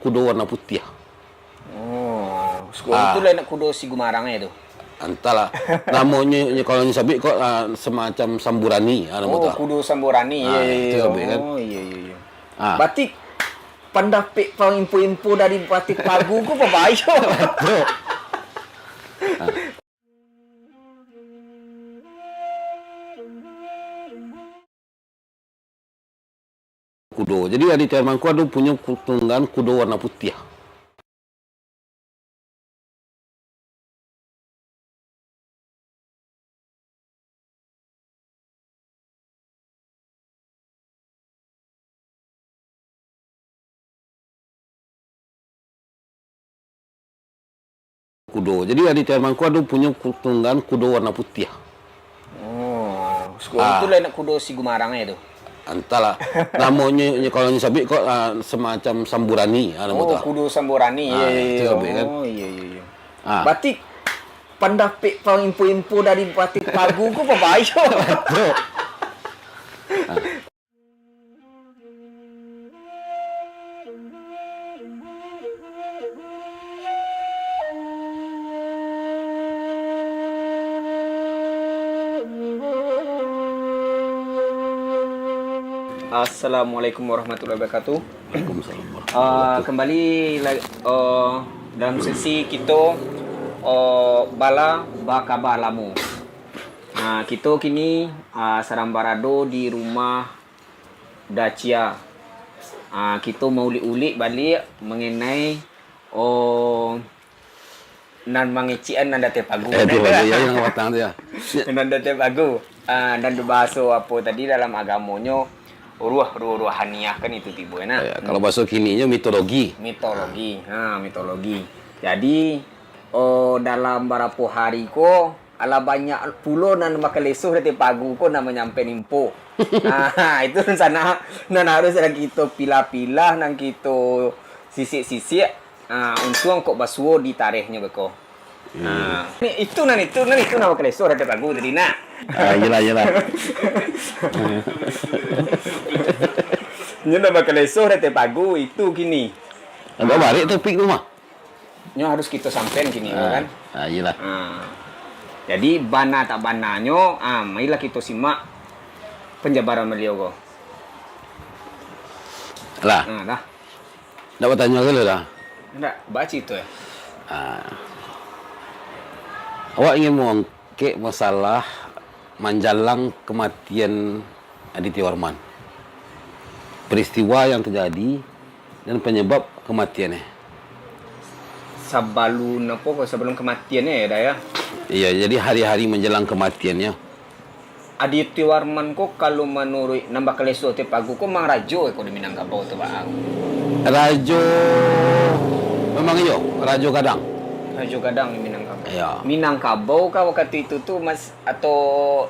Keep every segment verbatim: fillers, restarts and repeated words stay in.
Kudo warna putiah. Oh, siko Ah. tu lah nak kudo si Gumarang tu. Antahlah. Namonyo, nyo, kalau nyo sabuik ko, ah, semacam samburani, ah, namo Oh, tu. kudo samburani. Ah, Iya, iya, itu iya. sabuik kan. Oh, iya, iya, iya. Ah. Batik pandapek pang info-info dari Batik Pagu ko babayo. Betul. Ah. Kudo. Jadi, Aditya Warman ko ado punyo ku-, tunggangan kudo warna putiah. Kudo. Jadi, Aditya Warman ko ado punyo ku-, tunggangan kudo warna putiah. Oh, siko Ah. tu lah nak kudo si Gumarang tu. Antahlah. Namonyo, nyo, kalau nyo sabuik ko, ah, semacam samburani, ah, namo Oh, tu. kudo samburani. Ah, Iya, iya, itu iya. sabuik kan. Oh, iya, iya, iya. Ah. Batik pandapek pang info-info dari Batik Pagu ko babayo. Betul. Ah. Assalamualaikum warahmatullahi wabarakatuh. Waalaikumsalam Ah, warahmatullahi kembali la-, oh, dalam sesi kito, oh, bala bakaba lamo. Ah, kito kini, ah, sadang barado di rumah Dacia. Ah, kito maulik-ulik baliak mangenai, oh, nan mangecek-an nan di Ateh Pagu. Eh, tu, Kan? ya, ya, yang batang tu, ya. Nan di Ateh Pagu. Ah, nan di bahaso apo tadi dalam agamonyo, ruh, ruh, ruhaniah kan itu tibo, nah. Ya, kalau bahaso kininyo mitologi. Mitologi. Ha, mitologi. Jadi, oh, dalam barapo hari ko, alah banyak pulo nan bakaleso di Ateh Pagu ko nan manyampai info. Ah, itu nan sana, nan harus nan kito pilah-pilah, nan kito sisik-sisik. Ah, untuang kok basuo di tarehnyo beko. Hmm. Ah, ni, itu nan, itu nan, itu nan bakaleso di Ateh Pagu tadi, nak. Ah, iyalah, iyalah. Nyo nan bakaleso di Ateh Pagu itu kini. Agak Ah. barek topik tu mah. Nyo harus kito sampaian kini, Ah, kan? ah, iyalah. Ah. Jadi, bana tak bananyo, ah, marilah kito simak penjabaran baliau ko. Lah. Ah, lah. Ndak batanyo ka lu dah? Ndak, bacito, eh. Ah. Awak ingin mangangkek masalah manjalang kamatian Aditya Warman. Peristiwa yang terjadi dan penyebab kematiannya. Sabalun apo ko, sabalun kematiannya ya, dah ya? Iya, jadi hari-hari menjelang kematiannya. Aditya Warman ko, kalau manuruik nan bakaleso Ateh Pagu ko, mang rajo ko di Minangkabau tu, Bang? Rajo, memang iyo, Rajo Gadang. Rajo Gadang di Minangkabau. Iya. Minangkabau kah wakatu itu tu, Mas, atau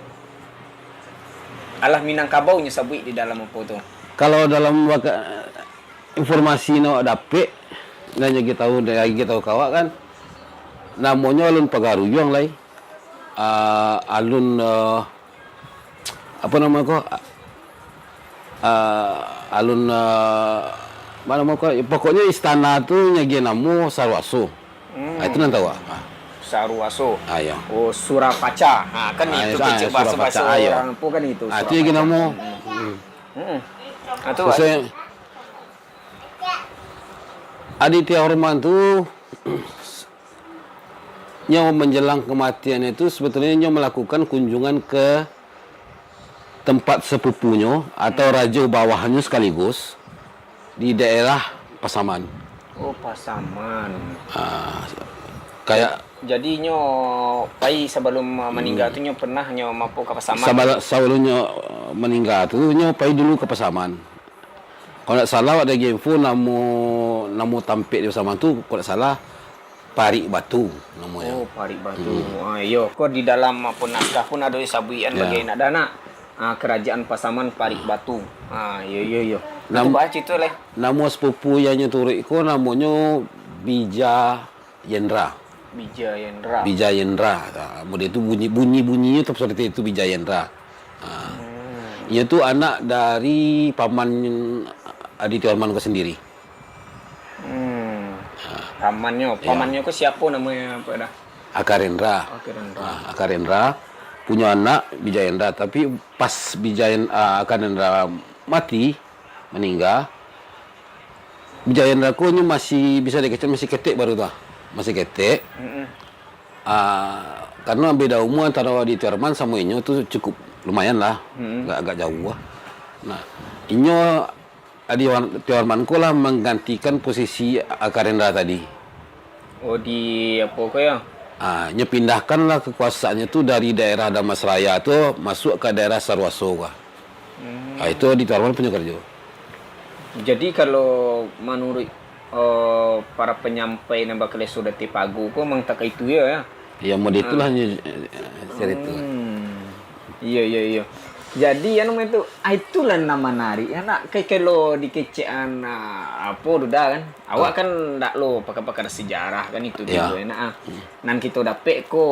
alah Minangkabau nyo sabuik di dalam apo tu? Kalau dalam waka-, informasi nan awak dapek, nan nyo tahu, nan nyo tahu ka awak kan, namonyo Alun Pagaruyuang lai. Ah, alun, ah, apo namo ko? Ah, alun, ah, apo namo ko? Pokoknyo istana tu nyagiah namo Saruaso. Hmm. Ah, itu nan tahu, ah. Saruaso. Ah, iya. Oh, Surapaca. Ha, kan Ah, itu iya, kecek ah, bahaso-bahaso Surapaca, ah, iya. urang tu kan itu, Ah, itu nyagiah Surapaca. namo. Hmm. Hmm. Hmm. Ah, tu, Sesuai, Aditya Warman tu, nyo menjelang kematiannya itu, sebetulnya nyo melakukan kunjungan ke tempat sepupunyo atau Hmm. rajo bawahnyo sekaligus di daerah Pasaman. Oh, Pasaman. Ah, kayak Jadi, nyo pai sabalum, uh, maningga Hmm. tu, nyo pernah nyo mampir ka Pasaman? Sabala-, sabalum nyo, uh, maningga tu, nyo pai dulu ka Pasaman. Kalau ndak salah, awak ado info namo, namo tampek di Pasaman tu, kalau ndak salah, Parik Batu namonyo. Oh, Parik Batu. Hmm. Ah, iyo, ko di dalam, apo, naskah pun ado disabuikan Ya. bagai nak dah nak. Ah, Kerajaan Pasaman Parik Batu. Ah, iyo, iyo, iyo. Nam-, Itu bah cerita leh. Namo sepupu yang nyo turuik ko namonyo Bija Yendra. Bija Yendra. Bija Yendra. Ah, model tu bunyi, bunyi-bunyinyo tu seperti itu, Bija Yendra. Ah. Hmm. Inyo tu anak dari paman Aditya Warman ko sendiri. Hmm. Pamannyo, pamannyo ko siapo namonyo, Pak Da? Akarendra. Akarendra. Ah, Akarendra punyo anak Bijayendra, tapi pas Bijayen ah, Akarendra mati, maningga, Bijayendra ko nyo masih bisa dikecek masih ketek baru tu ah. Masih ketek. Ah, karena beda umur antara Adi Tiwarman samo inyo tu cukup lumayan lah. Agak, agak jauh lah. Nah, inyo Adi Wan- Tiwarman ko lah menggantikan posisi Akarendra tadi. Oh, di apo ko yo? Ah, nyo pindahkanlah kekuasaannyo tu dari daerah Damasraya tu masuk ka daerah Saruaso ka. Ah, itu Adi Tiwarman punyo karajo. Jadi kalau manuruik uh, para panyampai nan bakaleso di ateh pagu ko memang takah itu yo, yo. Ya, model itulah nyo eh, cerito. Hmm. Iyo, iyo, iyo. Jadi anu itu, ah, itulah nan manarik ya nak. Kayak kalau dikecekan ah, apo tu dah kan. Awak kan ndak lo pakar-pakar sejarah kan itu Ya. Tibo ya nak. Ah. Nan kito dapek ko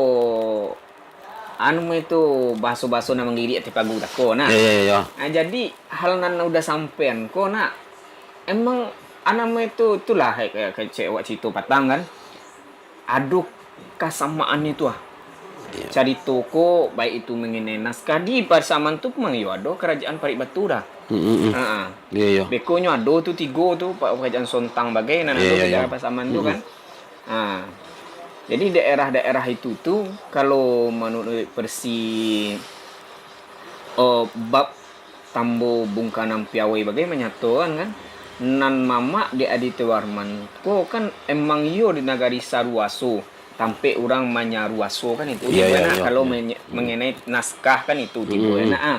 anu itu bahaso-bahaso nan manggelitik ateh pagu tako nah. Ya, ya, ya. Ah, jadi hal nan udah sampean ko nak emang anu itu itulah kayak kayak cek awak cerito patang kan. Ado kasamaan itu ah. Carito ko baik itu mengenai naskah di Pasaman tu memang yo ado kerajaan Parik Batu dah. Hmm, hmm, hmm. Ha. Ya, ya. Bekonyo ado tu tigo tu pa- kerajaan Sontang bagai nan ado Ya, ya, di ya. daerah Pasaman tu kan. Ha. Jadi daerah-daerah itu tu kalau menurut versi oh, bab Tambo Bungkanan Piawai bagai manyatokan kan, nan mamak di Aditya Warman ko kan emang iyo di nagari Saruaso, tampek urang manyaruaso kan itu Iya, di iya, mana iya. kalau Hmm. menye- mengenai naskah kan itu tibo Hmm. enak ah.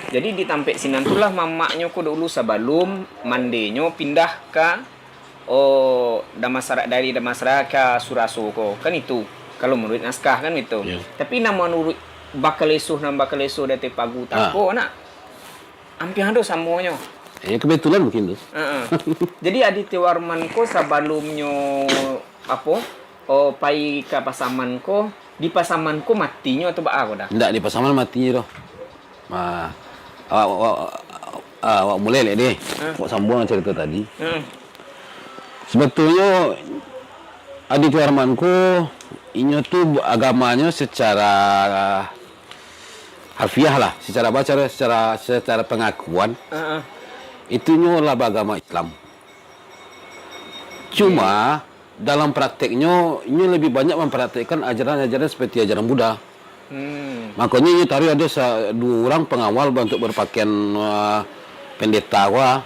Jadi di tampek sinan tu lah mamaknyo ko dulu sabalum mandenyo pindah ka oh Damansara dari Damansara ka Suraso ko kan itu kalau menurut naskah kan itu. Iya. Tapi nan menurut bakaleso nan bakaleso dari Pagu Ah. tako nak ampiang ado samonyo. Ya, kebetulan mungkin tu. Heeh. Jadi Aditya Warman ko sabalumnyo apo? Oh, pai ka Pasaman ko, di Pasaman ko matinyo atau baa ko dah? Ndak di Pasaman mati je doh. Ah, awak, awak, ah, awak mulai lek deh. Hmm. Awak sambung cerita tadi. Heeh. Sebetulnyo Aditya Warman ko inyo tu agamanyo secara harfiah lah, secara baca secara secara pengakuan Heeh. itunyo lah beragama Islam. Cuma dalam prakteknyo inyo lebih banyak mempraktekkan ajaran-ajaran seperti ajaran Buddha. Hmm. Makonyo inyo taruh ado sa- dua orang pengawal untuk berpakaian uh, pendeta ko ah,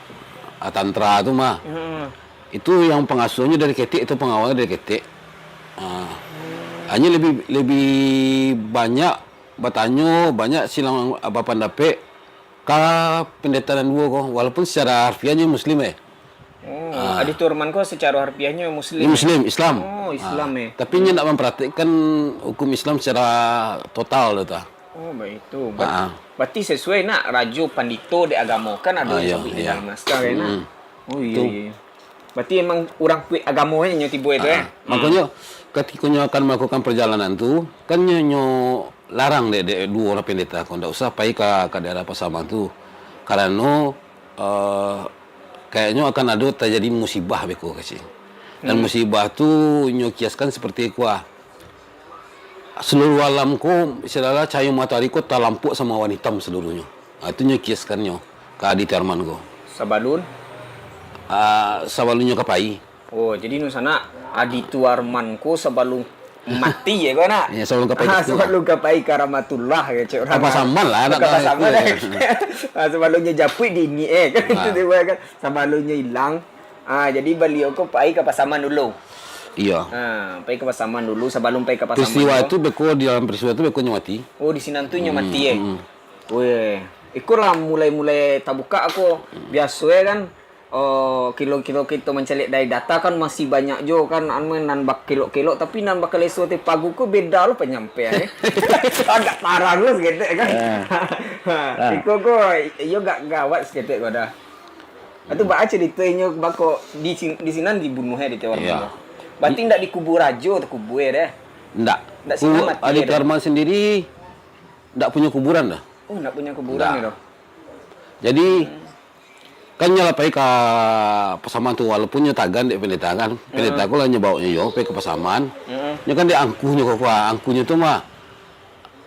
tantra tu mah. Heeh. Itu yang pengasuhnyo dari ketek, itu pengawalnyo dari ketek. Ha. Hanya lebih lebih banyak batanyo, banyak silang bapandapek ka pendeta nan duo ko, walaupun secara harfiahnyo muslim eh. Oh, Ah. Aditya Warman ko secara harfiahnyo muslim. Ini muslim, Islam. Oh, Islam Ah, eh. Tapi inyo ndak mempraktikkan hukum Islam secara total tu ah. Oh, baik tu. Ber- Ah. Berarti sesuai nak rajo pandito di agamo kan ada Ah, yang iya, sebut di iya. dalam naskah kan. Hmm. Oh iya, Tu. iya. Berarti emang orang kuik agamo nyo tibo itu eh. Ah, Makonyo ketika nyo akan melakukan perjalanan tu, kan nyo, nyo larang dek, dek dua orang pendeta ko ndak usah pai ka, ka daerah Pasaman tu. Karano uh, kayaknyo akan ada terjadi musibah beko kecil. Dan musibah tu nyo kiaskan seperti ko ah. Seluruh alam ko, istilah cahayo matahari ko talampok sama awan hitam seluruhnyo. Ha, itu nyo kiaskannyo ka Aditya Warman ko. Sabalun. Ah, sabalun nyo ka pai. Oh, jadi nu sanak Aditya Warman ko sabalun mati ya ko nak? Ya, sabalun ka pai Ah, ka situ. Sabalun ka pai ka Rahmatullah ya cek orang. Ka Pasaman lah, Ka nak ka Pasaman. situ. Ah, sabalun nyo japuik di ini eh kan Ah. itu dia kan. Sabalun nyo hilang. Ah, jadi baliau ko pai ka Pasaman dulu. Iya. Ah, pai ka Pasaman dulu sabalun pai ka Pasaman. Peristiwa tu. Itu beko di dalam peristiwa tu beko nyo mati. Oh, di sinan tu nyo mati eh. Hmm. Weh, iko lah mulai-mulai tabuka ko. Biaso eh kan. Oh, kilo-kilo kito mancaliak dari data kan masih banyak jo kan anu nan bakelok-kelok tapi nan bakaleso ateh pagu ko beda lo panyampean eh. Agak tarang lo saketek kan. Ah. Ha, iko ko iyo gak gawat saketek ko dah. Atu baa cerito inyo bako di sin- di sinan dibunuh eh di Taiwan. Iya. Berarti ndak dikubur rajo takubur eh deh. Ndak. Ndak sinan Ku- mati Adi dah. Karman sendiri ndak punya kuburan dah. Oh, ndak punya kuburan Ndak. ni doh. Jadi Kan nyo lah pai ka pasaman tu, walaupun nyo tagan dek pendeta kan. Pendeta ko lah nyo baok nyo yo pai ka pasaman. Nyo kan dek angkuhnyo ko, angkuhnyo tu mah.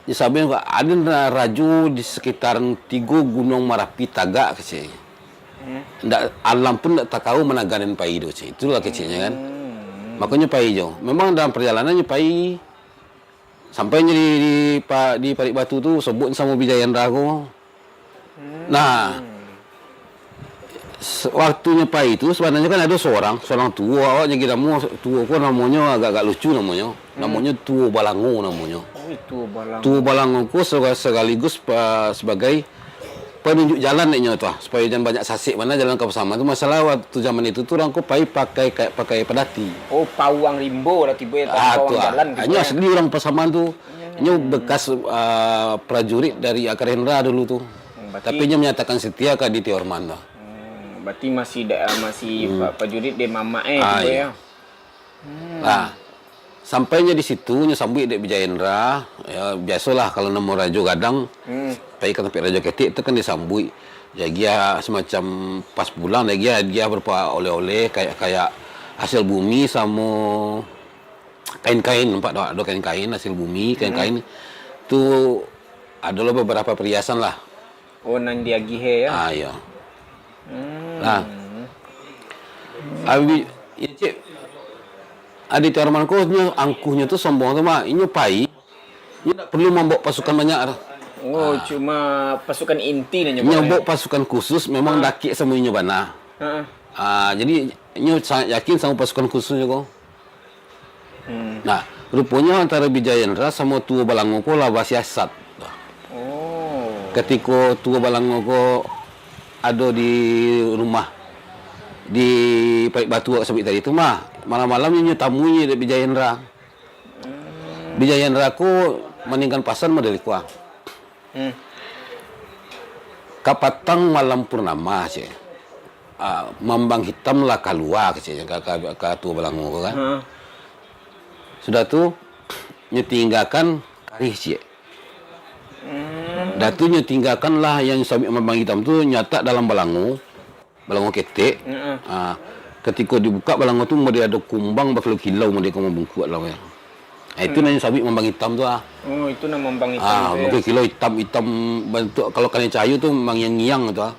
Nyo sabuik, ado na-, rajo di sekitaran tigo Gunuang Marapi tagak kecek. Ndak, alam pun ndak takau managan den pai tu, cek. Itulah keceknyo kan. Makonyo pai jo. Memang dalam perjalanan nyo pai, sampai nyo di, di, pa-, di Parik Batu tu, sobok samo Bijayendra ko. Nah, se-, waktunyo pai tu, sabananyo kan ado sorang, sorang tuo, awak jadi namo, tuo ko namonyo agak-agak lucu namonyo. Namonyo Tuo Balango namonyo. Oi, Tuo Balango. Tuo Balango ko sega-, segaligus pa-, sebagai panunjuk jalan dek nyo tu, ah, supayo jan banyak sasek bana jalan ka pasaman tu. Masalah waktu zaman itu tu urang ko pai pakai, ka-, pakai padati. Oh, pawang rimbo lah tibo ya, Ah, pawang tu, ah. jalan gitu Nyo ya. asli urang pasaman tu. Nyo bekas, ah, prajurit dari Akar Hendra dulu tu. Hmm, berarti Tapi nyo menyatakan setia ka Aditya Warman tu. Hmm, berarti masih da-, masih pa-, prajurit dari mamak eh Ah, tibo iya. ya. Nah, sampai nyo di situ, nyo sambuik dek Bijayendra, ya, biasolah kalau namo rajo gadang, pai ka tampek rajo ketek tu kan disambuik. Diagiah semacam pas pulang, diagiah, diagiah berupa oleh-oleh, kayak, kayak hasil bumi samo kain-kain, nampak dak? Ado kain-kain, hasil bumi, kain-kain. Tu ado lo beberapa perhiasan lah. Oh, nan diagih e, ya? Ah, iyo. Hmm. Nah. Abi, ya, cek. Aditya Warman ko nyo, angkuhnyo tu sombong tu, Mak. Inyo pai, inyo ndak perlu mambawa pasukan banyak tu. Oh, Ah. cuma pasukan inti nyo Inyo bawa, ya? bawa pasukan khusus, memang Ah. dakek samo inyo bana. Heeh. Ah, jadi, inyo sangat yakin samo pasukan khususnyo ko. Hmm. Nah, ruponyo antaro Bijayendra samo Tuo Balango ko lah basiasat. Oh. Katiko Tuo Balango ko ado di rumah, di Parik Batu awak sabuik tadi tu mah, malam-malam inyo tamui dek Bijayendra. Hmm. Bijayendra ko maningkan pasan model iko ah. Hmm. Kapatang malam purnama, cek. Ah, mambang hitam lah kalua, keceknyo, ka, ka, ka Tuo Balango ko kan. Ha. Sudah tu, nyo tinggakan karih ciek. Hmm. Dah tu nyo tinggakan lah yang sabuik mambang hitam tu, nyo latak dalam balango. Balango ketek. Heeh. Ah, katiko dibukak balango tu, model ado kumbang bakilau-kilau, model ka mambungkuak lah, ya. Ah, itu Hmm. nan sabuik mambang hitam tu, ah. Oh, itu nan mambang hitam Ah, tu, ya? bakilau hitam-hitam bantuak, kalau kanai cahayo tu mangiang-ngiang tu, ah.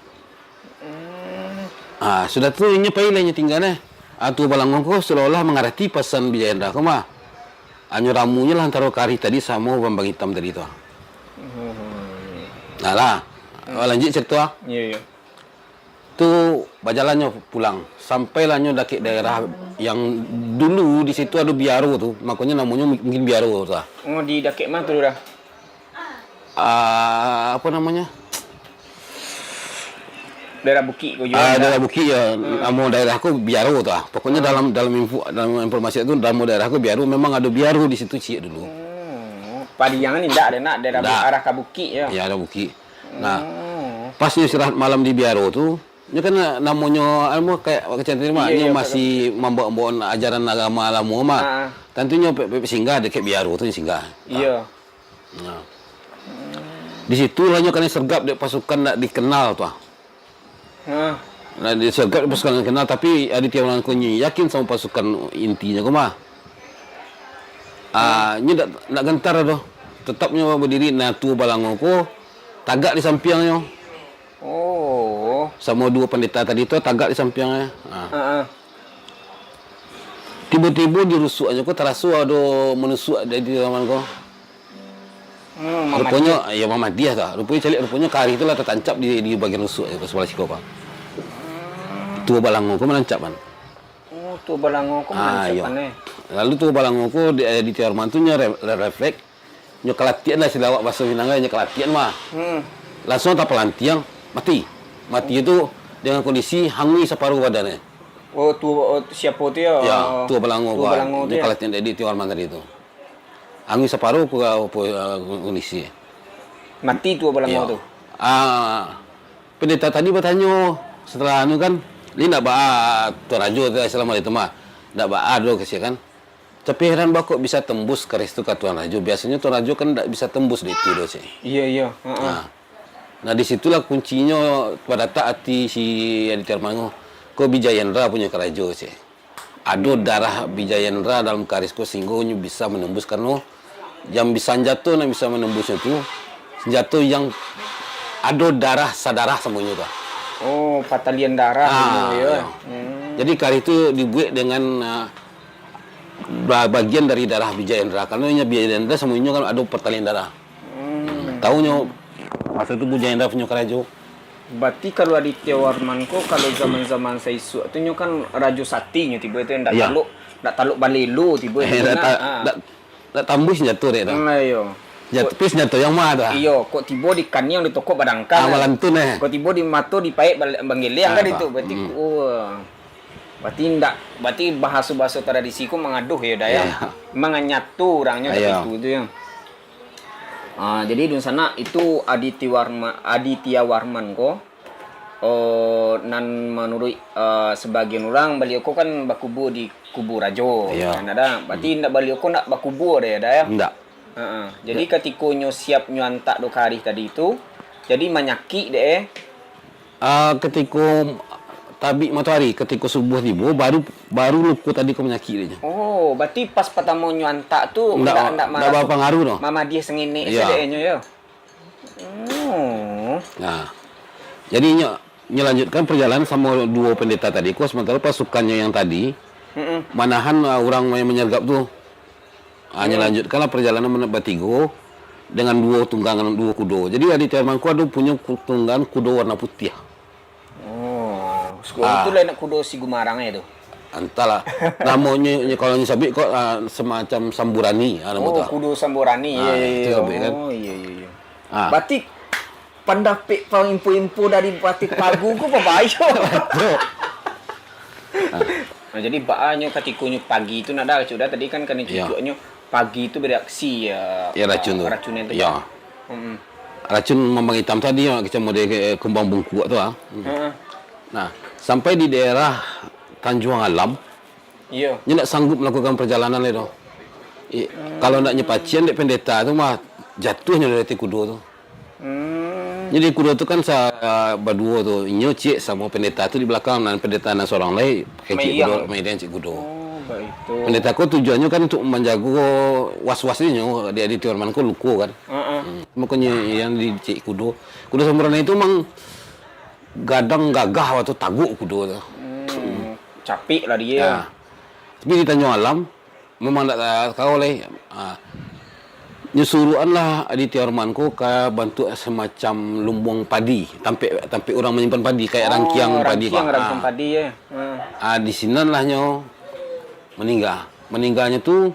Hmm. Ah, sudah tu inyo pai lah inyo tingga, eh. Ah, Tuo Balango ko seolah-olah mangarati pasan Bijayendra ko mah. Hanyo ramunyo lah antaro karih tadi samo mambang hitam tadi tu, ah. Oh. Nah lah. Hmm. Lanjuik carito, ah. Iya, iya. Tu bajalannyo pulang, sampailah nyo dakek daerah yang dulu di situ ado biaro tu, makonyo namonyo mungkin biaro tu lah. Oh, di dakek ma tu, Lurah? Ah, apo namonyo? Daerah bukik ko juo Ah, lah. daerah bukik, ya. Hmm. Namo daerah ko biaro tu lah. Pokoknyo Hmm. dalam, dalam info, dalam informasi tu, namo daerah ko biaro, memang ado biaro di situ ciek dulu. Hmm. Padiang ni ndak ado nak daerah bu-, Ndak. arah ka bukik, ya? Ya, arah bukik. Nah, Oh. pas nyo istirahat malam di biaro tu, nyo kan namonyo, anu, kayak awak kecil tadi mah, Iya, nyo iya, masih mambawa-bawa ajaran agama lamo mah. Ah. Tantunyo pe-, pe-, singgah dakek biaro tu singgah. Iya. Nah. Di situ lah nyo kanai sergap dek pasukan ndak dikenal tu ah. Ah. Nah, disergap dek pasukan ndak dikenal, tapi Aditya Warman ko nyo yakin samo pasukan intinyo ko mah. Ah, nyo ndak, ndak gentar doh. Tetap nyo badiri, nah, Tuo Balango ko tagak di sampiangnyo. Oh. Samo duo pandeta tadi tu tagak di sampiangnyo. Ah. Ah, ah. Tibo-tibo di rusuaknyo ko taraso ado manusuak dari dalam ko. Hmm, Ruponyo, mamadiah. Iyo, mamadiah tu. Ruponyo caliak, ruponyo karih tu lah tatancap di, di bagian rusuak ko, sabalah siko, Pak. Hmm. Tuo Balango ko manancap, kan. Oh, Tuo Balango ko Ah, manancap, iyo. kan, eh? Lalu Tuo Balango ko di, eh, di Tiarman tu nyo re-, re-, refleks, nyo kalatian lah, istilah awak bahaso Minang kan, nyo kalatian mah. Hmm. Langsuang tapalantiang, mati. Mati tu dengan kondisi hangus saparuh badan, eh. Oh, tu, oh, siapo tu yo? Ya, Tuo Balango Tuo ko, Balango tu nyo yo? kalatian di, di Tiarman tadi tu. Hangus saparuh ko, apo, eh, kondisi. Mati Tuo Balango Iyo. tu? Ah, pendeta tadi batanyo, setelah anu kan, "Lai ndak baa Tuan Rajo tu, selama itu mah? Ndak baa doh," kasihan kan. Tapi heran baa kok bisa tembus karih tu ka Tuan Rajo. Biasonyo Tuan Rajo kan ndak bisa tembus di itu doh, cek. Iyo, iyo. Heeh. Nah. Nah, di situlah kuncinyo padatak ati si Aditya Warman ko. Ko Bijayendra punyo karajo, cek. Ado darah Bijayendra dalam karis ko, sahinggo nyo bisa manembus, karano yang bi-, sanjato nan bisa manembusnyo tu, sanjato yang ado darah sadarah samonyo tu. Oh, patalian darah Ah, nyo, yo. Yo. Hmm. Jadi, karis tu dibuek dengan, ah, ba-, bagian dari darah Bijayendra. Karano inyo Bijayendra samonyo kan ado patalian darah. Hmm. Taunyo, maso tu Bijayendra punyo karajo. Berarti kalau Aditya Warman ko, kalau zaman-zaman saisuak tu, nyo kan rajo sati nyo tibo tu, ndak Iya. taluk, ndak taluk balelo tibo Eh, tu, ndak nak. ta-, Ah. ndak, ndak tambuih senjato dek tu. Hmm, iyo. Jat-, Kok tapi senjato yang ma tu, ah? Iyo, kok tibo di kaniang ditokok badangkang, Ah, kan? malantun, eh. Kok tibo di mato dipaek bal-, banggeleng, Ah, kan apa? itu. Berarti, Hmm. oh. Berarti ndak, berarti bahaso-bahaso tradisi ko mangaduh, yo, Da, yo? Iya. Manganyato urangnyo Iya. tapi itu tu, yo. Ah, jadi dunsanak, itu Aditya Warma-, Aditya Warman ko, oh, nan manuruik, ah, sabagian urang, baliau ko kan bakubua di kubu rajo, Iya. kan, Da? Berarti Hmm. ndak, baliau ko ndak bakubua dek, Da, yo? Ndak. Heeh. Jadi, Ndak. katiko nyo siap nyo antak do karih tadi tu, jadi manyakik dek, eh? Ah, katiko tabik matoari, katiko subuah tibo, baru, baru luko tadi ko manyakik dek nyo. Oh, berarti pas patamo nyo antak tu Ndak, ndak, ndak ndak maraso bapangaruh doh. mamadiah sanginik Iya. sadek nyo, yo? Oh. Nah, jadi nyo, nyo lanjutkan perjalanan samo duo pendeta tadi ko, sementara pasukannyo yang tadi Mm-mm. manahan, ah, urang yang manyergap tu. Ah, nyo Hmm. lanjutkanlah perjalanan men-, batigo dengan duo tunggangan, duo kudo. Jadi, Aditya Warman ko ado punyo ku-, tunggangan kudo warna putiah. Oh, sekudo Ah. tu lain kudo si Gumarang e tu. Antahlah. Namonyo, nyo, kalau nyo sabuik ko, ah, semacam samburani, ah, namo Oh, tu. kudo samburani. Ah, Iya, iya, itu iya. sabuik kan. Oh, iya, iya, iya. Ah. Berarti pandapek pang info-info dari Batik Pagu ko babayo. Betul. Ah. Nah, jadi baa nyo katiko nyo pagi tu, nak Da, Cuk, Da, tadi kan, kan Iya. cucuaknyo pagi tu bereaksi, ya, Ya, racun ah, tu. racun itu, Iya. Pak. Mm-mm. Racun mambang itam tadi, ya, macam model, eh, kembang bungkuak tu, ah. Heeh. Nah, sampai di daerah Tanjuang Alam, Iya. nyo ndak sanggup melakukan perjalanan lai tu. I-, Hmm. kalau ndak nyo pacian dek pendeta tu mah, jatuah nyo dari ateh kudo tu. Hmm. Jadi kudo tu kan sa-, baduo tu, inyo ciek samo pendeta tu di balakang, nan pendeta nan sorang lai, pakai ciek Maiang. kudo, maiang ciek kudo. Oh, baitu. Pendeta ko tujuannyo kan untuk manjago was-was inyo, di Aditya Warman ko luko kan. Heeh. Hmm. Makonyo yang di ciek kudo. Kudo samburani tu mang gadang gagah waktu taguk kudo tu. Hmm, capik lah dia. Ya. Tapi di Tanjuang Alam, memang ndak ta-, tahu lai. Ha. Nyo suruakanlah Aditya Warman ko ka bantuak semacam lumbuang padi, tampek, tampek urang manyimpan padi, kayak Oh, rangkiang padi, rangkiang, Pak. rangkiang Ha. padi, ya. Ha. Ha, di sinanlah nyo maningga. Maningganyo tu,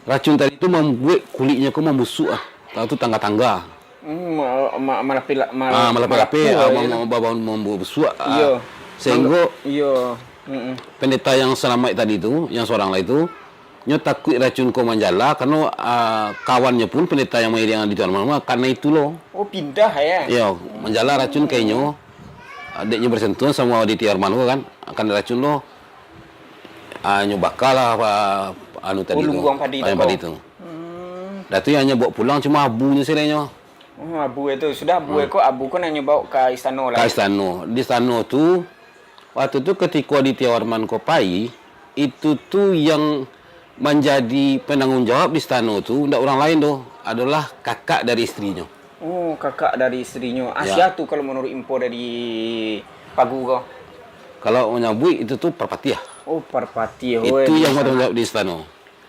racun tadi tu mambuek kuliknyo ko mambusuak, ah. Tahu tu tangga-tangga. Hmm, ma-, ma-, malapeh-la-, mal-, Ah, malapeh-lapeh, malapuah, ah, ya. mam-, mam-, mam-, mambusuak, ah. Iya. Sehingga Mangga-, iya. Mm-mm. pendeta yang salamaik tadi tu, yang sorang lai tu, nyo takuik racun ko manjala, karano, ah, kawannyo pun pendeta yang mairing di Tuan Mama, karano itu lo. Oh, pindah, ya? Iya, manjala racun ka inyo, ah, dek nyo bersentuhan samo Aditya Warman ko kan, karano racun lo, ah, nyo bakalah, apa, anu tadi Oh, tu, lumbuang padi tu padi ko. tu. Hmm. Dah tu yang nyo bawa pulang cuma abunyo sajo nyo. Oh, abu itu. Sudah abu Hmm. ko, abu ko nan nyo bawa ka istana Ka lai. istana. Di istana tu, waktu tu katiko Aditya Warman ko pai, itu tu yang manjadi penanggung jawab di istana tu, ndak urang lain doh, adalah kakak dari isterinyo. Oh, kakak dari isterinyo. Ya. Asia tu kalau menurut info dari Pagu ko? Kalau manyabuik itu tu Parpatiah. Oh, Parpatiah. Itu Weh, yang di sana. bertanggung jawab di istana.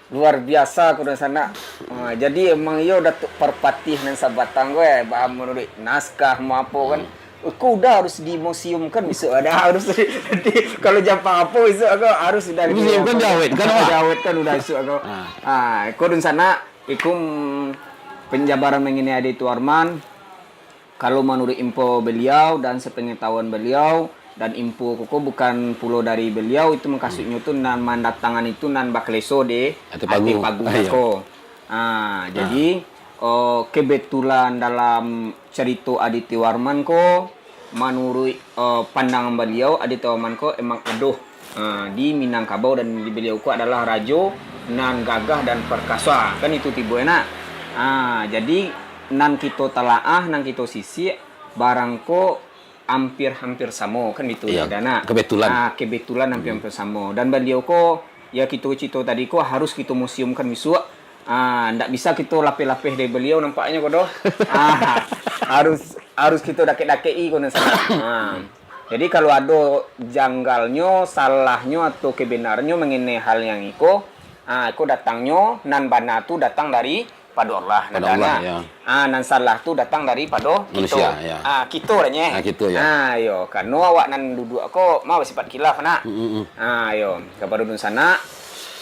Luar biasa ko dunsanak. Ha, jadi emang iyo Datuak Parpatiah nan sabatang ko, eh, bah, menurut naskah ma apo kan. Hmm. Ko udah harus dimuseumkan besok ada harus. Nanti kalau jampang apo besok ko harus sudah Museumkan di-, diawetkan, Wak. diawetkan udah besok ko. Ha. Ha, ko dunsanak, iko penjabaran mengenai Aditya Warman. Kalau manuruik info beliau dan sepengetahuan beliau, dan info ko, ko bukan pulo dari beliau, itu mukasuiknyo tu nan mandatangan itu nan bakeleso di Ateh Pagu. Ateh Pagu Ah, iya. ko. Ah, Ah. jadi, oh, kebetulan dalam carito Aditya Warman ko, manuruik, eh, pandangan beliau, Aditya Warman ko emang adoh, ah, di Minangkabau dan di beliau ko adalah rajo nan gagah dan perkasa. Kan itu tibo enak. Ah, jadi, nan kito talaah, nan kito sisiak, barang ko hampir-hampir samo, kan bitu, Iyo, nak? Kebetulan. Ah, kebetulan hampir-hampir samo. Dan baliau ko, ya, kito cito tadi ko harus kito museumkan bisuak. Ah, ndak bisa kito lapeh-lapeh dari baliau nampaknyo ko doh. Ah, harus, harus kito dakek-dakek-i ko nan sanak. Ah. Jadi, kalau ado janggalnyo, salahnyo, atau kebenarnyo mengenai hal yang iko, ah, iko datangnyo, nan bana tu datang dari pado Allah, Pado nak Allah, nah. Ya. Ah, nan salah tu datang daripado kito. Manusia, ya. Ah, kito lah, nyeh. Ah, kito, ya. Ah, yo, karano awak nan duduak ko mah basipat khilaf, nak. Mm, mm, mm. Ah, yo, kapado dunsanak,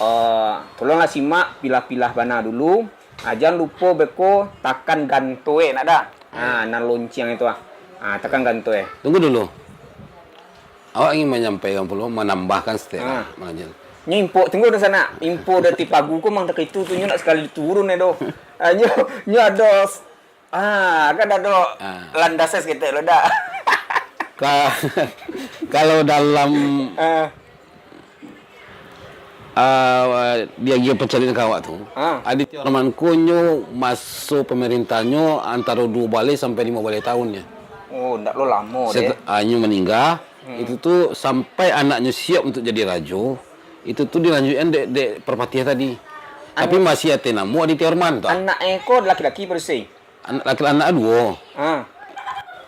eh, tolonglah simak, pilah-pilah bana dulu. Ah, jan lupo beko takan ganto, eh, nak dah. Ah, nan lonceng itu, ah. Ah, takan ganto, eh. Tunggu dulu. Awak ingin manyampaikan pulo, manambahkan setelah Ah. mangaji. Nyo info, tunggu dah sanak. Info dari Tipagu ko mang takah itu tu, nyo nak sakali turun eh doh. Ah, nyo, nyo ado s-, ah, kan ado Ah. landas saketek lo dak? Ka-, kalau dalam Ah. Ah, di agiah pancarian ka awak tu, Ah. Aditya Warman ko nyo maso pamerintahnyo antaro duo baleh sampai limo baleh tahunnyo. Oh, ndak lo lamo deh. Set-, ah, nyo maningga, Hmm. itu tu sampai anaknyo siap untuk jadi rajo, itu tu dilanjutkan dek, dek Parpatiah tadi. Tapi An- masih ado namo Aditya Warman tu. Anak e ko laki-laki padusi? Anak laki, anak duo. Ha.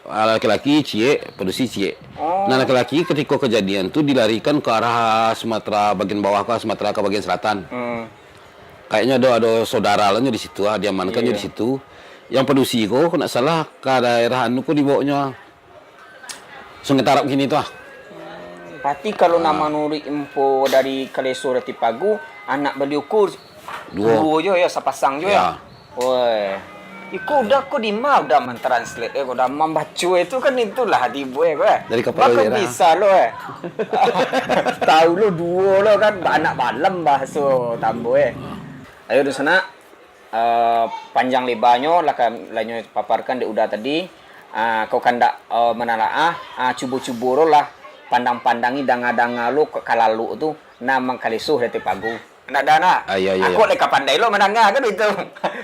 Ah, laki-laki ciek, padusi ciek. Oh. Nah, laki-laki ketika kejadian tu dilarikan ke arah Sumatera bagian bawah, ke Sumatera ke bagian selatan. Hmm. Kayaknya ada, ada saudara lah nyo di situ, ah, diamankan nyo Iya. di situ. Yang padusi ko, kalau ndak salah, ke daerah anu ko dibawanyo. Sungai Tarab kini tu, ah. Berarti kalau Ah. nak manuruik info dari Kaleso dari Tipagu, anak baliau ko Duo. duo jo ya, sapasang jo ya? Ya. Woi. Iko udah ko di ma udah mentranslate eh, ko udah mambaco itu kan itulah tibo eh, ko eh. Dari kapalo Bako daerah. bisa lo eh. Tahu lo duo lo kan, anak balam bahaso Tambo eh. Ayo, dunsanak. Eh, panjang lebanyo lah ka-, lah nyo paparkan dek Uda tadi. Ah, kok kandak, eh, manalaah, ah, cubo-cubo lo lah pandang-pandangi, danga-danga lo ka-, kalalok tu, nan mangkaleso dari Tipagu. Ndak ado nak? Ah, iya, iya, iya. Kok lai ka pandai lo mandanga kan itu.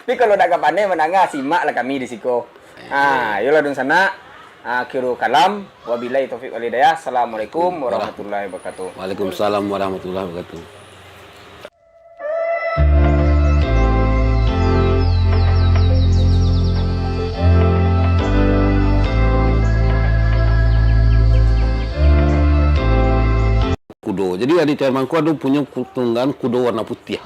Tapi kalau ndak ka pandai mandanga, simak lah kami di siko. Iya. Ah, iyolah dunsanak. Ah, akhirul kalam. Wabillahi taufiq wal hidayah. Assalamualaikum warahmatullahi wabarakatuh. Waalaikumsalam warahmatullahi wabarakatuh. Kudo. Jadi, Aditya Warman ko ado punyo ku-, tunggangan kudo warna putiah.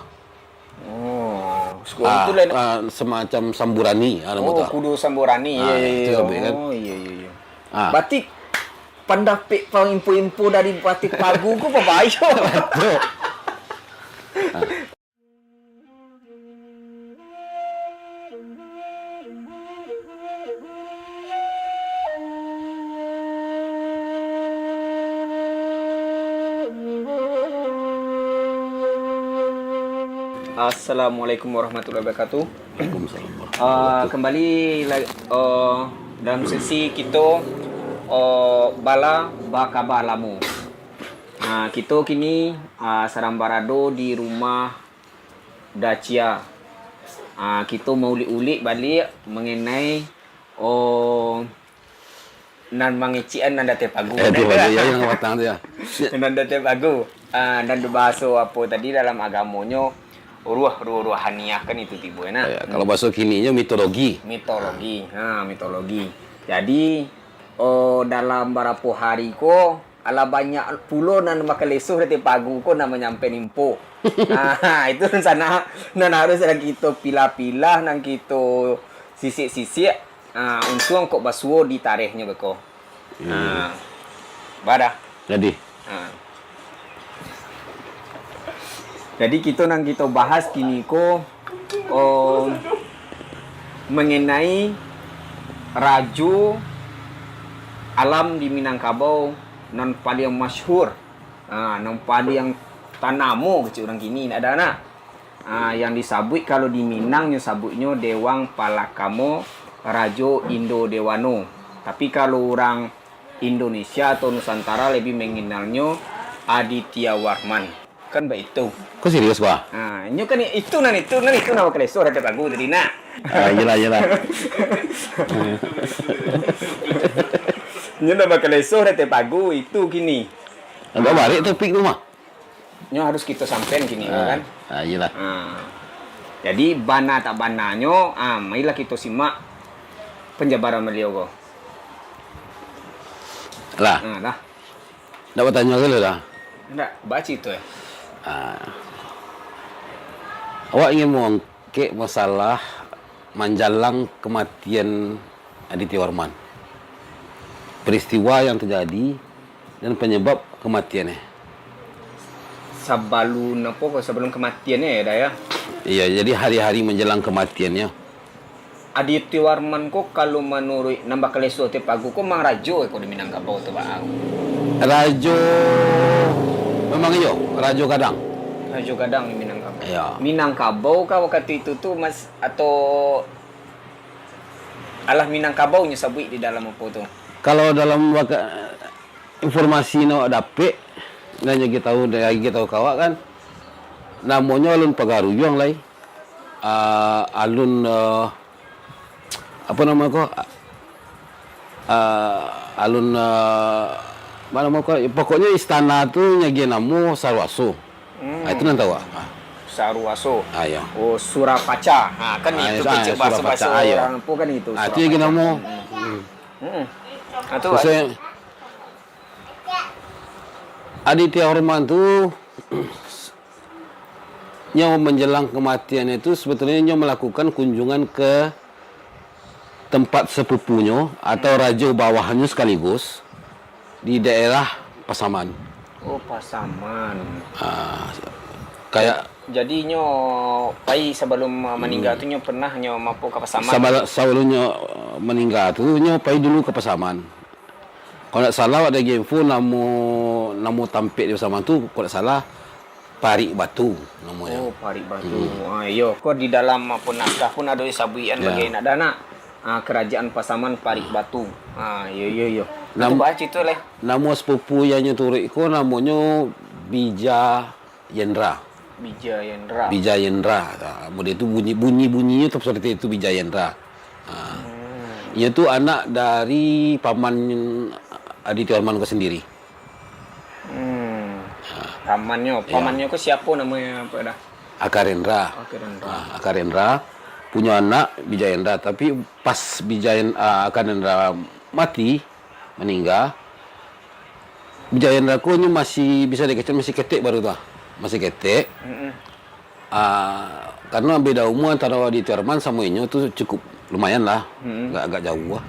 Oh, seko- Ah, itu lain. Ah, semacam samburani, ah, nama Oh, tu? kudo samburani. Ah, Iya, iya, itu iya. sampai kan. Oh, iya, iya, iya. Ah. Berarti pandapek pang info-info dari Bupati Pagu ko babayo. Betul. Ah. Assalamualaikum warahmatullahi wabarakatuh. Waalaikumsalam warahmatullahi Ah, wabarakatuh. kembali la-, oh, dalam sesi kito, oh, bala bakaba lamo. Ah, kito kini, ah, sadang barado di rumah Dacia. Ah, kito maulik-ulik baliak mengenai, oh, nan mangecek-an nan datang pagu. Eh, tu, Kan? bahaso iya yang batang tu, ya. Nan datang pagu. Ah, nan bahaso apo tadi dalam agamonyo, ruh, ruh, ruhaniah kan itu tibo, nak? Ya, kalau bahaso kininyo mitologi. Mitologi. Ha, mitologi. Jadi, oh, dalam barapo hari ko, alah banyak pulo nan bakalesuh dari pagu ko nan manyampaian info. Ha, itu nan sanak, nan harus nan kito pilah-pilah, nan kito sisik-sisik. Ha, untuang kok basuo di tarehnyo beko. Iya, iya. Ha. Badah. Jadi. Ha. Jadi, kito nan kito bahas kini ko, oh, mengenai rajo alam di Minangkabau nan paliang masyhur, ha, nan paliang tanamo kecek urang kini, ndak ado, nak? Ah, yang disabuik kalau di Minang nyo sabuiknyo Dewang Palakamo Rajo Indo Dewano. Tapi kalau urang Indonesia atau Nusantara lebih mengenalnyo Aditya Warman. Kan baitu. Kau serius, Bah? Ha, nyo kan itu nan itu, nan itu nan bakaleso Datai Pagu tadi, nak. Ah, iyalah, iyalah. Nyo nan bakaleso Datai Pagu itu kini. Agak barek topik tu mah. Nyo harus kito sampean kini, ah, kan? Ah, iyalah. Ha. Jadi, bana tak bananyo, ah, marilah kito simak penjabaran baliau ko. Lah. Ha, lah. Ndak batanyo ka lu dah? Ndak, bacito, eh. Ah. Awak ingin mangangkek masalah manjalang kamatian Aditya Warman. Peristiwa yang terjadi dan penyebab kematiannya. Sabalun apo ko, sabalun kematiannya ya, dah ya? Iya, jadi hari-hari menjelang kematiannya. Aditya Warman ko, kalau manuruik nan bakaleso Datai Pagu ko, mang rajo ko di Minangkabau tu, Bang. Rajo, memang iyo, rajo gadang. Rajo gadang di Minangkabau. Iyo. Minangkabau kah wakatu itu tu, Mas, atau alah Minangkabau nyo sabuik di dalam apo tu? Kalau dalam waka-, informasi nan awak dapek, nan agi tahu, nan agi tahu ka awak kan, namonyo Alun Pagaruyuang lai. Ah, alun, ah, apo namo ko? Ah, alun, ah, apo namo ko? Pokoknyo istana tu nyagiah namo Saruaso. Hmm. Ah, itu nan tahu, ah. Saruaso. Ah, iyo. Oh, Surapaca. Ha, kan itu kecek bahaso-bahaso urang tu kan itu, ah, itu nyagiah namo. Hmm. Hmm. Hmm. Ah, tu, Aditya Warman tu, nyo menjelang kematian itu, sebetulnyo nyo melakukan kunjungan ke tempat sepupunyo atau rajo bawahnyo sekaligus di daerah Pasaman. Oh, Pasaman. Ah, kayak jadi nyo pai sabalum, ah, maningga tu nyo pernah nyo mampir ka Pasaman? Sabal-, sabalum nyo, ah, maningga tu, nyo pai dulu ka Pasaman. Kalau ndak salah, awak ado info namo, namo tampek di Pasaman tu, kalau ndak salah, Parik Batu namonyo. Oh, Parik Batu. Hmm. Ah, iyo, ko di dalam apo naskah pun ado disabuikan bagai nak dah nak. Ah, Kerajaan Pasaman Parik Batu. Ah, iyo, iyo, iyo. Nam-, tu baa carito lai. Namo sepupu yang nyo turuik ko namonyo Bija Yendra. Bijayendra. Bijayendra. Ha, model tu bunyi, bunyi-bunyinyo tu seperti itu, Bijayendra. Ha. Hmm. Inyo tu anak dari paman Aditya Warman ko sendiri. Hmm. Ha. Pamannyo, iyo. Pamannyo ko siapo namonyo, apo dah? Akarendra. Akarendra. Ha, Akarendra punyo anak Bijayendra, tapi pas Bijayen-, ah, Akarendra mati, maningga, Bijayendra ko nyo masih, bisa dikecek masih ketek baru tu ah. Masih ketek. Mm-mm. Ah, karena beda umur antara Aditya Warman samo inyo tu cukup lumayan lah. Mm-mm. Agak, agak jauh lah.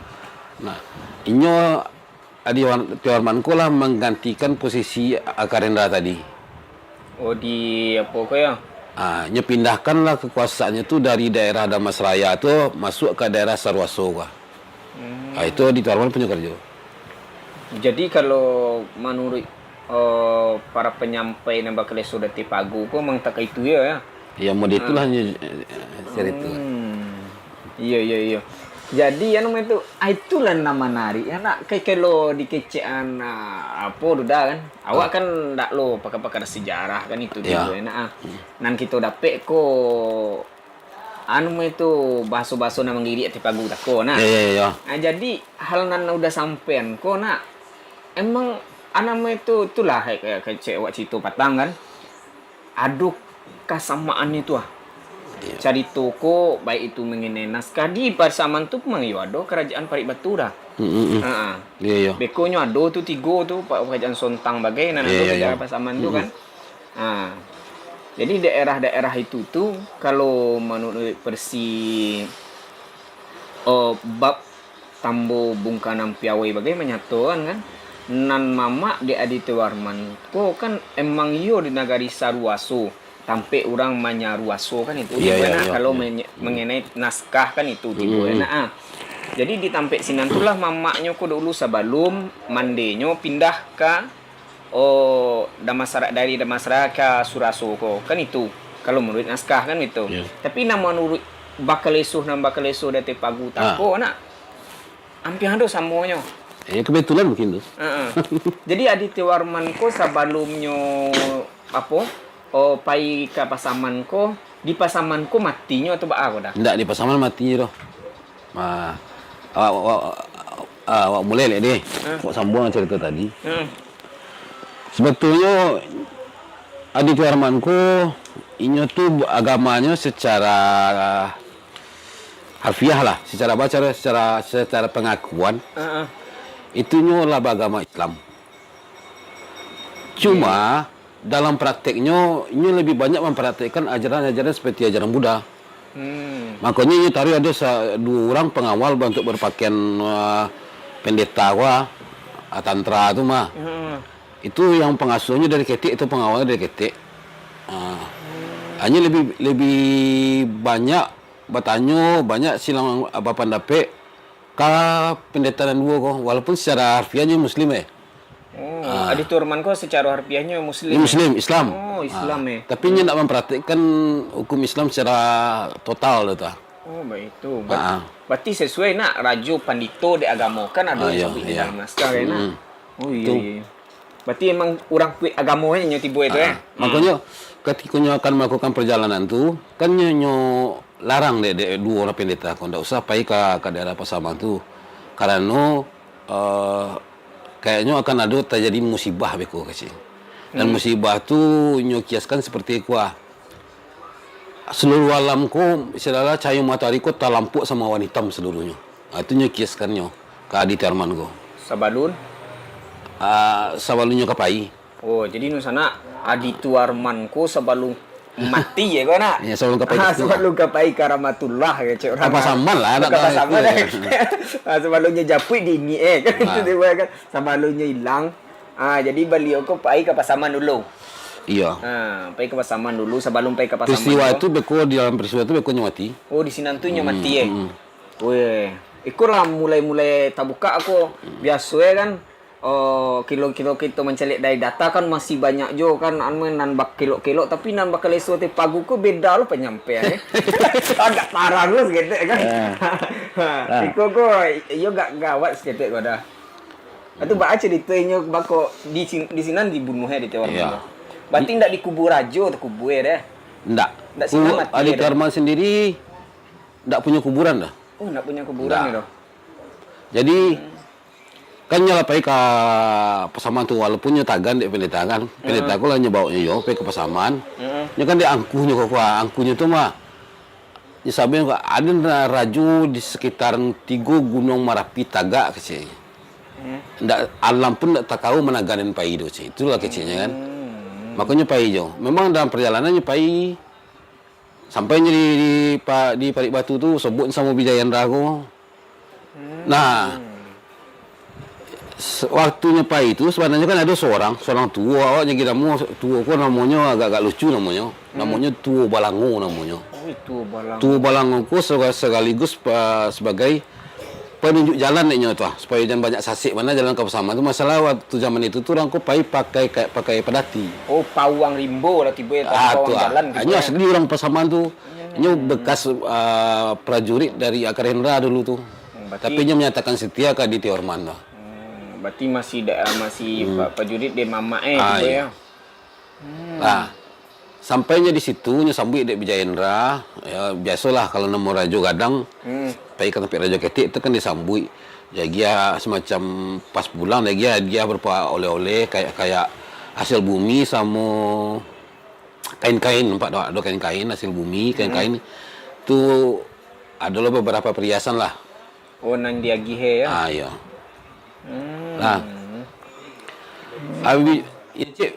Nah, inyo Aditya Warman ko lah menggantikan posisi Akarendra tadi. Oh, di apo ko yo? Ah, nyo pindahkanlah kekuasaannyo tu dari daerah Damasraya tu masuk ka daerah Saruaso ko. Hmm. Ah, itu Aditya Warman punyo karajo. Jadi, kalau manuruik, eh, para panyampai nan bakaleso Datai Pagu ko, memang takah itu yo, yo? Yo, model itulah nyo, eh, carito. Hmm. Iyo, iyo, iyo. Jadi, anu, itu, ah, itulah nan manarik, yo, nak. Ka-, kalau dikecekan, ah, apo tu dah, kan? Awak kan ndak lo pakar-pakar sejarah, kan, itu, yo, nak, ah. Hmm. Nan kito dapek ko, anu, itu bahaso-bahaso nan manggiriak Datai Pagu tako, nah. Yo, yo, yo, yo. Ah, jadi, hal nan udah sampean ko, nak, emang, anu, itu, itulah, kayak, kayak cek awak carito patang, kan. Ado kasamaan itu, ah. Iyo. Carito ko, baik itu mengenai naskah di Pasaman tu, memang iyo ado Kerajaan Parik Batu dah. Mm, mm, mm. Ha, ha. Iyo, iyo. Beko nyo ado tu tigo tu, pa-, Kerajaan Sontang bagai, nan ado di daerah Pasaman tu, kan. Ha. Jadi, daerah-daerah itu tu, kalau manuruik versi, oh, bab Tambo Bungkanan Piawai bagai manyatokan, kan, nan mamak dek Aditya Warman ko kan emang iyo di nagari Saruaso, tampek urang manyaruaso kan itu, iyo, tibo iyo, nak, iyo, kalau iyo. Menye-, mengenai naskah kan itu, tibo nak, ah. Jadi, di tampek sinan tu lah mamaknyo ko dulu sabalum mandenyo pindah ka Oh, Damasara-, dari Damasraya ka Suraso ko, kan itu, kalau manuruik naskah kan itu. Yo. Tapi, nan manuruik bakaleso, nan bakaleso Datai Pagu tako, nak, ampia ado samonyo. Eh, kebetulan mungkin tu. Heeh. Jadi, Aditya Warman ko sabalumnyo, apo, Oh, pai ka Pasaman ko, di Pasaman ko matinyo atau baa ko dah? Ndak di Pasaman matinyo doh. Ah, awak, awak, ah, awak mulai lek deh. Hmm. Awak sambung carito tadi. Hmm. Sebetulnyo, Aditya Arman ko, inyo tu agamanyo secara harfiah lah, secara baca, secara, secara pengakuan, Heeh. itunyo lah beragama Islam. Cuma, Iya. dalam prakteknyo, inyo lebih banyak mempraktekkan ajaran-ajaran seperti ajaran Buddha. Hmm. Makonyo inyo taruih ado sa-, duo urang pengawal ba-, untuk berpakaian, ah, pendeta ko, ah, tantra tu mah. Hmm. Itu yang pengasuhnyo dari ketek, itu pengawalnyo dari ketek. Ah. Hmm. Hanya lebih, lebih banyak batanyo, banyak silang, ah, bapandapek ka pendeta nan duo ko, walaupun secara harfiahnyo Muslim, eh. Oh, Ah. Aditya Arman ko secara harfiahnyo Muslim? Muslim, Islam. Oh, Islam, Ah. eh. Tapi inyo Hmm. nak mempraktikkan hukum Islam secara total tu, ah. Oh, baitu. Ber-, Ah. berarti sesuai nak rajo pandito dek agamo, kan ado Ah, yang iya, sabuik di iya. dalam naskah, kan, nak? Hmm. Oh, iya, Tu. iya. Berarti emang urang kuik agamo inyo tibo itu, Ah, eh? Hmm. makonyo, katiko nyo akan melakukan perjalanan tu, kan nyo, nyo larang dek, dek duo urang pendeta ko, ndak usah pai ka, ka daerah Pasaman tu. Karano, eh, kayaknyo akan ado terjadi musibah beko, kecek. Dan Hmm. musibah tu nyo kiaskan seperti ko, ah. Seluruh alam ko, istilah cahayo matoari ko talampok samo awan itam seluruhnyo. Ah, itu nyo kiaskannyo ka Aditya Arman ko. Sabalun? Ah, sabalunnyo ka pai. Oh, jadi nu sanak, Aditya Arman ko sabalun mati ya ko, nak? Ya, sabalun ka pai Ah, ka situ. sabalun ka pai ka Rahmatullah, kecek urang. Ka Pasaman lah, Ka nak tahu. Pasaman, eh. Ah, sabalunnyo japuik di ini, eh. Kan Ah. itu dia kan. Sabalunnyo ilang. Ah, jadi baliau ko pai ka Pasaman dulu. Iya. Ah, pai ka Pasaman dulu, sabalun pai ka Pasaman Peristiwa tu. tu beko, di dalam peristiwa tu beko nyo mati. Oh, di sinan tu nyo Hmm, mati, eh? hmm. Weh, iko lah mulai-mulai tabuka ko. Hmm. Biaso, eh, kan, oh, kilo-kilo kito mancaliak dari data kan masih banyak jo kan, anu, nan bakelok-kelok, tapi nan bakaleso ti pagu ko beda lo panyampaian, eh. Agak tarang lo saketek kan. Ya. Ha, Ah. iko ko, iyo gak gawat saketek ko dah. Itu baa carito inyo bako di sin-, di sinan dibunuah, eh, di Taiwan Iya. tu. Berarti Di ndak dikubur rajo tu kubur, eh? Ndak. Ndak Ku-, sinan mati, Aditya eh? Arman sendiri ndak punyo kuburan dah. Oh, ndak punyo kuburan Ndak. gitu. Jadi, Hmm. kan nyo lah pai ka Pasaman tu, walaupun nyo tagan dek pendeta kan. Pendeta Hmm. ko lah nyo baok nyo yo pai ka Pasaman. Hmm. Nyo kan dek angkuhnyo ko, angkuhnyo tu mah. Nyo sabuik ko, ado na-, rajo di sekitaran tigo Gunuang Marapi tagak, keceknyo. Hmm. Ndak, alam pun ndak takawa managanan pai do, kecek. Itulah keceknyo kan. Hmm. Makonyo pai jo. Memang dalam perjalanannyo pai, sampai nyo di, di pa-, di Parik Batu tu, sobok samo Bijayendra ko. Hmm. Nah, se-, waktunyo pai tu, sabananyo kan ado sorang, sorang tuo, awak jadi namo, tuo ko namonyo agak-agak lucu namonyo. Hmm. Namonyo Tuo Balango namonyo. Oh, Tuo Balango. Tuo Balango ko sega-, sekaligus pa-, sebagai penunjuk jalan dek nyo tu, ah, supayo jan banyak sasek bana jalan ka Pasaman tu. Masalah waktu zaman itu tu urang ko pai pakai ka-, pakai padati. Oh, pawang rimbo lah tibo, Ah, pawang tu, ah. jalan tibo, Nyo eh. asli urang Pasaman tu. Hmm. Nyo bekas, ah, prajurit dari Akar Hendra dulu tu. Hmm, berarti Tapi nyo menyatakan setia ka Aditya Arman tu. Hmm, berarti masih da-, masih Hmm. pa-, prajurit dek mamak, eh, Ah, tibo, iya. ya. Hmm. Nah, sampai nyo di situ, nyo sambuik dek Bijayendra, ya, biasolah kalau namo rajo gadang, Hmm. pai ka tampek rajo ketek tu kan disambuik. Diagiah semacam pas pulang, diagiah hadiah berupa oleh-oleh, kayak, kayak hasil bumi samo kain-kain, nampak dak? Ado kain-kain hasil bumi, Hmm. kain-kain. Tu ado lo beberapa perhiasan lah. Oh, nan diagih, ya? Ah, iya. Hmm. Nah. Abi, ya, cek.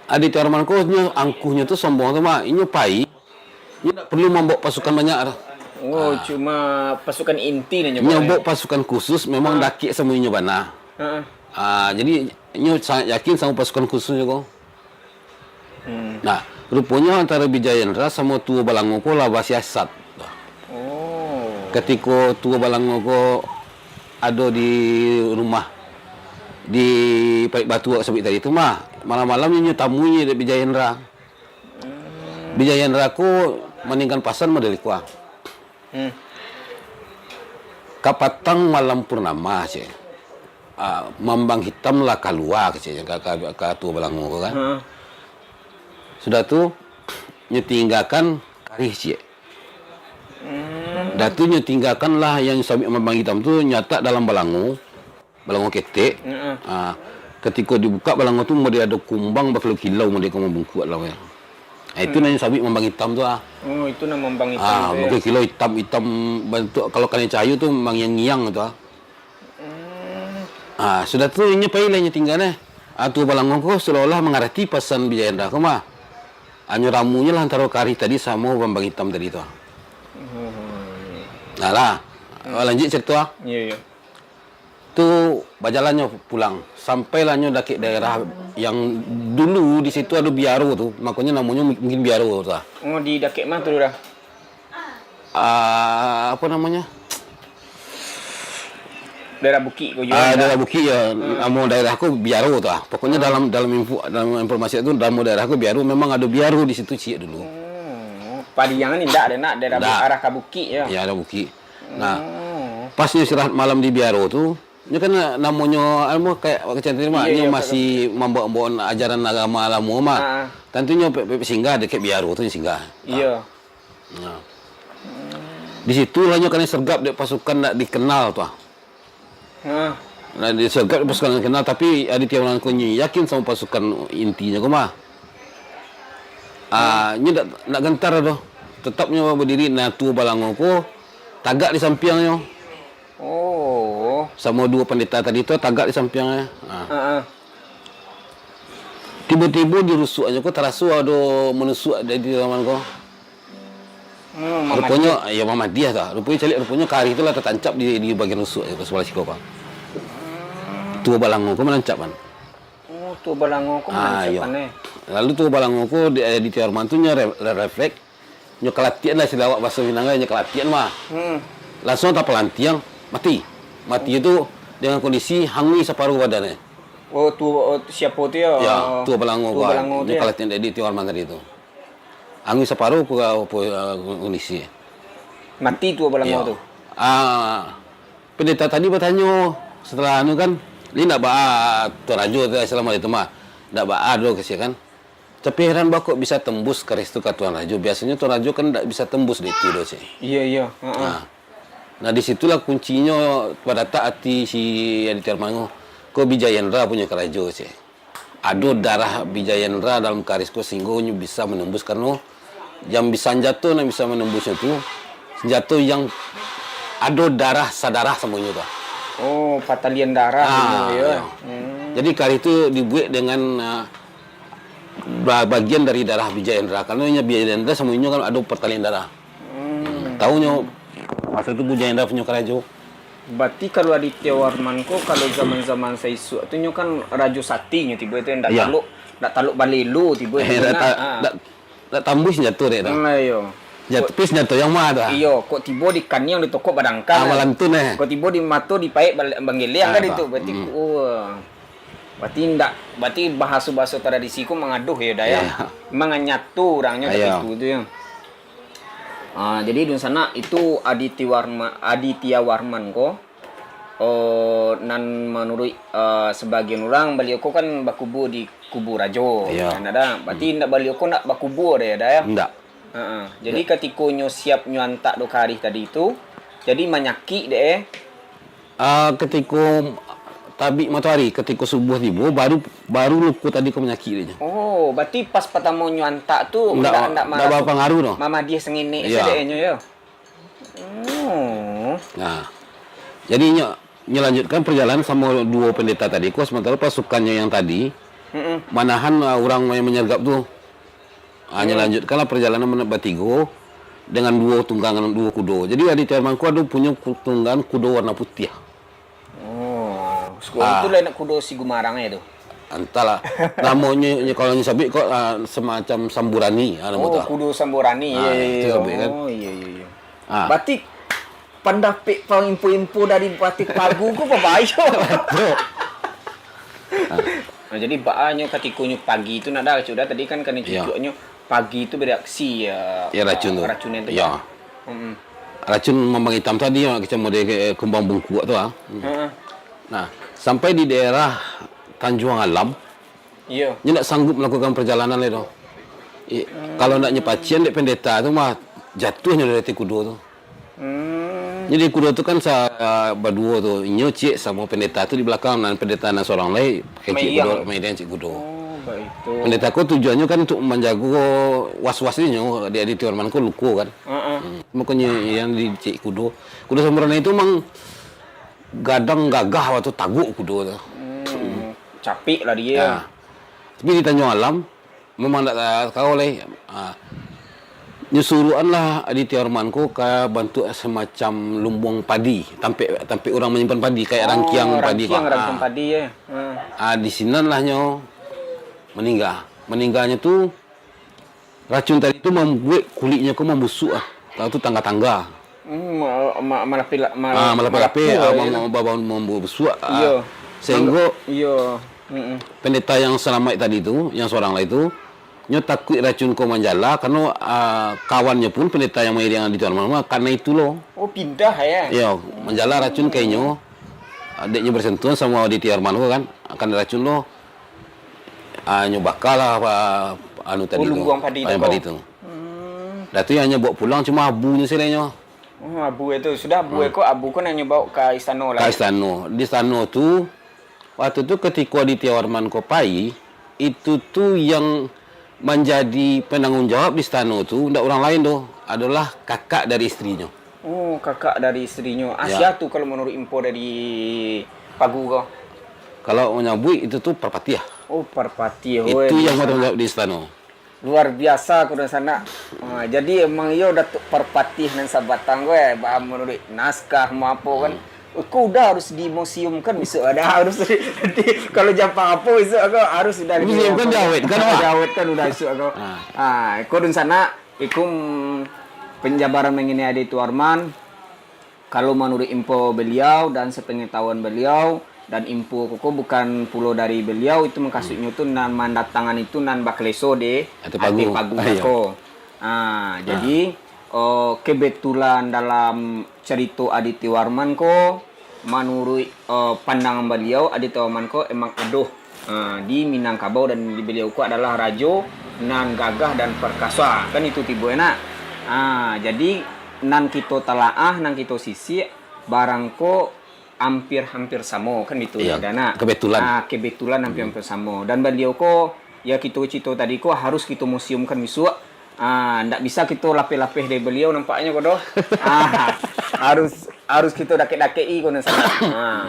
Aditya Arman ko nyo, angkuhnyo tu sombong tu, Mak. Inyo pai, inyo ndak perlu mambawa pasukan banyak tu. Oh, Ah. cuma pasukan inti nyo Inyo bawa, bawa ya? pasukan khusus, memang Ah. dakek samo inyo bana. Heeh. Ah, jadi, inyo sangat yakin samo pasukan khususnyo ko. Hmm. Nah, ruponyo antaro Bijayendra samo Tuo Balango ko lah basiasat. Oh. Katiko Tuo Balango ko ado di rumah, di Parik Batu awak sabuik tadi tu mah, malam-malam inyo tamui dek Bijayendra. Hmm. Bijayendra ko maninggan pasan model iko ah. Hmm. Kapatang malam purnama, cek. Ah, mambang hitam lah kalua, keceknyo, ka, ka, ka Tuo Balango ko kan. Heeh. Sudah tu, nyo tinggakan karih ciek. Dah tu nyo tinggakan lah yang sabik mambang itam tu, nyo latak dalam balango, balango ketek. Heeh. Ah, katiko dibukak balango tu, model ado kumbang bakilau-kilau, model ka mambungkuak lah, weh. Ah, itu nan sabik mambang itam tu, ah. Oh, itu nan mambang itam Ah, tu, ya. Mungkin kilau itam-itam bantuak, kalau kanai cahayo tu mangiang-ngiang tu, ah. Hmm. Ah, sudah tu inyo pai lah, inyo tingga neh. Ah, tuo balango ko seolah-olah mangarati pasan Bijayendra ko mah. Hanyo ramunyo lah antaro karih tadi samo mambang itam tadi tu. Oh. Nah lah. Hmm. Lanjuik carito ah. Iya, iya. Tu bajalannyo pulang. Sampailah nyo dakek daerah yang dulu di situ ado biaro tu. Makonyo namonyo mungkin biaro tu ah. Oh, di dakek ma tu, Lurah? Ah, apa namanya? Daerah bukik ko juo, Ah, indak? Daerah bukik ya. Hmm. Namo daerah ko Biaro tu ah. Pokoknya Hmm. dalam, dalam info, dalam informasi tu, namo daerah ko Biaro, memang ado biaro di situ ciek dulu. Hmm. Padiang ni ndak ado nak daerah bu-, Ndak. arah ka bukik ya. Ya, ada bukik. Nah, Hmm. pas nyo istirahat malam di Biaro tu, nyo kan namonyo, anu, kayak awak kecil tadi mah, Iya, nyo iya, masih mambawa-bawa ajaran agama lamo mah. Ah. Tantunyo pe-, pe-, singgah dekat Biaro tu singgah. Iya. Nah. Di situ lah nyo kanai sergap dek pasukan ndak dikenal tu ah. Ha. Nah, disergap dek pasukan ndak dikenal, tapi Adityawarman ko nyo yakin samo pasukan intinyo ko mah. Ah, nyo ndak, ndak gentar doh. Tetap nyo badiri, nah, tuo balango ko tagak di sampiangnyo. Oh. Samo duo pandeta tadi tu tagak di sampiangnyo. Ah. Ha, ha. Tibo-tibo di rusuaknyo ko taraso ado manusuak dari Adityawarman ko. Hmm, Ruponyo, mamadiah. Iyo, mamadiah tu. Ruponyo caliak, ruponyo karih tu lah tatancap di, di bagian rusuak tu, sabalah siko, Pak. Hmm. Tuo balango ko manancap, kan. Oh, tuo balango ko Ah, manancap, iyo. kan, eh? Lalu tuo balango ko di, eh, Adityawarman tu nyo re-, re-, refleks, nyo kalatian lah, istilah awak bahaso Minang, nyo kalatian mah. Hmm. Langsuang tapalantiang, mati. Mati tu dengan kondisi hanguih saparuah badannyo. Oh, tuo, oh, siapo tu yo? Ya, tuo balango Tuo ko, balango tu nyo yo? kalatian Adityawarman tadi tu. Hanguih saparuah ko, apo, eh, kondisi. Mati tuo balango Iyo. tu? Ah, pendeta tadi batanyo, setelah anu kan, "Ni ndak baa Tuan Rajo tu, selama itu mah? Ndak baa doh," kasihan kan. Tapi heran baa kok bisa tembus karih tu ka Tuan Rajo. Biasonyo Tuan Rajo kan ndak bisa tembus dek itu doh, ceh. Iyo, iyo. Ha, ha. Nah. Nah, di situlah kuncinyo padatak ati si Adityawarman ko. Ko Bijayendra punyo karajo, ceh. Ado darah Bijayendra dalam karih ko sehinggo nyo bisa manembus, karano yang bi-, sanjato nan bisa manembusnyo tu, sanjato yang ado darah sadarah samonyo tu. Oh, patalian darah Ah, inyo, yo. iyo. Hmm. Jadi, karih tu dibuek dengan, ah, ba-, bagian dari darah Bijayendra. Karano inyo Bijayendra samo inyo kan ado patalian darah. Hmm. Taunyo, maso tu Bijayendra punyo karajo. Berarti kalau Adityawarman ko, kalau zaman-zaman saisuak tu, nyo kan rajo sati nyo tibo tu, ndak Iya. taluk, ndak taluk balelo tibo Eh, tu, ndak nah, ta-, ah. ndak, ndak tambuih senjato dek tu. Hmm, iyo. Senjato, Kok tapi senjato yang ma tu, ah? Iyo, kok tibo di kaniang ditokok badangkang, Ah, kan? malantun, eh. Kok tibo di mato dipaek bal-, banggeleng, Ah, kan apa? itu. Berarti, Hmm. oh, berarti ndak, berarti bahaso-bahaso tradisi ko mangaduh, yo, Dayah? Iya. Manganyato urangnyo Iya. tapi itu tu, yo. Ah, jadi dunsanak, itu Adityawarma-, Adityawarman ko, oh, nan manuruik, ah, sabagian urang, baliau ko kan bakubua di kubu rajo, Iya. kan, ada. Berarti Hmm. ndak, baliau ko ndak bakubua deh, ada, ya? Ndak. Ha, ha. Jadi, Ndak. katiko nyo siap nyo antak do karih tadi tu, jadi manyakik deh, eh. Ah, katiko tabik matoari, katiko subuah tibo, baru, baru luko tadi ko manyakik dek nyo. Oh, berarti pas patamo nyo antak tu Ndak, ndak, ndak ndak marasuk bapangaruh doh. mamadiah sanginik Iya. sadek nyo, yo? Oh. Nah, jadi nyo, nyo lanjutkan perjalanan samo duo pendeta tadi ko, sementara pasukannyo yang tadi Mm-mm. manahan, ah, urang yang manyergap tu. Ah, nyo Hmm. lanjutkanlah perjalanan men-, batigo dengan duo tunggangan, duo kudo. Jadi, Adityawarman ko ado punyo ku-, tunggangan kudo warna putiah. Oh, seko- Ah. itu lah nak kudo si Gumarang ya tu. Antahlah. Namonyo, nyo, kalau nyo sabik ko, ah, semacam samburani, ah, namo Oh, tu. kudo samburani. Ah, Ya, ya, itu ya. sabik kan. Oh, iya, iya, iya. Ah. Berarti pandapek pang info-info dari Batik Pagu ko babayo. Betul. Ah. Nah, jadi baa nyo katiko nyo pagi tu nak dah, sudah tadi kan kena Iya. cucuknyo pagi tu bereaksi ya, Ya, racun ah, tu. racun yang tu Ya. kan. Mm-mm. Racun mambang itam tadi, ah, macam model, eh, kumbang bungkuak tu, ah. Hmm. Ha. Nah, sampai di daerah Tanjuang Alam, Iya. nyo ndak sanggup melakukan perjalanan lai tu. Eh, kalau ndak nyo pacian dek pendeta tu mah, jatuahnyo dari ateh kudo tu. Hmm. Jadi kudo tu kan sa-, baduo tu, inyo ciek samo pendeta tu di balakang, nan pendeta nan surang lai pakai ciek kudo, main ciek kudo. Oh, baitu. Pendeta ko tujuannyo kan untuk manjago was-was inyo, di Aditya Warman ko luko kan. Heeh. Hmm. Makonyo yang di ciek kudo. Kudo Samurana itu memang gadang gagah waktu taguak kudo tu. Hmm. Capek lah dia. Ya. Tapi ditanyo alam, memang ndak ta-, tahu lai. Ha. Nyo suruahan lah Aditya Warman ko ka bantuak semacam lumbuang padi, tampek, tampek urang manyimpan padi, kayak rangkiang padi ko. Oh, rangkiang, rangkiang padi, eh. Ha. Ha, di sinan lah nyo maningga. Maningganyo tu, racun tadi tu mambuek kuliknyo ko mambusuak ah. Tahu tu tangga-tangga. Hmm, ma-, ma-, malapeh-la-, mal-, ah, malapeh-lapeh, malapuah, ah, ya. Mam-, mam-, mam-, mambusuak, ah. Iyo. Sehinggo, iyo. Mm-mm. Pendeta yang salamaik tadi tu, yang surang lai tu, nyo takuik racun ko manjala, karano, ah, kawannyo pun pendeta yang mairiang di Tuan Mama, karano itu lo. Oh, pindah, ya? Iyo, manjala racun ka inyo, ah, dek nyo bersentuhan samo di Tiarman ko kan, karano racun lo, ah, nyo baka lah, ah, anu tadi tu, lumbuang padi tu. Lumbuang padi tu. Hmm. Dah tu yang nyo bawa pulang cuma abunyo sajo nyo. Oh, abu itu. Sudah abu, hmm, ko, abu ko nan nyo bawa ka istano lah. Ka istano. Di istano tu, waktu tu katiko Aditya Warman ko pai, itu tu yang manjadi penanggung jawab di istano tu, ndak urang lain doh, adolah kakak dari isterinyo. Oh, kakak dari isterinyo. Ya. Asia tu kalau menurut info dari Pagu ko? Kalau manyabuik itu tu Parpatiah. Oh, Parpatiah. Itu yang bertanggung jawab di istano. Luar biasa ko dunsanak. Ha, jadi emang iyo Datuak Parpatiah nan sabatang ko, eh, bah, menurut naskah ma apo kan. Hmm. Ko udah harus dimuseumkan bisuak ada harus. Jadi kalau jampang apo bisuak ko harus udah dimuseumkan, diawetkan, wah. Diawetkan udah bisuak ko. Ha. Ha, ko dunsanak, iko penjabaran mengenai Aditya Warman. Kalau manuruik info baliau dan sapangatahuan baliau, dan info ko, ko bukan pulo dari baliau, itu mukasuiknyo tu nan mandatangan itu nan bakaleso di Ateh Pagu. Ateh Pagu ko. Ah, iyo. Ah, jadi, oh, kebetulan dalam carito Aditya Warman ko, manuruik, eh, pandangan baliau, Aditya Warman ko emang ado, eh, di Minangkabau, dan di baliau ko adalah rajo nan gagah dan perkasa. Kan itu tibo, nak. Ah, jadi, nan kito talaah, nan kito sisik, barang ko hampir-hampir samo, kan gitu, iyo, ya, nak? Kebetulan. Ah, kebetulan hampir-hampir samo. Dan baliau ko, ya, kito carito tadi ko harus kito museumkan bisuak. Ah, ndak bisa kito lapeh-lapeh dari baliau nampaknyo ko doh. Ah, harus, harus kito dakek-dakek-i ko nan salah. Ah.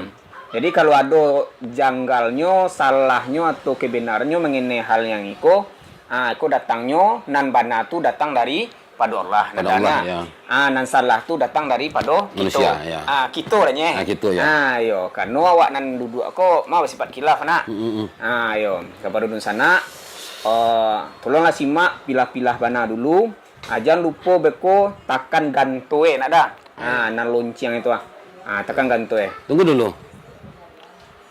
Jadi kalau ado janggalnyo, salahnyo atau kebenarnyo mengenai hal yang iko, ah, iko datangnyo nan bana tu datang dari pado Allah, pado Allah, ya. Ah, nan salah tu datang daripado kito. Manusia, ya. Ah, kito lah, nyeh. Ah, kito, ya. Ah, iyo, karano awak nan duduak ko mah basifat khilaf, nak. Mm, mm, mm. Ah, iyo, kapado dunsanak, eh, tolonglah simak, pilah-pilah bana dulu. Ah, jan lupo beko takan ganto, eh, nak dah. Ah, nan lonceng itu, ah. Ah, takan ganto, eh. Tunggu dulu.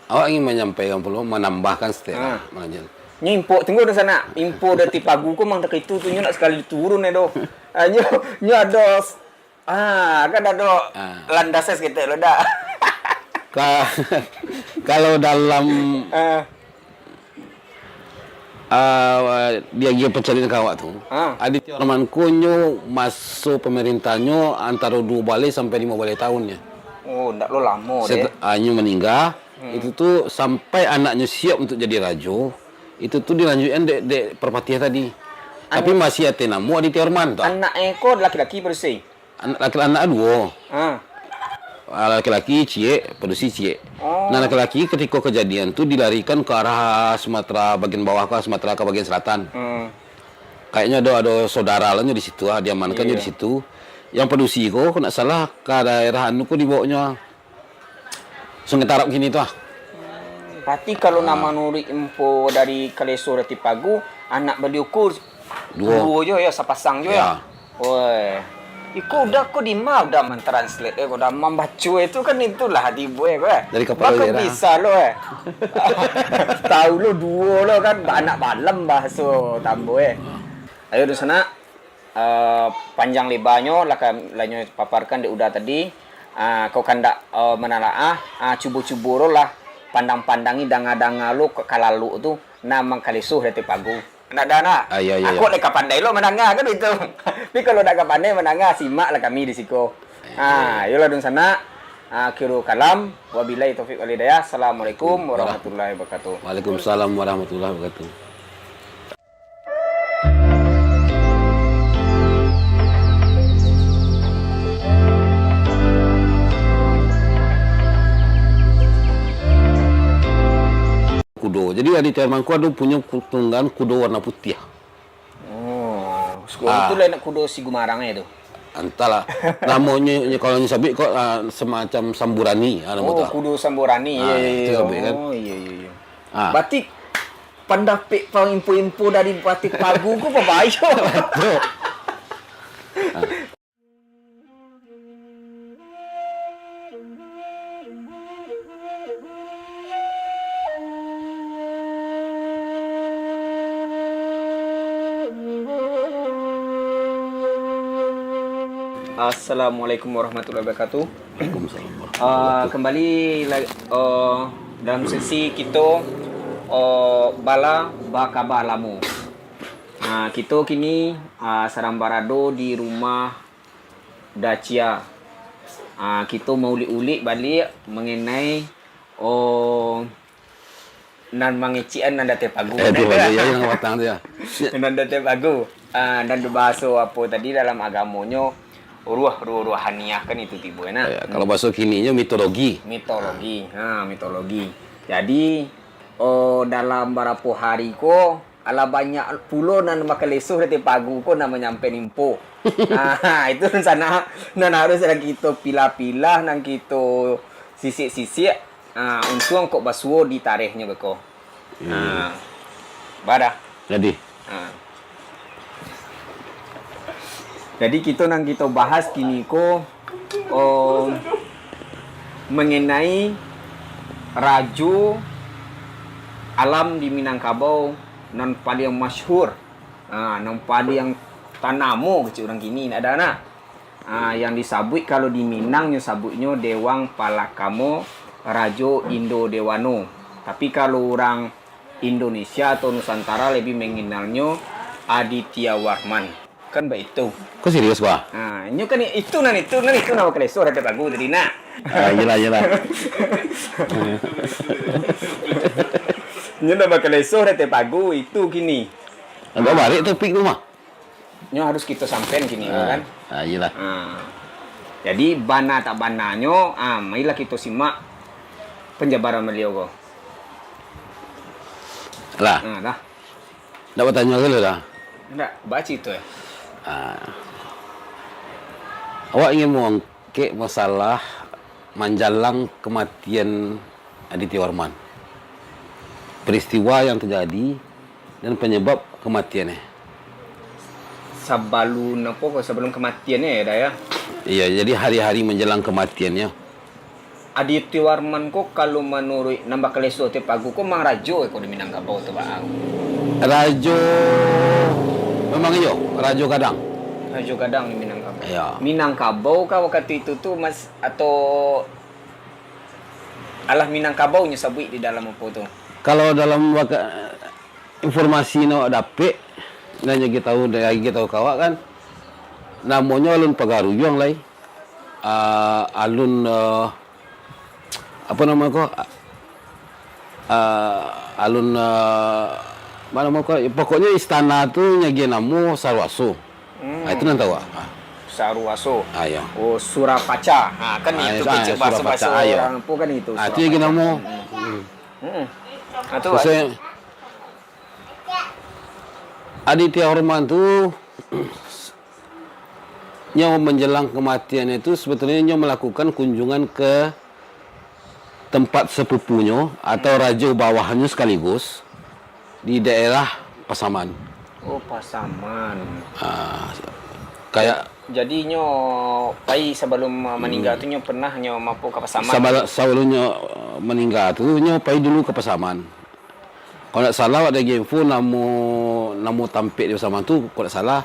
Awak ingin manyampaikan pulo, manambahkan saketek lah, Mang Jun. Nyo info, tunggu dunsanak. Info dari Pagu ko mang takah itu tu, nyo nak sakali turun, eh, doh. Ah, nyo, nyo ado s-, ah, kan ado landas saketek lo, dak? Ka-, kalau dalam, ah, di agiah pancaliak ka awak tu, Aditya Warman ko nyo maso pamarintahnyo antaro duo baleh sampai limo baleh tahun nyo. Oh, ndak lo lamo deh. Set-, ah, nyo maningga, itu tu sampai anaknyo siap untuk jadi rajo, itu tu dilanjuikan dek, dek Parpatiah tadi. Tapi masih ateh namo Aditya Warman tu. Anak e ko laki-laki padusi? Anak laki-, anak duo. Ah. Ah, laki-laki ciek, padusi ciek. Oh. Nah, laki-laki katiko kajadian tu dilarikan ka arah Sumatera bagian bawah, ka Sumatera ka bagian selatan. Hmm. Kayaknyo ado, ado saudara lah nyo di situ, ah, diamankannyo di situ. Yang padusi ko, kok ndak salah, ka daerah anu ko dibawonyo, ah. Sungai Tarab kini tu, ah. Berarti kalau nak manuruik info dari Kaleso Rati Pagu, anak baliau ko duo. Duo jo, ya, sapasang jo, ya? Ya. Woi. Iko udah ko dima udah mentranslate, eh, ko udah mambaco itu kan itulah tibo, eh, ko, eh. Dari kapalo. Bako bisa lo, eh. Tahu lo duo lo kan, anak balem bahaso Tambo, eh. Ayo, dunsanak. Eh, panjang lebanyo lah ka-, lah nyo paparkan dek Uda tadi. Ah, kok kandak, eh, manalaah, ah, cubo-cubo lo lah pandang-pandangi, danga-danga lo ka-, kalalok tu, nan mangkaleso Rati Pagu. Nak dah nak? Ah, iyo, iyo, iyo. Kok lai ka pandai lo mandanga kan itu. Tapi kalau nak ka pandai mandanga, simaklah kami di siko. Ah, iyolah dunsanak. Ah, akhirul kalam. Wabillahi taufiq wal hidayah. Assalamualaikum warahmatullahi wabarakatuh. Waalaikumsalam warahmatullahi wabarakatuh. Kudo. Jadi, Aditya Warman ko ado punyo ku-, tunggangan kudo warna putiah. Oh, siko tu lai nak kudo si Gumarang e tu. Antahlah. Namonyo, nyo, kalau nyo sabuik ko, ah, semacam samburani, ah, namo tu. Oh, kudo samburani. Ah, iyo, iyo, itu iyo. Sabuik kan. Oh, iyo, iyo, iyo. Ah. Berarti pandapek pang info-info dari Patih Pagu ko babayo. Betul. Ah. Assalamualaikum warahmatullahi wabarakatuh. Waalaikumsalam warahmatullahi wabarakatuh. Ah, kembali la-, oh, dalam sesi kito, oh, bala bakaba lamo. Ah, kito kini, ah, sadang barado di rumah Dacia. Ah, kito maulik-ulik baliak mangenai, oh, nan mangecekan nan di ateh pagu. Eh, tu bagai, yo, nan batang tu, yo. Nan di ateh pagu. Ah, nan bahaso apo tadi dalam agamonyo, ruh, ruh, ruhaniah kan itu tibo, nah. Ya, kalau bahaso kininyo mitologi. Mitologi. Ha, mitologi. Jadi, oh, dalam barapo hari ko, alah banyak pulo nan bakaleso di ateh pagu ko nan manyampean info. Ah, itu nan sanak, nan harus nan kito pilah-pilah, nan kito sisik-sisik. Ah, untuang kok basuo di tarehnyo beko. Iyo. Ah, badah. Jadi. Ah. Jadi, kito nan kito bahas kini ko, oh, mangenai rajo alam di Minangkabau nan paliang masyhur, ha, nan paliang tanamo kecek urang kini, nak dah, nak? Ha, yang disabuik kalau di Minang nyo sabuiknyo Dewang Palakamo Rajo Indo Dewano. Tapi kalau urang Indonesia atau Nusantara lebih mengenalnyo Aditya Warman. Kan baitu. Kau serius, Bah? Ha, inyo kan itu nan itu, nan itu nan bakaleso di ateh pagu tadi, nak. Ah, iyolah, iyolah. Inyo nan bakaleso di ateh pagu itu kini. Agak barik topik tu mah. Nyo harus kito sampean kini, ah, kan? Ah, iyolah. Ah. Jadi, bana tak bananyo, ah, marilah kito simak penjabaran baliau ko. Lah. Ah, lah. Ndak batanyo ka lu dah? Ndak, bacito, eh. Ah. Awak ingin mangangkek masalah manjalang kematian Aditya Warman. Peristiwa yang terjadi dan penyebab kematiannya. Sabalun apo ko, sabalun kematiannya, ya, dah, ya? Iya, jadi hari-hari menjelang kematiannya. Aditya Warman ko, kalau manuruik nan bakaleso ateh pagu ko, mang rajo ko di Minangkabau tu, Bang? Rajo, memang iyo, rajo gadang. Rajo gadang di Minangkabau. Iya. Minangkabau kah wakatu itu tu, Mas, atau alah Minangkabau nyo sabuik di dalam apo tu? Kalau dalam waka-, informasi nan awak dapek, nan nyo tahu, dari nyo tahu ka awak kan, namonyo Alun Pagaruyuang lai. Ah, alun, ah, apo namo ko? Ah, alun, ah, apo namo ko? Pokoknyo istana tu nyo agiah namo Saruaso. Hmm. Ah, itu nan tahu, ah. Saruaso. Ah, iyo. Oh, Surapaca. Ha, kan itu kecek bahasa-bahasa urang apo kan itu, Surapaca. Ah, itu agiah namo. Hmm. Hmm. Ah, tu, Aditya Warman tu, nyo menjelang kematiannya itu, sebetulnya nyo melakukan kunjungan ke tempat sepupunyo atau rajo bawahnyo sekaligus di daerah Pasaman. Oh, Pasaman. Ah, kayak jadi nyo pai sabalum, uh, maningga tu nyo pernah nyo mapo ka Pasaman? Sabala-, sabalum nyo, uh, maningga tu, nyo pai dulu ka Pasaman. Kalau ndak salah, awak ado info namo, namo tampek di Pasaman tu, kalau ndak salah,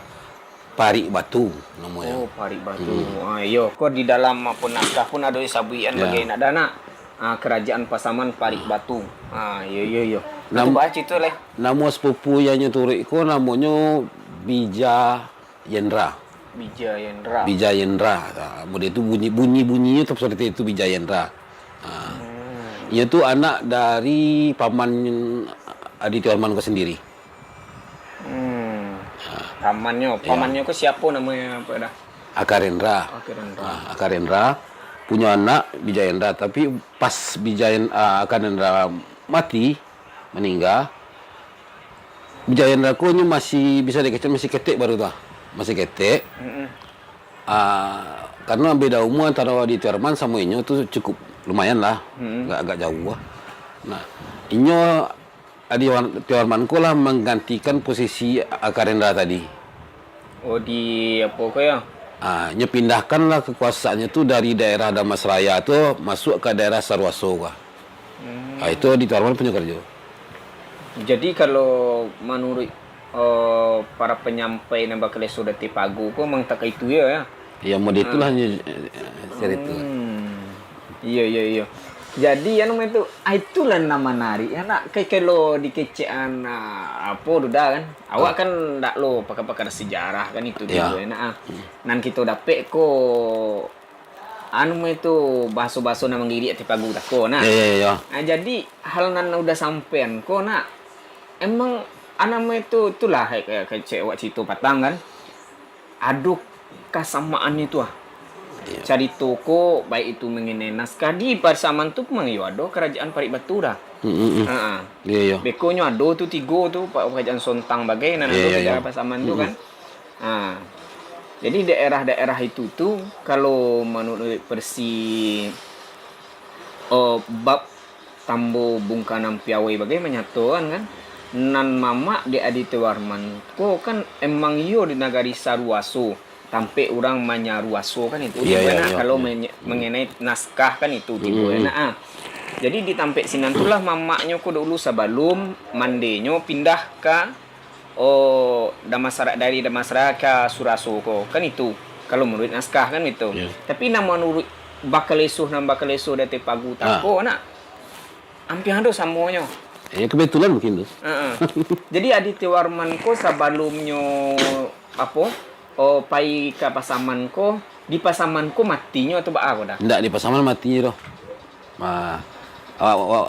Parik Batu namonyo. Oh, Parik Batu. Hmm. Ah, iyo, ko di dalam apo naskah pun ado disabuikan bagai nak dah nak. Ah, Kerajaan Pasaman Parik Batu. Ah, iyo, iyo, iyo. Nam- Cubo ah carito lai. Namo sepupu yang nyo turuik ko namonyo Bija Yendra. Bija Yendra. Bija Yendra. Ah, mode tu bunyi, bunyi-bunyinyo tu seperti itu, Bija Yendra. Ah. Hmm. Inyo tu anak dari paman Aditya Warman ko sendiri. Hmm. Ah. Pamannyo, iyo. Pamannyo ko siapo namonyo, apo dah? Akarendra. Akarendra. Ah, Akarendra punyo anak Bija Yendra, tapi pas Bija Yen-, ah, Akarendra mati, maningga, Bija Yendra ko nyo masih bisa dikecek, masih ketek baru tu ah. Masih ketek. Mm-mm. Ah, karano beda umua antaro Aditya Warman samo inyo tu cukup lumayan lah. Mm-mm. Agak, agak jauah lah. Nah, inyo Aditya Warman ko lah manggantikan posisi Akarendra tadi. Oh, di apo ko yo? Ah, nyo pindahkanlah kekuasaannyo tu dari daerah Damasraya tu masuak ka daerah Saruaso ka. Hmm. Ah, itu Aditya Warman punyo karajo. Jadi, kalau manuruik, eh, para panyampai nan bakaleso di ateh pagu ko, memang takah itu yo, yo? Yo, mode itulah nyo, eh, carito. Hmm. Iyo, iyo, iyo. Jadi, anu, itu, ah, itulah nan manarik, yo, nak. Ka-, kalau dikecekan, ah, apo tu dah, kan? Awak kan ndak lo pakar-pakar sejarah, kan, itu dulu, yo, nak, ah. Hmm. Nan kito dapek ko, anu, itu, bahaso-bahaso nan manggiriak ateh pagu tako, nak. Yo, yo, yo. Ah, jadi, hal nan udah sampean ko, nak, emang, anu, itu, itulah, kayak, kayak cek awak carito patang, kan? Ado kasamaannyo tu ah. Iyo. Carito ko, baik itu mangenai naskah di Pasaman tu, memang iyo ado Karajaan Parik Batu dah. Mm, mm, mm. Ha, ha. Iyo, iyo. Bekonyo ado tu tigo tu, pa-, Karajaan Sontang bagai, nan ado di daerah Pasaman tu kan. Ha. Jadi daerah-daerah itu tu, kalau manuruik versi, oh, bab Tambo Bungkanan Piawai bagai manyatokan kan, nan mamak di Aditya Warman ko kan emang iyo di nagari Saruaso, tampek urang manyaruaso kan itu. Iyo, iyo, iyo. Kalau menye-, mengenai naskah kan itu tibo enak ah. Jadi di tampek sinan tu lah mamaknyo ko dulu sabalum mandenyo pindah ka Oh, Damansara-, dari Damansara ka Saruaso ko, kan itu. Kalau manuruik naskah, kan itu. Iyo. Tapi, nan manuruik bakaleso, nan bakaleso di ateh pagu tako, nak, ampiang ado samonyo. Iyo, kebetulan mungkin tu. Heeh. Jadi, Aditya Warman ko sabalumnyo, apo, oh, pai ka Pasaman ko, di Pasaman ko matinyo atau baa ko dah? Ndak, di Pasaman matinyo doh. Ah, awak, awak,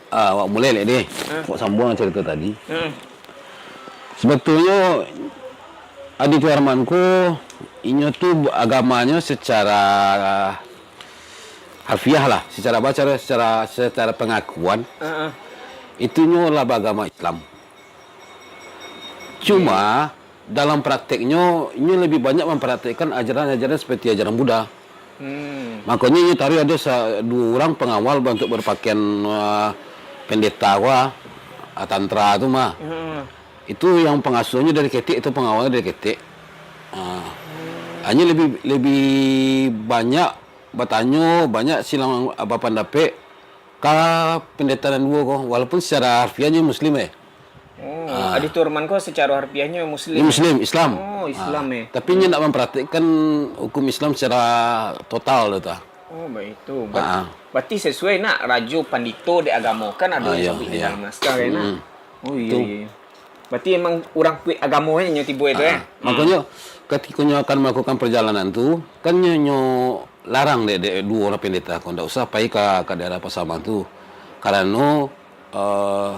ah, awak mulai lek deh. Awak sambuang carito tadi. Sebetulnyo, Aditya Warman ko, inyo tu agamanyo secara harfiah lah, secara baca, secara, secara pengakuan, itu nyo lah bagama Islam. Cuma, dalam prakteknyo, inyo lebih banyak mempraktekkan ajaran-ajaran seperti ajaran Buddha. Hmm. Makonyo, inyo taruih ado sa-, duo urang pengawal ba-, untuk berpakaian, ah, pendeta ko, ah, tantra tu mah. Hmm. Itu yang pengasuhnyo dari ketek, itu pengawalnyo dari ketek. Ah. Hanya lebih, lebih banyak batanyo, banyak silang, ah, bapandapek ka pendeta nan duo ko, walaupun secara harfiahnyo Muslim, eh. Oh, Aditya Warman ko secara harfiahnyo Muslim. Muslim, Islam. Oh, Islam, eh. Tapi inyo ndak mempraktekkan hukum Islam secara total tu, ah. Oh, baitu. Ber-, berarti sesuai nak rajo pandito di agamo, kan ado yang sabuik di dalam naskah, kan, nak? Oh, iyo, iyo. Berarti emang urang kuik agamo inyo tibo itu, eh? Makonyo, katiko nyo akan melakukan perjalanan tu, kan nyo, nyo larang dek, dek duo urang pendeta ko, ndak usah pai ka, ka daerah Pasaman tu. Karano, eh,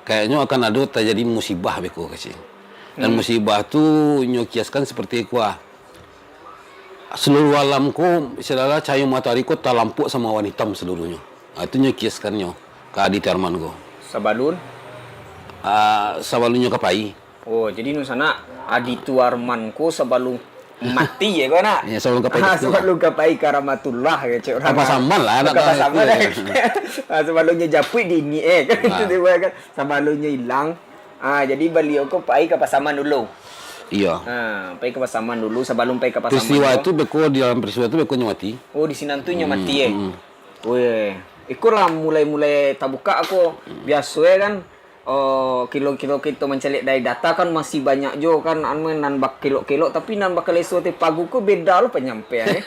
kayaknyo akan ado tajadi musibah beko, kecek. Dan musibah tu nyo kiaskan seperti ko ah. Seluruh alam ko, istilah cahayo matoari ko talampok samo awan itam seluruhnyo. Ah, itu nyo kiaskannyo ka Aditya Warman ko. Sabalun? Ah, sabalunnyo ka pai. Oh, jadi nusana Aditya Warman ko sabalun mati, ya, ko, nak? Ya, sabalun ka pai ka situ lah. Sabalun ka pai ka Rahmatullah, kecek urang. Ka Pasaman lah, nak ka Pasaman lah. Ah, sabalunnyo japuik di ini, eh, kan, itu dia kan. Sabalunnyo ilang. Ah, jadi baliau ko pai ka Pasaman dulu. Iyo. Ah, pai ka Pasaman dulu, sabalun pai ka Pasaman ko. Peristiwa tu beko, di dalam peristiwa tu beko nyo mati. Oh, di sinan tu nyo mati, eh? Hmm. Weh, iko lah mulai-mulai tabukak ko. Biaso e kan, oh, kilo-kilo kito mancaliak dari data kan masih banyak jo kan, anu, nan bakelok-kelok, tapi nan bakaleso ateh pagu ko beda lo panyampaian e.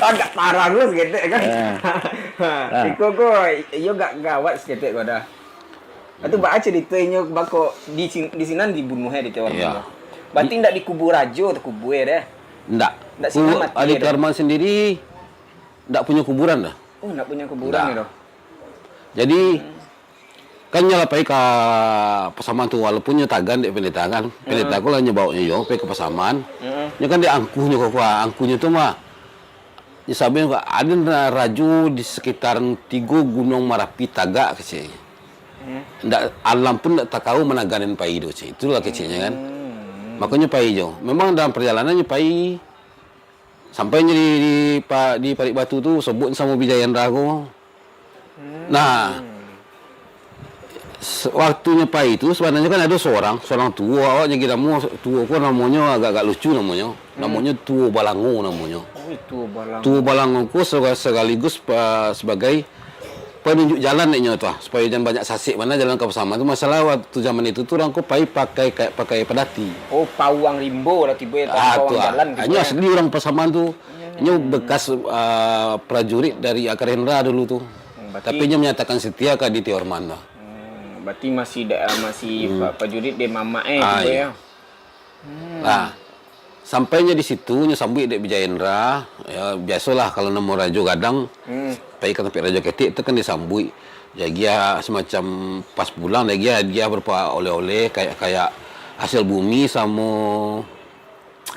Agak tarang lo saketek kan. Ah. Iko ko, iyo gak gawat saketek ko dah. Itu baa carito inyo bako di sin-, di sinan dibunuah, eh, di Tio Arman tu. Berarti ndak dikubua rajo, takubua deh. Ndak. Ndak sinan mati Adi Tio Arman sendiri ndak punyo kuburan doh. Oh, ndak punyo kuburan doh. Jadi, kan nyo lah pai ka pasaman tu, walaupun nyo tagan dek pendeta kan. Pendeta ko lah nyo baok nyo yo pai ka pasaman. Nyo kan dek angkuhnyo ko, angkuhnyo tu mah. Nyo sabuik ko, ado na-, rajo di sekitaran tigo Gunuang Marapi tagak keceknyo. Ndak, alam pun ndak takawa managanan pai do, cek. Itulah keceknyo kan. Makonyo pai jo. Memang dalam perjalanan nyo pai, sampai nyo di, di, pa-, di Parik Batu tu, sobok samo Bijayendra ko. Nah, se-, waktunyo pai tu, sabananyo kan ado sorang, sorang tuo, awak nyo gilo namo, tuo ko namonyo agak-agak lucu namonyo. Namonyo Tuo Balango namonyo. Oh, Tuo Balango. Tuo Balango ko sega-, segaligus pa-, sebagai panunjuk jalan dek nyo tu ah, supayo jan banyak sasek bana jalan ka Pasaman tu. Masalah waktu zaman itu tu urang ko pai pakai ka-, pakai padati. Oh, pawang rimbo lah tibo ya, ah, pawang tu ah. Jalan tibo. Inyo asli urang Pasaman tu. Inyo bekas, ah, prajurit dari Akar Hendra dulu tu. Hmm, berarti. Tapi inyo menyatakan setia ka Adi Tio Arman tu. Hmm, berarti masih da-, masih pa-, prajurit dari mamak eh, ah, tibo iya. Nah, sampai nyo di situ, nyo sambuik dek Bijayendra, ya, biasolah kalau namo rajo gadang, pai ka tampek rajo ketek tu kan disambuik. Ya, agiah semacam pas pulang, ya, agiah, agiah berupa oleh-oleh, kayak, kayak hasil bumi samo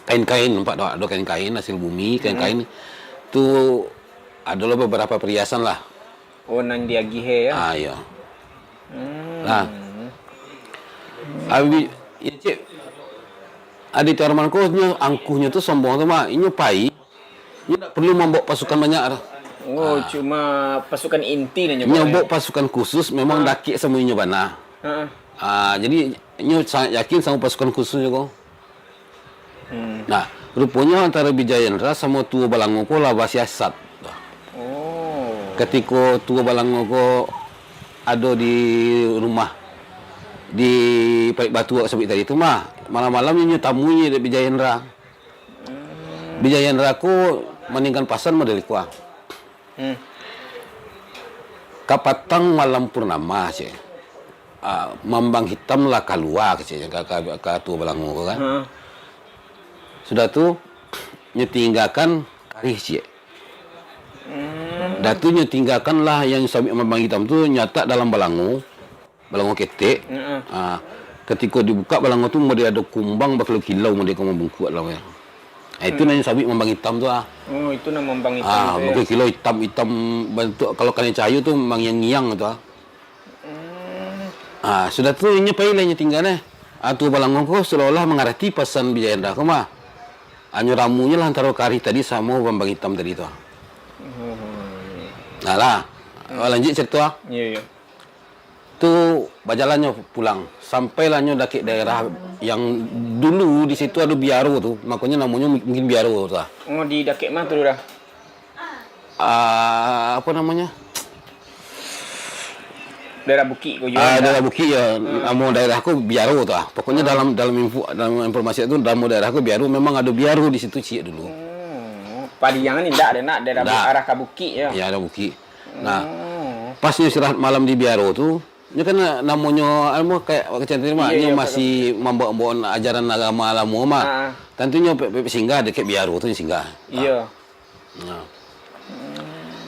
kain-kain, nampak tak? Ado kain-kain, hasil bumi, kain-kain. Tu adalah beberapa perhiasan lah. Oh, nan diagih e, ya? Ah, iyo. Hmm. Nah. Abi, ya, cek. Adi Tio Arman ko nyo, angkuhnyo tu sombong tu mah. Inyo pai, inyo ndak perlu mambaok pasukan banyak tu. Oh, ah, cuma pasukan inti nyo baok. Inyo baok pasukan khusus, memang dakek samo inyo bana. Heeh. Ah, jadi inyo sangat yakin samo pasukan khusus nyo ko. Hmm. Nah, ruponyo antaro Bijayendra samo Tuo Balango ko lah basiasat. Oh. Katiko Tuo Balango ko ado di rumah, di Parik Batu awak sabuik tadi tu mah, malam-malam inyo tamui dek Bijayendra. Hmm. Bijayendra ko maninggan pasan model iko ah. Hmm. Kapatang malam purnama, cek. Ah, Mambang Hitam lah kalua, cek, ka, ka, ka Tuo Balango ko kan. Hmm. Sudah tu, nyo tinggakan karih, cek. Hmm. Dah tu nyo tinggakan lah yang sabik Mambang Hitam tu, nyo latak dalam balango. Balango ketek. Heeh. Ah, katiko dibukak balango tu, model ado kumbang bakilau-kilau, model ka mambungkuak dalam aia. Ah, itu nan sabik Mambang Hitam tu ah. Oh, itu nan Mambang Hitam tu, ya? Ah, bakilau-kilau, hitam-hitam, bantuak kalau kanai cahayo tu mangiang-ngiang tu ah. Hmm. Ah, sudah tu inyo pai lah, inyo tingga neh. Ah, Tuo Balango ko seolah-olah mangarati pasan Bijayendra ko mah. Hanyo ramunyo lah antaro karih tadi samo Mambang Hitam tadi tu ah. Oh. Nah lah. Hmm. Lanjuik carito ah. Iya, iya. Tu bajalannyo pulang, sampailah nyo dakek daerah yang dulu di situ ado biaro tu, makonyo namonyo mungkin biaro tu lah. Oh, di dakek ma tu dah? Ah, apo namonyo? Daerah bukik ko juo. Ah, dah. Daerah bukik ya, hmm, namo daerah ko biaro tu lah. Pokoknyo dalam, dalam info, dalam informasi tu, namo daerah ko biaro, memang ado biaro di situ ciek dulu. Hmm, Pariang ni ndak ado nak daerah bu-, arah ka bukik ya? Ya, ada bukik. Nah, pas nyo istirahat malam di biaro tu, nyo kan namonyo, anu, kayak awak kecil tadi mah, nyo masih mambaok-baok ajaran agama lamo mah. Ah. Tantu nyo pe-, pe-, singgah dakek biaro tu, nyo singgah. Iyo. Nah.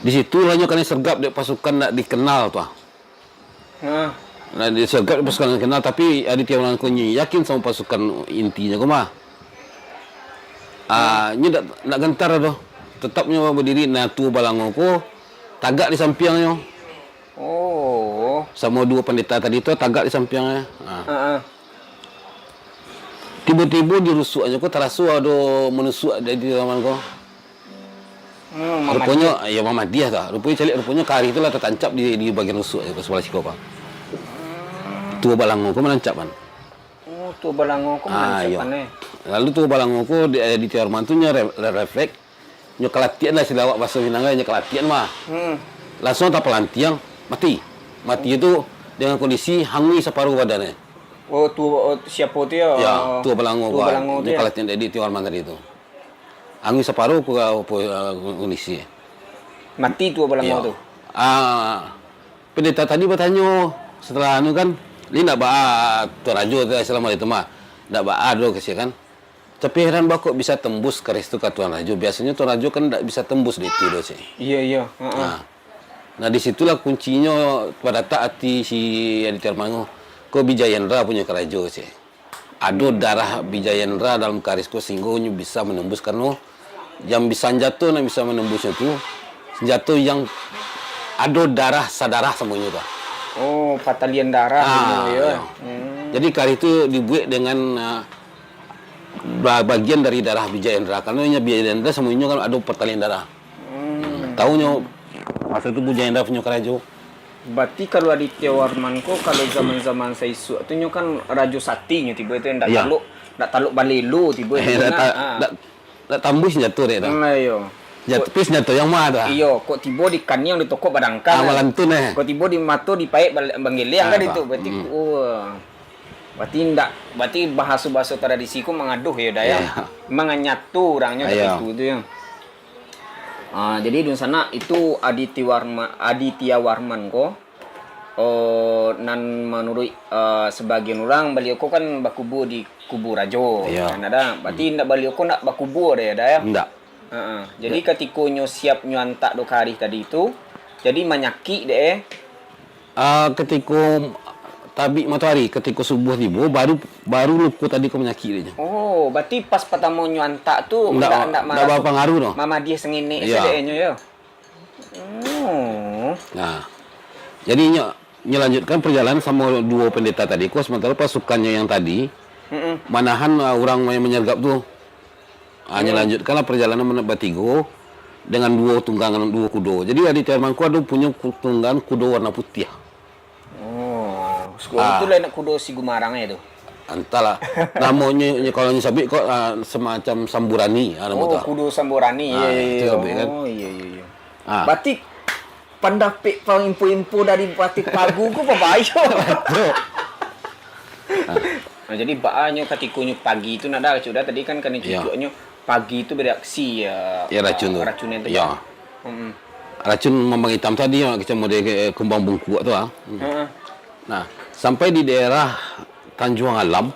Di situ lah nyo kanai sergap dek pasukan ndak dikenal tu ah. Ah. Nah, disergap dek pasukan ndak dikenal, tapi Adi Tio Arman ko nyo yakin samo pasukan intinyo ko mah. Ah, nyo ndak, ndak gentar doh. Tetap nyo badiri, nah, Tuo Balango ko tagak di sampiangnyo. Oh. Samo duo pandeta tadi tu tagak di sampiangnyo. Ha. Ha, ha. Tibo-tibo di rusuaknyo ko taraso ado manusuak dari dalam ko. Hmm, ruponyo, mamadiah. Yo, mamadiah tu. Ruponyo caliak, ruponyo karih tu lah tatancap di, di bagian rusuak tu, sabalah siko ko. Hmm. Tuo Balango ko manancap kan. Oh, Tuo Balango ko manancap kan, eh. Lalu Tuo Balango ko di, di Tio Arman tu nyo re-, re-, refleks. Nyo kalatian lah, istilah awak bahaso Minang kan, nyo kalatian mah. Hmm. Langsuang tapalantiang, mati. Mati tu dengan kondisi hanguih saparuh badannyo. Oh, tu, oh, siapo tu yo? Ya, Tuo Balango ko. Tuo Balango tu nyo yo? Kalatian dek Tio Arman tadi tu. Hanguih saparuh ko, ko, eh, kondisi. Mati Tuo Balango tu? Ya. Ah, Pendeta tadi batanyo, Setelah anu kan, ni ndak baa Tuan Rajo tu, assalamualaikum mah. Ndak baa doh, kasihan kan. Tapi heran baa kok bisa tembus karih tu ka Tuan Rajo. Biasonyo Tuan Rajo kan ndak bisa tembus di itu doh, cek. Iyo, iyo. Heeh. Nah. Nah, di situlah kuncinyo padatak ati si Aditya Warman ko. Ko Bijayendra punyo karajo, cek. Ado darah Bijayendra dalam karih ko sahinggo nyo bisa manembus, karano yang bi-, sanjato nan bisa manembusnyo tu, sanjato yang ado darah sadarah samonyo tu. Oh, patalian darah. Ah, iyo. Hmm. Jadi karih tu dibuek dengan, ah, ba-, bagian dari darah Bijayendra. Karano inyo Bijayendra samonyo kan ado patalian darah. Hmm. Tahu nyo, maso tu Bijayendra punyo karajo. Berarti kalau Aditya Warman ko, kalau zaman-zaman saisuak tu, nyo kan Rajo Sati nyo tibo tu, ndak taluk, ndak taluk balelo tibo tu, ndak ta-, ndak, ndak tambuih senjato dek tu. Hmm, iyo. Tapi senjato yang ma tu? Iyo, kok tibo di kaniang ditokok badangkang. Ah, malantun, eh. Kok tibo di mato dipaek bal-, banggeleng kan itu. Berarti, oh. Berarti ndak, berarti bahaso-bahaso tradisi ko mangaduh yo, Da, yo? Iya. Manganyato urangnyo. Iyo. Tapi itu tu, yo. Ah, jadi dunsanak, itu Aditya Warma-, Aditya Warman ko, oh, nan manuruik, ah, sabagian urang, baliau ko kan bakubua di kubu rajo. Iyo. Kan ado. Berarti ndak, baliau ko ndak bakubua dek, Da, yo? Ndak. Ha, ha. Jadi katiko nyo siap nyo antak do karih tadi tu, jadi manyakik dek, eh. Ah, katiko tabik matoari, katiko subuah tibo, baru, baru luko tadi ko manyakik dek nyo. Oh, berarti pas partamo nyo antak tu ndak, ndak, ndak bapangaruah doh. Mamadiah sangenek sadek nyo, yo. Oh. Nah. Jadi nyo, nyo lanjutkan perjalanan samo duo pendeta tadi ko, sementaro pasukannyo yang tadi manahan, ah, urang yang manyergap tu. Ah, nyo lanjutkanlah perjalanan batigo dengan duo tunggangan, duo kudo. Jadi, Aditya Warman ko ado punyo ku-, tunggangan kudo warna putiah. Oh, kudo tu lah nak kudo si Gumarang tu. Antahlah. Namonyo, nyo, kalau nyo sabuik ko, ah, semacam samburani, ah, namo tu. Oh, kudo samburani. Ah, iyo, iyo, itu iyo. Sabuik kan. Oh, iyo, iyo, iyo. Ah. Berarti pandapek pang info-info dari Bupati Pagu ko babayo. Betul. Ah. Nah, jadi baa nyo katiko nyo pagi tu nak, Da, cak Da tadi kan, kan cucuaknyo pagi tu bereaksi, yo, racun tu. Racun tu. Yo. Mm-mm. Racun mambang itam tadi, yo, kecek model, eh, kumbang bungkuak tu, ah. Hmm. Heeh. Nah, sampai di daerah Tanjuang Alam,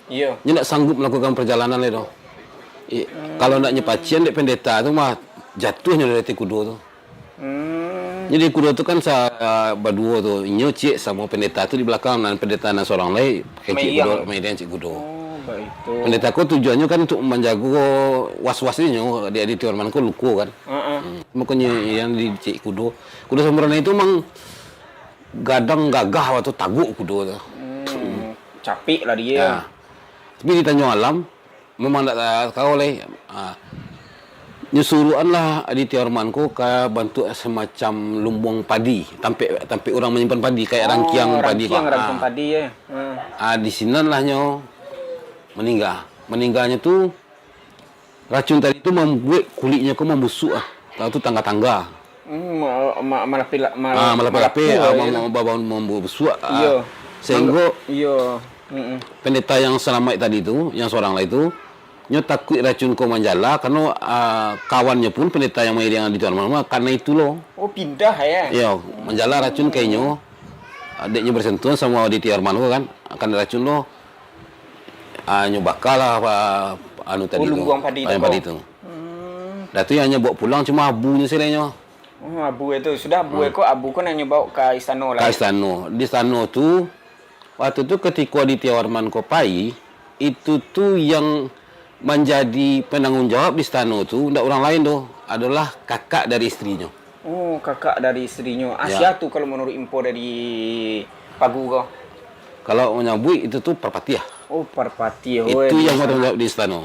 iyo, nyo ndak sanggup melakukan perjalanan lai doh. I-, kalau ndak nyo pacian dek pendeta tu mah, jatuah nyo dari ateh kudo tu. Hmm. Jadi kudo tu kan sa-, baduo tu, inyo ciek samo pendeta tu di balakang, nan pendeta nan sorang lai pakai ciek kudo, mairiang ciek kudo. Oh, baitu. Pendeta ko tujuannyo kan untuk manjago was-was inyo, di, di Aditya Warman ko luko kan. Heeh. Hmm. Makonyo yang di ciek kudo. Kudo samburani tu mang gadang gagah, waktu taguk kudo tu. Hmm. Capek lah dia. Ya. Tapi di Tanjuang Alam, memang ndak ta-, tahu lai. Ha. Nyo suruakanlah Aditya Warman ko ka bantuak semacam lumbuang padi, tampek, tampek urang manyimpan padi, kayak rangkiang padi ko. Oh, rangkiang, rangkiang padi, yo. Ha. Ha, di sinanlah nyo maningga. Maningganyo tu, racun tadi tu mambuek kuliknyo ko mambusuk ah. Tahu tu tangga-tangga. Hmm, ma-, ma-, malapeh-la-, mal-, ah, malapeh-lapeh, malapuah, ah, yo. Mam-, mam-, mambusuak, ah, iyo. Sehinggo, iyo. Mm-mm. Pendeta yang salamaik tadi tu, yang sorang lai tu, nyo takuik racun ko manjala, karano, ah, kawannyo pun pendeta yang mairiang Aditya Warman, karano itu lo. Oh, pindah, yo? Iyo, manjala racun ka inyo, ah, dek nyo bersentuhan samo Aditya Warman ko kan, karano racun lo, ah, nyo bakalah, ah, anu tadi tu, lumbuang padi tu. Lumbuang padi tu. Hmm. Dah tu yang nyo baok pulang cuma abunyo sajo nyo. Oh, abu itu. Sudah abu ko, abu ko nan nyo baok ka istano lai. Ka istano. Di istano tu, waktu tu katiko Aditya Warman ko pai, itu tu yang manjadi penanggung jawab di istano tu, ndak urang lain doh, adolah kakak dari isterinyo. Oh, kakak dari isterinyo. Ya. Asia tu kalau manuruik info dari Pagu ko? Kalau manyabuik itu tu Parpatiah. Oh, Parpatiah. Itu yang batanggung jawab di istano.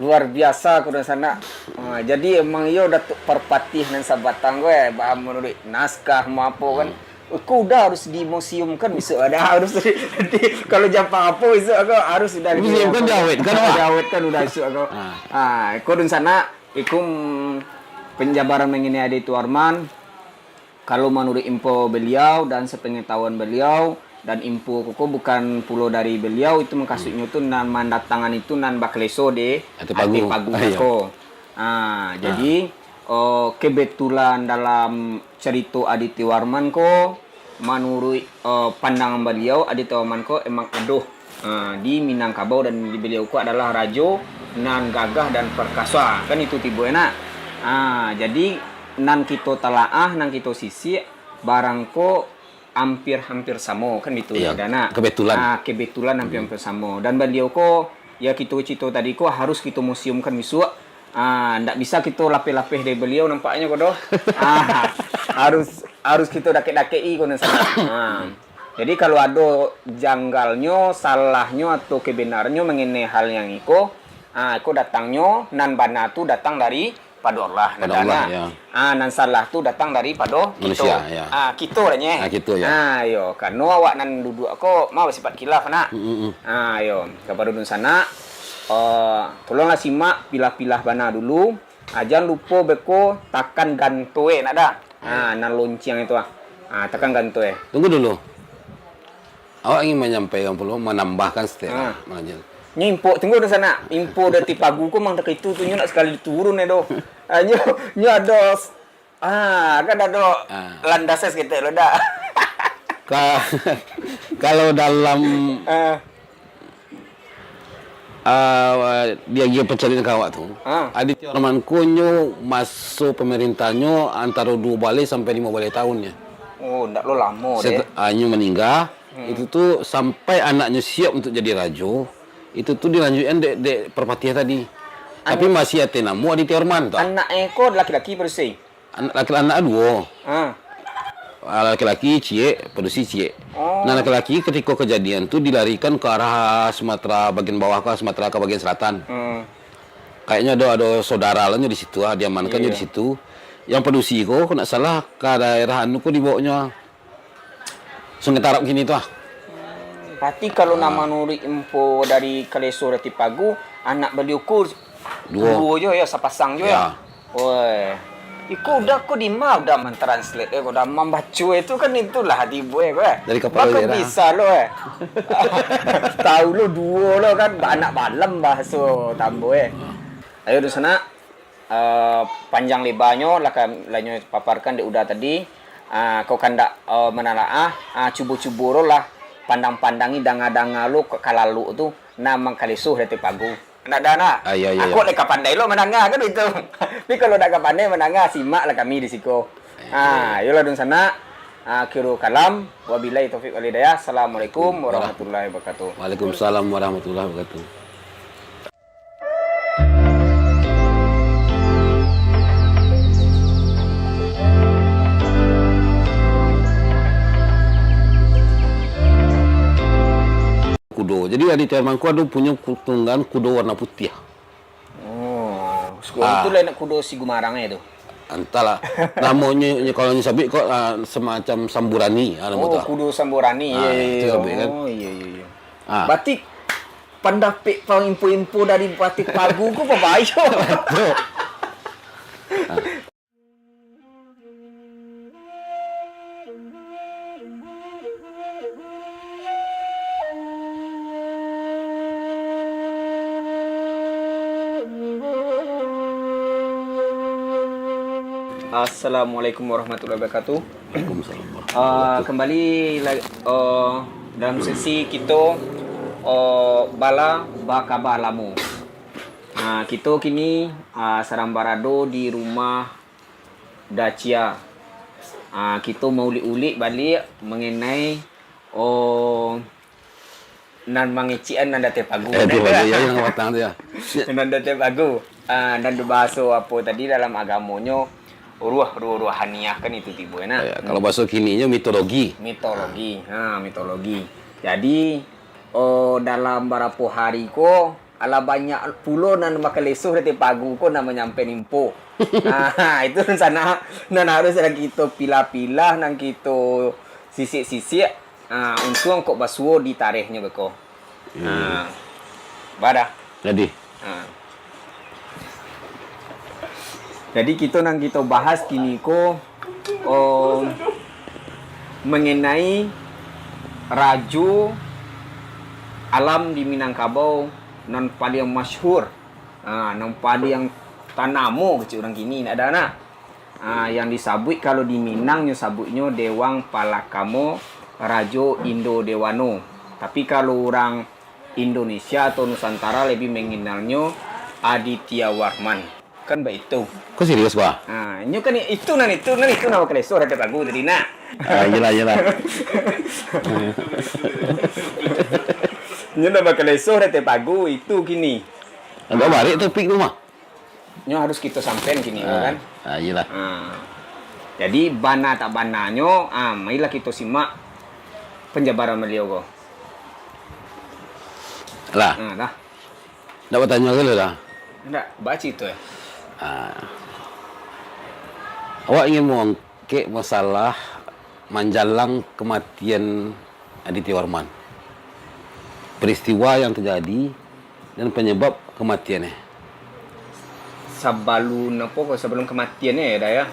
Luar biasa ko dunsanak. Ha, jadi emang iyo Datuak Parpatiah nan sabatang ko, eh, ba-, manuruik naskah ma apo kan. Hmm. Ko udah harus dimuseumkan bisuak, ada harus. Jadi kalau jampang apo bisuak ko harus udah dimuseumkan, diawetkan, Pak. Diawetkan udah bisuak ko. Ha. Ha, ko dunsanak, iko, mm, penjabaran mengenai Aditya Warman. Kalau manuruik info beliau dan sepengetahuan beliau, dan info ko, ko bukan pulo dari beliau, itu mukasuiknyo tu nan mandatangan itu nan bakeleso di Ateh Pagu. Ateh Pagu ko. Ah, jadi, oh, kebetulan dalam carito Aditya Warman ko, manuruik, eh, pandangan baliau, Adi Tioman ko emang adoh, eh, di Minangkabau, dan di baliau ko adalah rajo nan gagah dan perkasa. Kan itu tibo, nak. Ah, jadi, nan kito talaah, nan kito sisiak, barang ko hampir-hampir samo, kan gitu, Iya, nak, nak? kebetulan. Ah, kebetulan hampir-hampir samo. Dan baliau ko, ya, kito cito tadi ko harus kito museumkan bisuak. Ah, ndak bisa kito lapeh-lapeh dari baliau nampaknyo ko doh. Ah, harus, harus kito dakek-dakek-i ko nan salah. Ah. Jadi kalau ado janggalnyo, salahnyo atau kebenarnyo mengenai hal yang iko, ah, iko datangnyo nan bana tu datang dari pado Allah, Pado nan Allah, dana. ya. Ah, nan salah tu datang daripado kito. Manusia, ya. Ah, kito lah, nyeh. Ah, kito, ya. Ah, yo, kano awak nan duduak ko mah basifat khilaf, nak. Mm, mm, mm. Ah, yo, kapado dunsanak, eh, tolonglah simak, pilah-pilah bana dulu. Ah, jan lupo beko takan ganto, eh, nak dah. Ah, nan lonceng itu, ah. Ah, takan ganto, eh. Tunggu dulu. Awak ingin manyampaikan pulo, manambahkan setelah Ah. mangaji. Nyo info, tunggu dah sanak. Info dari Tipagu ko mang takah itu tu, nyo nak sakali turun, eh, doh. Ah, nyo, nyo ado s-, ah, kan ado Ah. landasan saketek lo, dak? Ka-, kalau dalam Ah. Ah, di agiah pancarian ka awak tu, Ah. Adi Tioman ko nyo maso pamarentahnyo antaro duo baleh sampai limo baleh taun nyo. Oh, ndak lo lamo Set-, deh. ah, nyo maningga, Hmm. itu tu sampai anaknyo siap untuk jadi rajo, itu tu dilanjutkan dek, dek Parpatiah tadi. Tapi Anak masih ati namo Adi Tioman tu. Anak e ko laki-laki padusi? Anak laki-, anak duo. Ha. Ah, laki-laki ciek, padusi ciek. Oh. Nah, laki-laki ketika kejadian tu dilarikan ke arah Sumatera bagian bawah, ke Sumatera ke bagian selatan. Hmm. Kayaknya ada, ada saudara lah nyo di situ, ah, diamankan nyo Iya. di situ. Yang padusi ko, kalau ndak salah, ke daerah anu ko dibawanya. Sungai Tarab kini tu ah. Berarti kalau nak Ah. manuruik info dari Kaleso dari Tipagu, anak baliau ko Duo. duo jo ya, sapasang jo ya. Ya. Woi. Iko udah ko di ma udah mentranslate eh, ko udah mambaco itu kan itulah tibo eh, ko eh. Dari kapalo Maka daerah. bisa lo eh. Tahu lo duo lo kan anak balam bahaso Tambo eh. Ayo di sana. Eh, panjang lebanyo lah ka-, lah nyo paparkan dek Uda tadi. Ah, kok kandak, eh, manalaah, ah, cubo-cubo lo lah pandang-pandangi, danga-danga lo ka-, kalalok tu, nan mangkaleso dari Tipagu. Ndak ado nah. Ah, iya, iya, Aku iya. dek ka pandai lo mandanga kan itu. Tapi kalau dak ka pandai mandanga, simak lah kami di siko. Iya. Ah, iyolah dun sanak. Ah, akhirul kalam, wabillahi taufik wal hidayah. Assalamualaikum warahmatullahi wabarakatuh. Waalaikumsalam warahmatullahi wabarakatuh. Kudo. Jadi, Adi Tioman ko ado punyo ku-, tunggangan kudo warna putiah. Oh, Ah. itu lah nak kudo si Gumarang eh tu. Antahlah. Namonyo, nyo, kalau nyo sabik ko, ah, semacam samburani, ah, namo Oh, tu. kudo samburani. Ah, Iya, iya, itu iya. sabik kan. Oh, iya, iya, iya. Ah. Berarti pandapek pang info-info dari Batik Pagu ko babayo. Betul. Ah. Assalamualaikum warahmatullahi wabarakatuh. Waalaikumsalam warahmatullahi Ah, wabarakatuh. kembali la-, oh, dalam sesi kito, oh, bala bakaba lamo. Ah, kito kini, ah, sadang barado di rumah Dacia. Ah, kito maulik-ulik baliak mangenai, oh, nan mangecek-an nan datang pagu. Eh, tu Nan baru, ya, yang batang tu, ya. Nan datang pagu. Ah, nan bahaso apo tadi dalam agamonyo ruh, ruh, ruhaniah kan itu tibo, nah. Ya, kalau Hmm. bahaso kininyo mitologi. Mitologi. Ha, mitologi. Jadi, oh, dalam barapo hari ko, alah banyak pulo nan bakalesuh dari pagu ko nan manyampaian info. Ha, itu nan sana, nan harus nan kito pilah-pilah, nan kito sisik-sisik. Ha, untuang kok basuo di tarehnyo beko. Iya. Ha. Badah. Jadi. Ha. Jadi, kito nan kito bahas kini ko, oh, mengenai rajo alam di Minangkabau nan paling masyhur, ha, nan paling tanamo kecek urang kini, nak ado nah. Ah, yang disabuik kalau di Minang nyo sabuiknyo Dewang Palakamo Rajo Indo Dewano. Tapi kalau urang Indonesia atau Nusantara lebih mengenalnyo Aditya Warman. Kan baitu. Kau serius, Bah? Ah, nyo kan itu nan itu, nan itu nan bakaleso Rete Pagu tadi nak. Ah, iyalah, iyalah. Nyo nan bakaleso Rete Pagu itu kini. Agak barik topik tu mah. Nyo harus kito sampean kini, ah, kan? Ah, iyalah. Ah. Jadi, bana tak bananyo, ah, marilah kito simak penjabaran baliau ko. Lah. Ah, dah. Ndak batanyo ka lu dah? Ndak, baca itu, eh. Ah. Awak ingin mengungkit masalah manjalang kematian Aditya Warman. Peristiwa yang terjadi dan penyebab kematiannya. Sabalun apo ko, sabalun kematiannya ya, dah ya?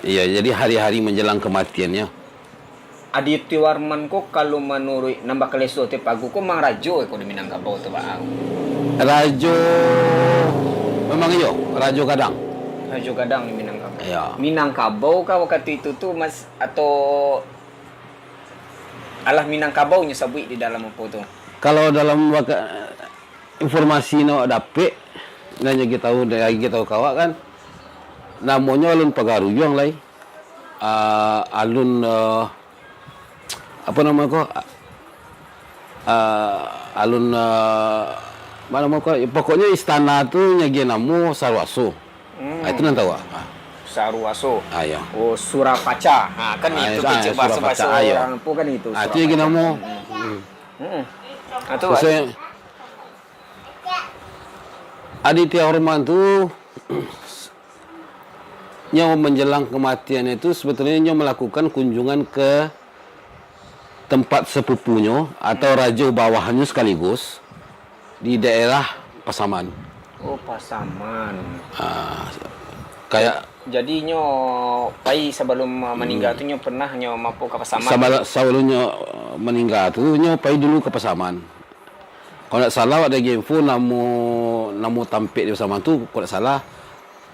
Iya, jadi hari-hari menjelang kematiannya. Aditya Warman ko, kalau manuruik nan bakaleso Rete Pagu ko, mang rajo ko di Minangkabau tu, Bang? Rajo, memang iyo, rajo gadang. Rajo gadang di Minangkabau. Iya. Minangkabau kah wakatu itu tu, Mas, atau alah Minangkabau nyo sabuik di dalam apo tu? Kalau dalam waka-, informasi nan awak dapek, nan nyo tahu, dari nyo tahu ka awak kan, namonyo Alun Pagaruyuang lai. Ah, alun, ah, apo namo ko? Ah, alun, ah, ma namo ko? Pokoknyo istana tu nyagiah namo Saruaso. Hmm. Ah, itu nan tahu, ah. Saruaso. Ah, iya. Oh, Surapaca. Ha, kan ah, itu ah, kecek Surapaca, bahaso-bahaso ah, iya. Urang tu kan itu, ah, itu lagi Surapaca. Namo. Hmm. Hmm. Ah, tu, Terus, Aditya Warman tu, nyo menjelang kematiannya tu, sebetulnya nyo melakukan kunjungan ke tempat sepupunyo atau rajo bawahnyo sekaligus di daerah Pasaman. Oh, Pasaman. Ah, kayak Jadi nyo pai sabalum, uh, maningga tu nyo pernah nyo mampir ka Pasaman? Sabala-, sabalum nyo, uh, maningga tu, nyo pai dulu ka Pasaman. Kalau ndak salah, awak ado info namo, namo tampek di Pasaman tu, kalau ndak salah,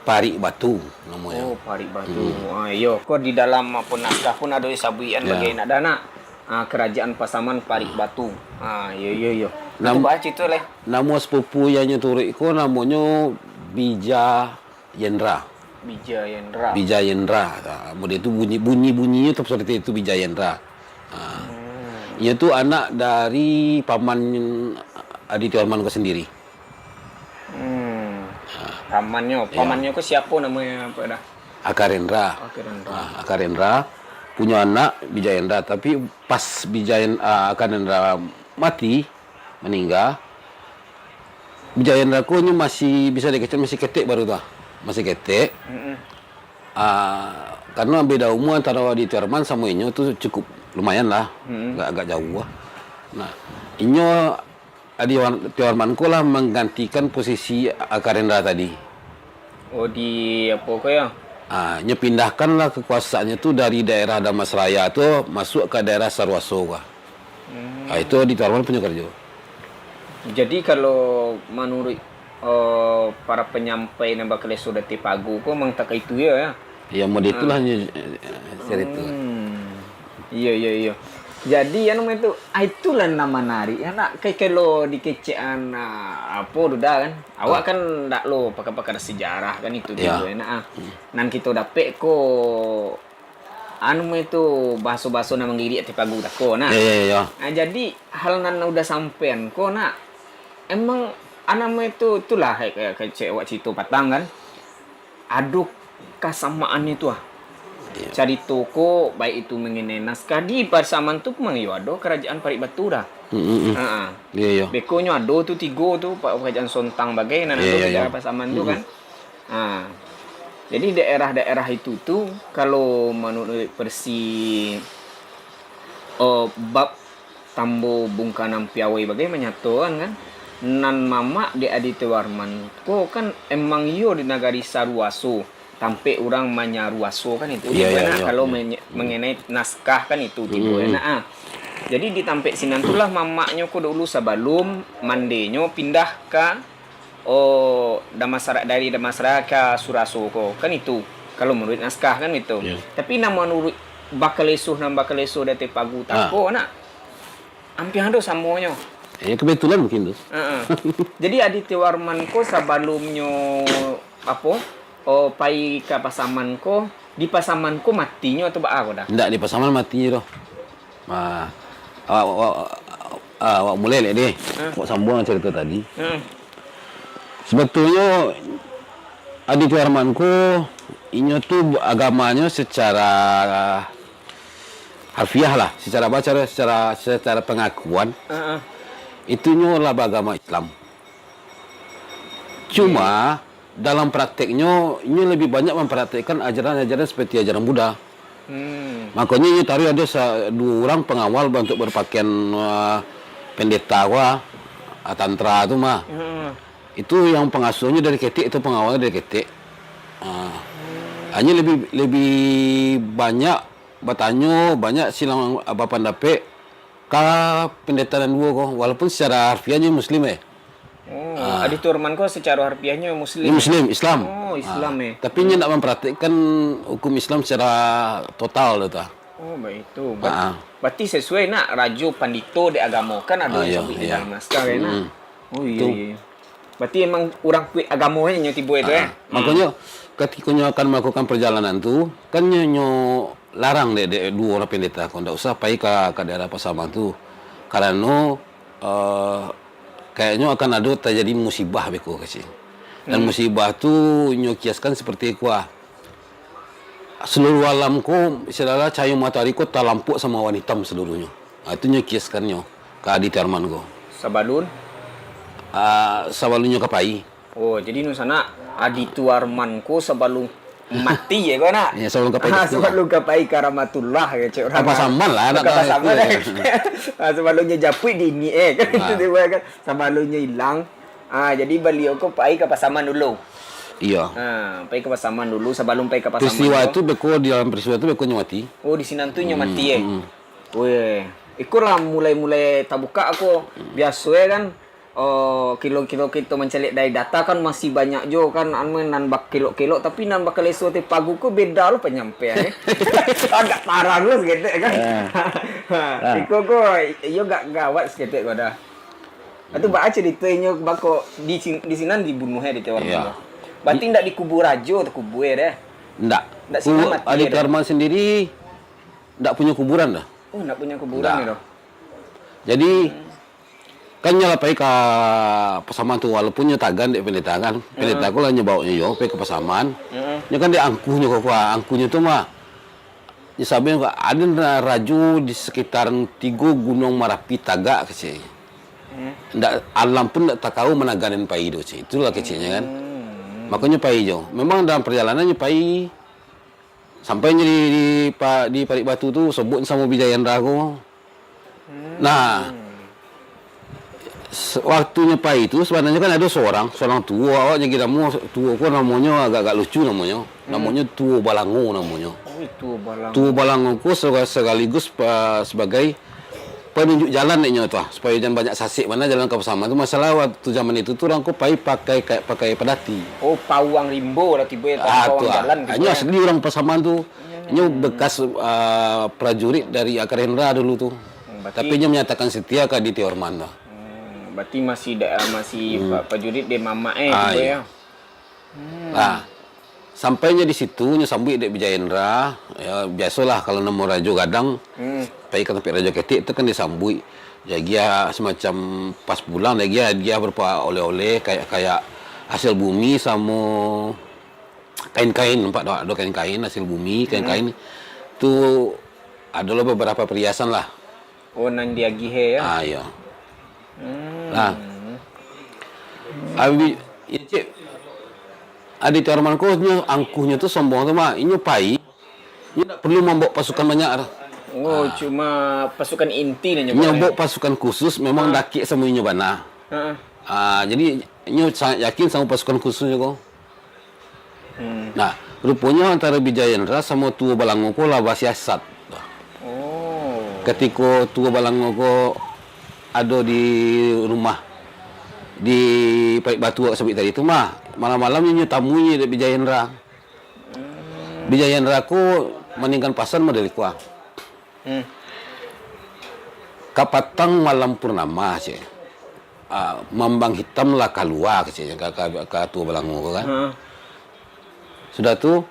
Parik Batu namonyo. Oh, Parik Batu. Hmm. Ah, iyo, ko di dalam apo naskah pun ado disabuikan bagai nak dah nak. Ah, Kerajaan Pasaman Parik Batu. Ah, iyo, iyo, iyo. Nam-, Itu bah cerita lai. Namo sepupu yang nyo turuik ko namonyo Bija Yendra. Bija Yendra. Bija Yendra. Ha, model tu bunyi, bunyi-bunyinyo tu seperti itu, Bija Yendra. Ha. Hmm. Inyo tu anak dari paman Aditya Warman ko sendiri. Hmm. Ha. Pamannyo, ya. Pamannyo ko siapo namonyo, apo dah? Akarendra. Akarendra. Ha, Akarendra punyo anak Bija Yendra, tapi pas Bija Yen-, ah, Akarendra mati, maningga, Bija Yendra ko nyo masih bisa dikecek, masih ketek baru tu ah. Masih ketek. Mm-mm. Ah, karena beda umur antara Aditya Warman samo inyo tu cukup lumayan lah. Mm-mm. Agak, agak jauh lah. Nah, inyo Aditya Warman ko lah menggantikan posisi Akarendra tadi. Oh, di apo ko ya? Ah, nyo pindahkanlah kekuasaannyo tu dari daerah Damasraya tu masuk ka daerah Saruaso ko. Hmm. Ah, itu Aditya Warman punyo karajo. Jadi, kalau manuruik, eh, para panyampai nan bakaleso di ateh pagu ko, memang takah itu yo, ya? Ya, model itulah nyo, eh, carito. Hmm. Iyo, iyo, iyo. Jadi, anu, itu, ah, itulah nan manarik, ya, nak, ka-, kalau dikecekan, ah, apo tu dah, kan? Awak kan ndak lo pakar-pakar sejarah, kan, itu tu, ya, nak, ah. Hmm. Nan kito dapek ko, anu, itu bahaso-bahaso nan manggiriak ateh pagu tako, nah. Ya, ya, ya. Ah, jadi, hal nan udah sampean ko, nak, emang, anu, itu, itulah, kayak, kayak cek awak cerito patang, kan. Ado kasamaannyo tu, ah. Iya. Carito ko, baik itu mengenai naskah di Pasaman tu, memang yo ado Kerajaan Parik Batu dah. Mm, mm, mm. Ha, ha. Iya, iya. Bekonyo ado tu tigo tu, pa-, Kerajaan Sontang bagai, nan ado di daerah Pasaman tu, kan. Ha. Jadi, daerah-daerah itu tu, kalau manuruik versi, eh, bab Tambo Bungkanan Piawai bagai manyatokan, kan, nan mamak dek Aditya Warman ko kan emang iyo di nagari Saruaso, tampek urang manyaruaso, kan, itu. Iya, iya, iya, kalau menye-, mengenai naskah, kan, itu tibo, nak, ah. Jadi di tampek sinan tu lah mamaknyo ko dulu sabalum mandenyo pindah ka Oh, Damasra-, dari Damasraya ka Suraso ko, kan itu. Kalau manuruik naskah kan itu. Iyo. Tapi nan manuruik bakaleso, nan bakaleso di ateh pagu tako, nak, ampiang ado samonyo. Eh, kebetulan mungkin tu. Heeh. Jadi Adityawarman ko sabalunnyo apo? Oh, pai ka Pasaman ko, di Pasaman ko matinyo atau baa ko dah? Ndak di Pasaman matinyo doh. Ah, awak, awak, ah, awak mulai lek deh. Awak sambuang carito tadi. Heeh. Sebetulnyo Adityawarman ko inyo tu agamanyo secara harfiah lah, secara baca, secara secara pengakuan, Heeh. Itu nyo lah bagama Islam. Cuma dalam prakteknyo, inyo lebih banyak mempraktekkan ajaran-ajaran seperti ajaran Buddha. Hmm. Makonyo inyo taruih ado sa- duo urang pengawal untuk berpakaian uh, pendeta ko ah, tantra tu mah. Hmm. Itu yang pengasuhnyo dari ketek, itu pengawalnyo dari ketek. Uh, hanya lebih lebih banyak batanyo, banyak silang bapandapek ka pendeta nan duo ko, walaupun secara harfiahnyo muslim eh. Oh, ah. Adityawarman ko secara harfiahnyo muslim. Muslim, Islam. Oh, Islam ah. Eh. Tapi inyo ndak mempraktikkan hukum Islam secara total tu tah. Oh, baitu. Berarti, ah. Berarti sesuai nak rajo pandito dek agamo kan ado ah, yang sabuik di dalam naskah kan. Hmm. Oh iya, iya. Berarti emang urang kuik agamo nyo tibo itu eh. Ah. Makonyo ketika nyo akan melakukan perjalanan tu, kan nyo, nyo larang dek, dek duo urang pendeta ko ndak usah pai ka, ka daerah Pasaman tu. Karano uh, kayaknyo akan ado terjadi musibah beko kecil. Dan hmm. Musibah tu nyo kiaskan seperti iko ah. Seluruh alam ko istilah cahayo matoari ko talampok sama awan hitam seluruhnyo. Ha, itu nyo kiaskannyo ka Adityawarman ko. Sabalun? Uh, sabalunnyo ka pai. Oh, jadi nu sanak Adityawarman ko sabalun mati ya ko nak? Ya, sabalun ka pai. Ha, sabalun ka pai ka Rahmatullah ya cek urang. Ka Pasaman lah, nak ka Pasaman. Ha, sabalunnyo japuik di ini eh kan. Ha. Itu dia kan. Sabalunnyo hilang. Ha, jadi baliau ko pai ka Pasaman dulu. Iya. Ha, pai ka Pasaman dulu sabalun pai ka Pasaman. Peristiwa tu beko di dalam peristiwa tu beko nyo mati. Oh, di sinan tu nyo mati eh. Hmm. Weh, iko lah mulai-mulai tabuka ko. Biaso eh kan. Oh, kilo-kilo kito mancaliak dari data kan masih banyak jo kan anu nan bakelok-kelok tapi nan bakaleso ateh pagu ko beda lo panyampean eh. Agak tarang lo saketek kan. Ha. Iko ko iyo gak gawat saketek ko dah. Atu baa carito inyo bako di sin- di sinan dibunuh eh di Tewar. Iyo. Berarti ndak dikubur rajo tu kubur eh. Ndak. Ndak sinan mati. Adi Tarman sendiri ndak punyo kuburan dah. Oh, ndak punyo kuburan dah. Jadi Kan nyo lah pai ka Pasaman tu, walaupun nyo tagan dek pendeta kan. Pendeta ko lah nyo baok nyo yo pai ka Pasaman. Nyo kan dek angkuhnyo ko kuah, angkuhnyo tu mah. Nyo sabuik ko, ado na rajo di sekitaran tigo Gunuang Marapi tagak keceknyo. Ndak alam pun ndak takau managanan pai do cek. Itulah keceknyo kan. Makonyo pai jo. Memang dalam perjalanan nyo pai sampai nyo di, di, pa- di Parik Batu tu, sobuik samo Bijayendra ko. Nah, se- waktunyo pai tu sabananyo kan ado sorang, sorang tuo, awak nyagi namo tuo ko namonyo agak-agak lucu namonyo. Namonyo Tuo Balango namonyo. Oh, itu balang. Tuo Balango ko sega- sekaligus pa- sebagai penunjuk jalan dek nyo tu ah, supayo jan banyak sasek bana jalan ka Pasaman tu. Masalah waktu zaman itu tu urang ko pai pakai ka- pakai padati. Oh, pawang rimbo lah tibo ya, ah, pawang tu ah. Jalan tibo. Nyo asli urang Pasaman tu. Nyo bekas uh, prajurit dari Akar Hendra dulu tu. Hmm, berarti, tapi nyo menyatakan setia ka Aditya Warman tu. Hmm, berarti masih da, masih hmm. Prajurit di mamak eh ah, tibo iya. Ya. Hmm. Nah, sampai nyo di situ nyo sambuik dek Bijayendra, ya biasolah kalau namo rajo gadang, hmm. Pai ka tampek rajo ketek tu kan disambuik. Diagiah semacam pas pulang diagiah, diagiah berupa oleh-oleh kayak-kayak hasil bumi samo kain-kain, nampak dak ado kain-kain hasil bumi, kain-kain. Hmm. Tu adalah beberapa perhiasan lah. Oh, nan diagih eh ya. Ah, iya. Hmm. Nah. Abi ya cek Aditya Arman ko nyo angkuhnyo tu sombong tu mah. Inyo pai. Inyo tak perlu mambawa pasukan banyak tu. Oh, ah. Cuma pasukan inti nyo. Inyo bawa pasukan khusus memang ah. Dakik sama inyo bana. Ah. Ah, jadi inyo sangat yakin sama pasukan khususnyo ko. Hmm. Nah, ruponyo antaro Bijayendra samo Tuo Balango ko lah basiasat. Oh. Katiko Tuo Balango ko ado di rumah di Paik Batu awak sabuik tadi tu mah, malam-malam inyo tamui dek Bijayendra. Hmm. Bijayendra ko maningkan pasan model iko ah. Hmm. Kapatang malam purnama, cek. Ah, mambang hitam lah kalua, cek, ka, ka, ka Tuo Balango ko kan. Ha. Sudah tu,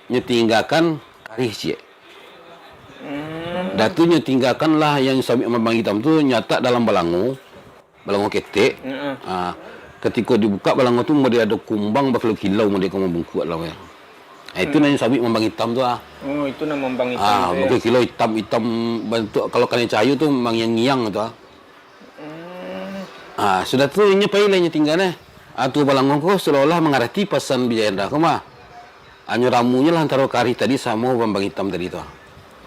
nyo tinggakan karih, cek. Hmm. Dah tu nyo tinggakan lah yang sabik mambang hitam tu nyatak dalam balango. Balango ketek. Heeh. Ah, katiko dibukak balango tu, mode ado kumbang bakilau-kilau, mode ka mambungkuak dalam. Ah, itu Hmm. nan sabik mambang hitam tu ah. Oh, itu nan mambang hitam Ah, tu, ya? Bakilau hitam-hitam bantuak, kalau kanai cahayo tu mangiang-ngiang tu ah. Hmm. Ah, sudah tu inyo pai lah inyo tingga neh. Ah, Tuo Balango ko seolah-olah mangarati pasan Bijayendra ko mah. Hanyo ramunyo lah antaro karih tadi samo mambang hitam tadi tu ah.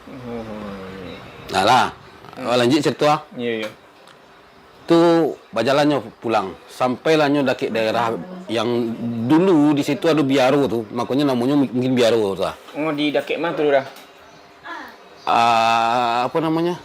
Oh. Nah lah. Hmm. Lanjuik carito ah. Iya, iya. Tu bajalannyo pulang, sampailah nyo dakek daerah yang dulu di situ ado biaro tu, makonyo namonyo mungkin biaro tu lah. Oh, di dakek ma tu, Da? Ah, apo namonyo?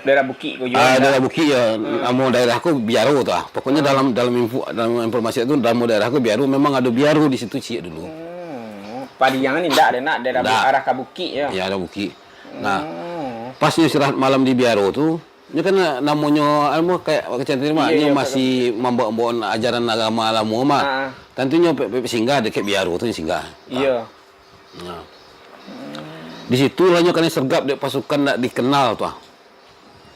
Daerah bukik ko juo, Ah, Da? Daerah bukik, ya. Hmm. Namo daerah ko biaro tu lah. Pokoknyo dalam, dalam info, dalam informasi tu, namo daerah ko biaro, memang ado biaro di situ ciek dulu. Oh, Padiang ni ndak ado nak daerah bu-, Ndak. arah ka bukik, ya? Ya, ado bukik. Nah, Oh. pas nyo istirahat malam di biaro tu, nyo kan namonyo, anu, kayak kecil tadi mah, Iya, nyo iya, masih mambaok-baok ajaran agama lamo mah. Ah. Tantunyo pe-, pe-, singgah dakek biaro tu singgah. Iya. Nah. Di situlah nyo kanai sergap dek pasukan ndak dikenal tu ah.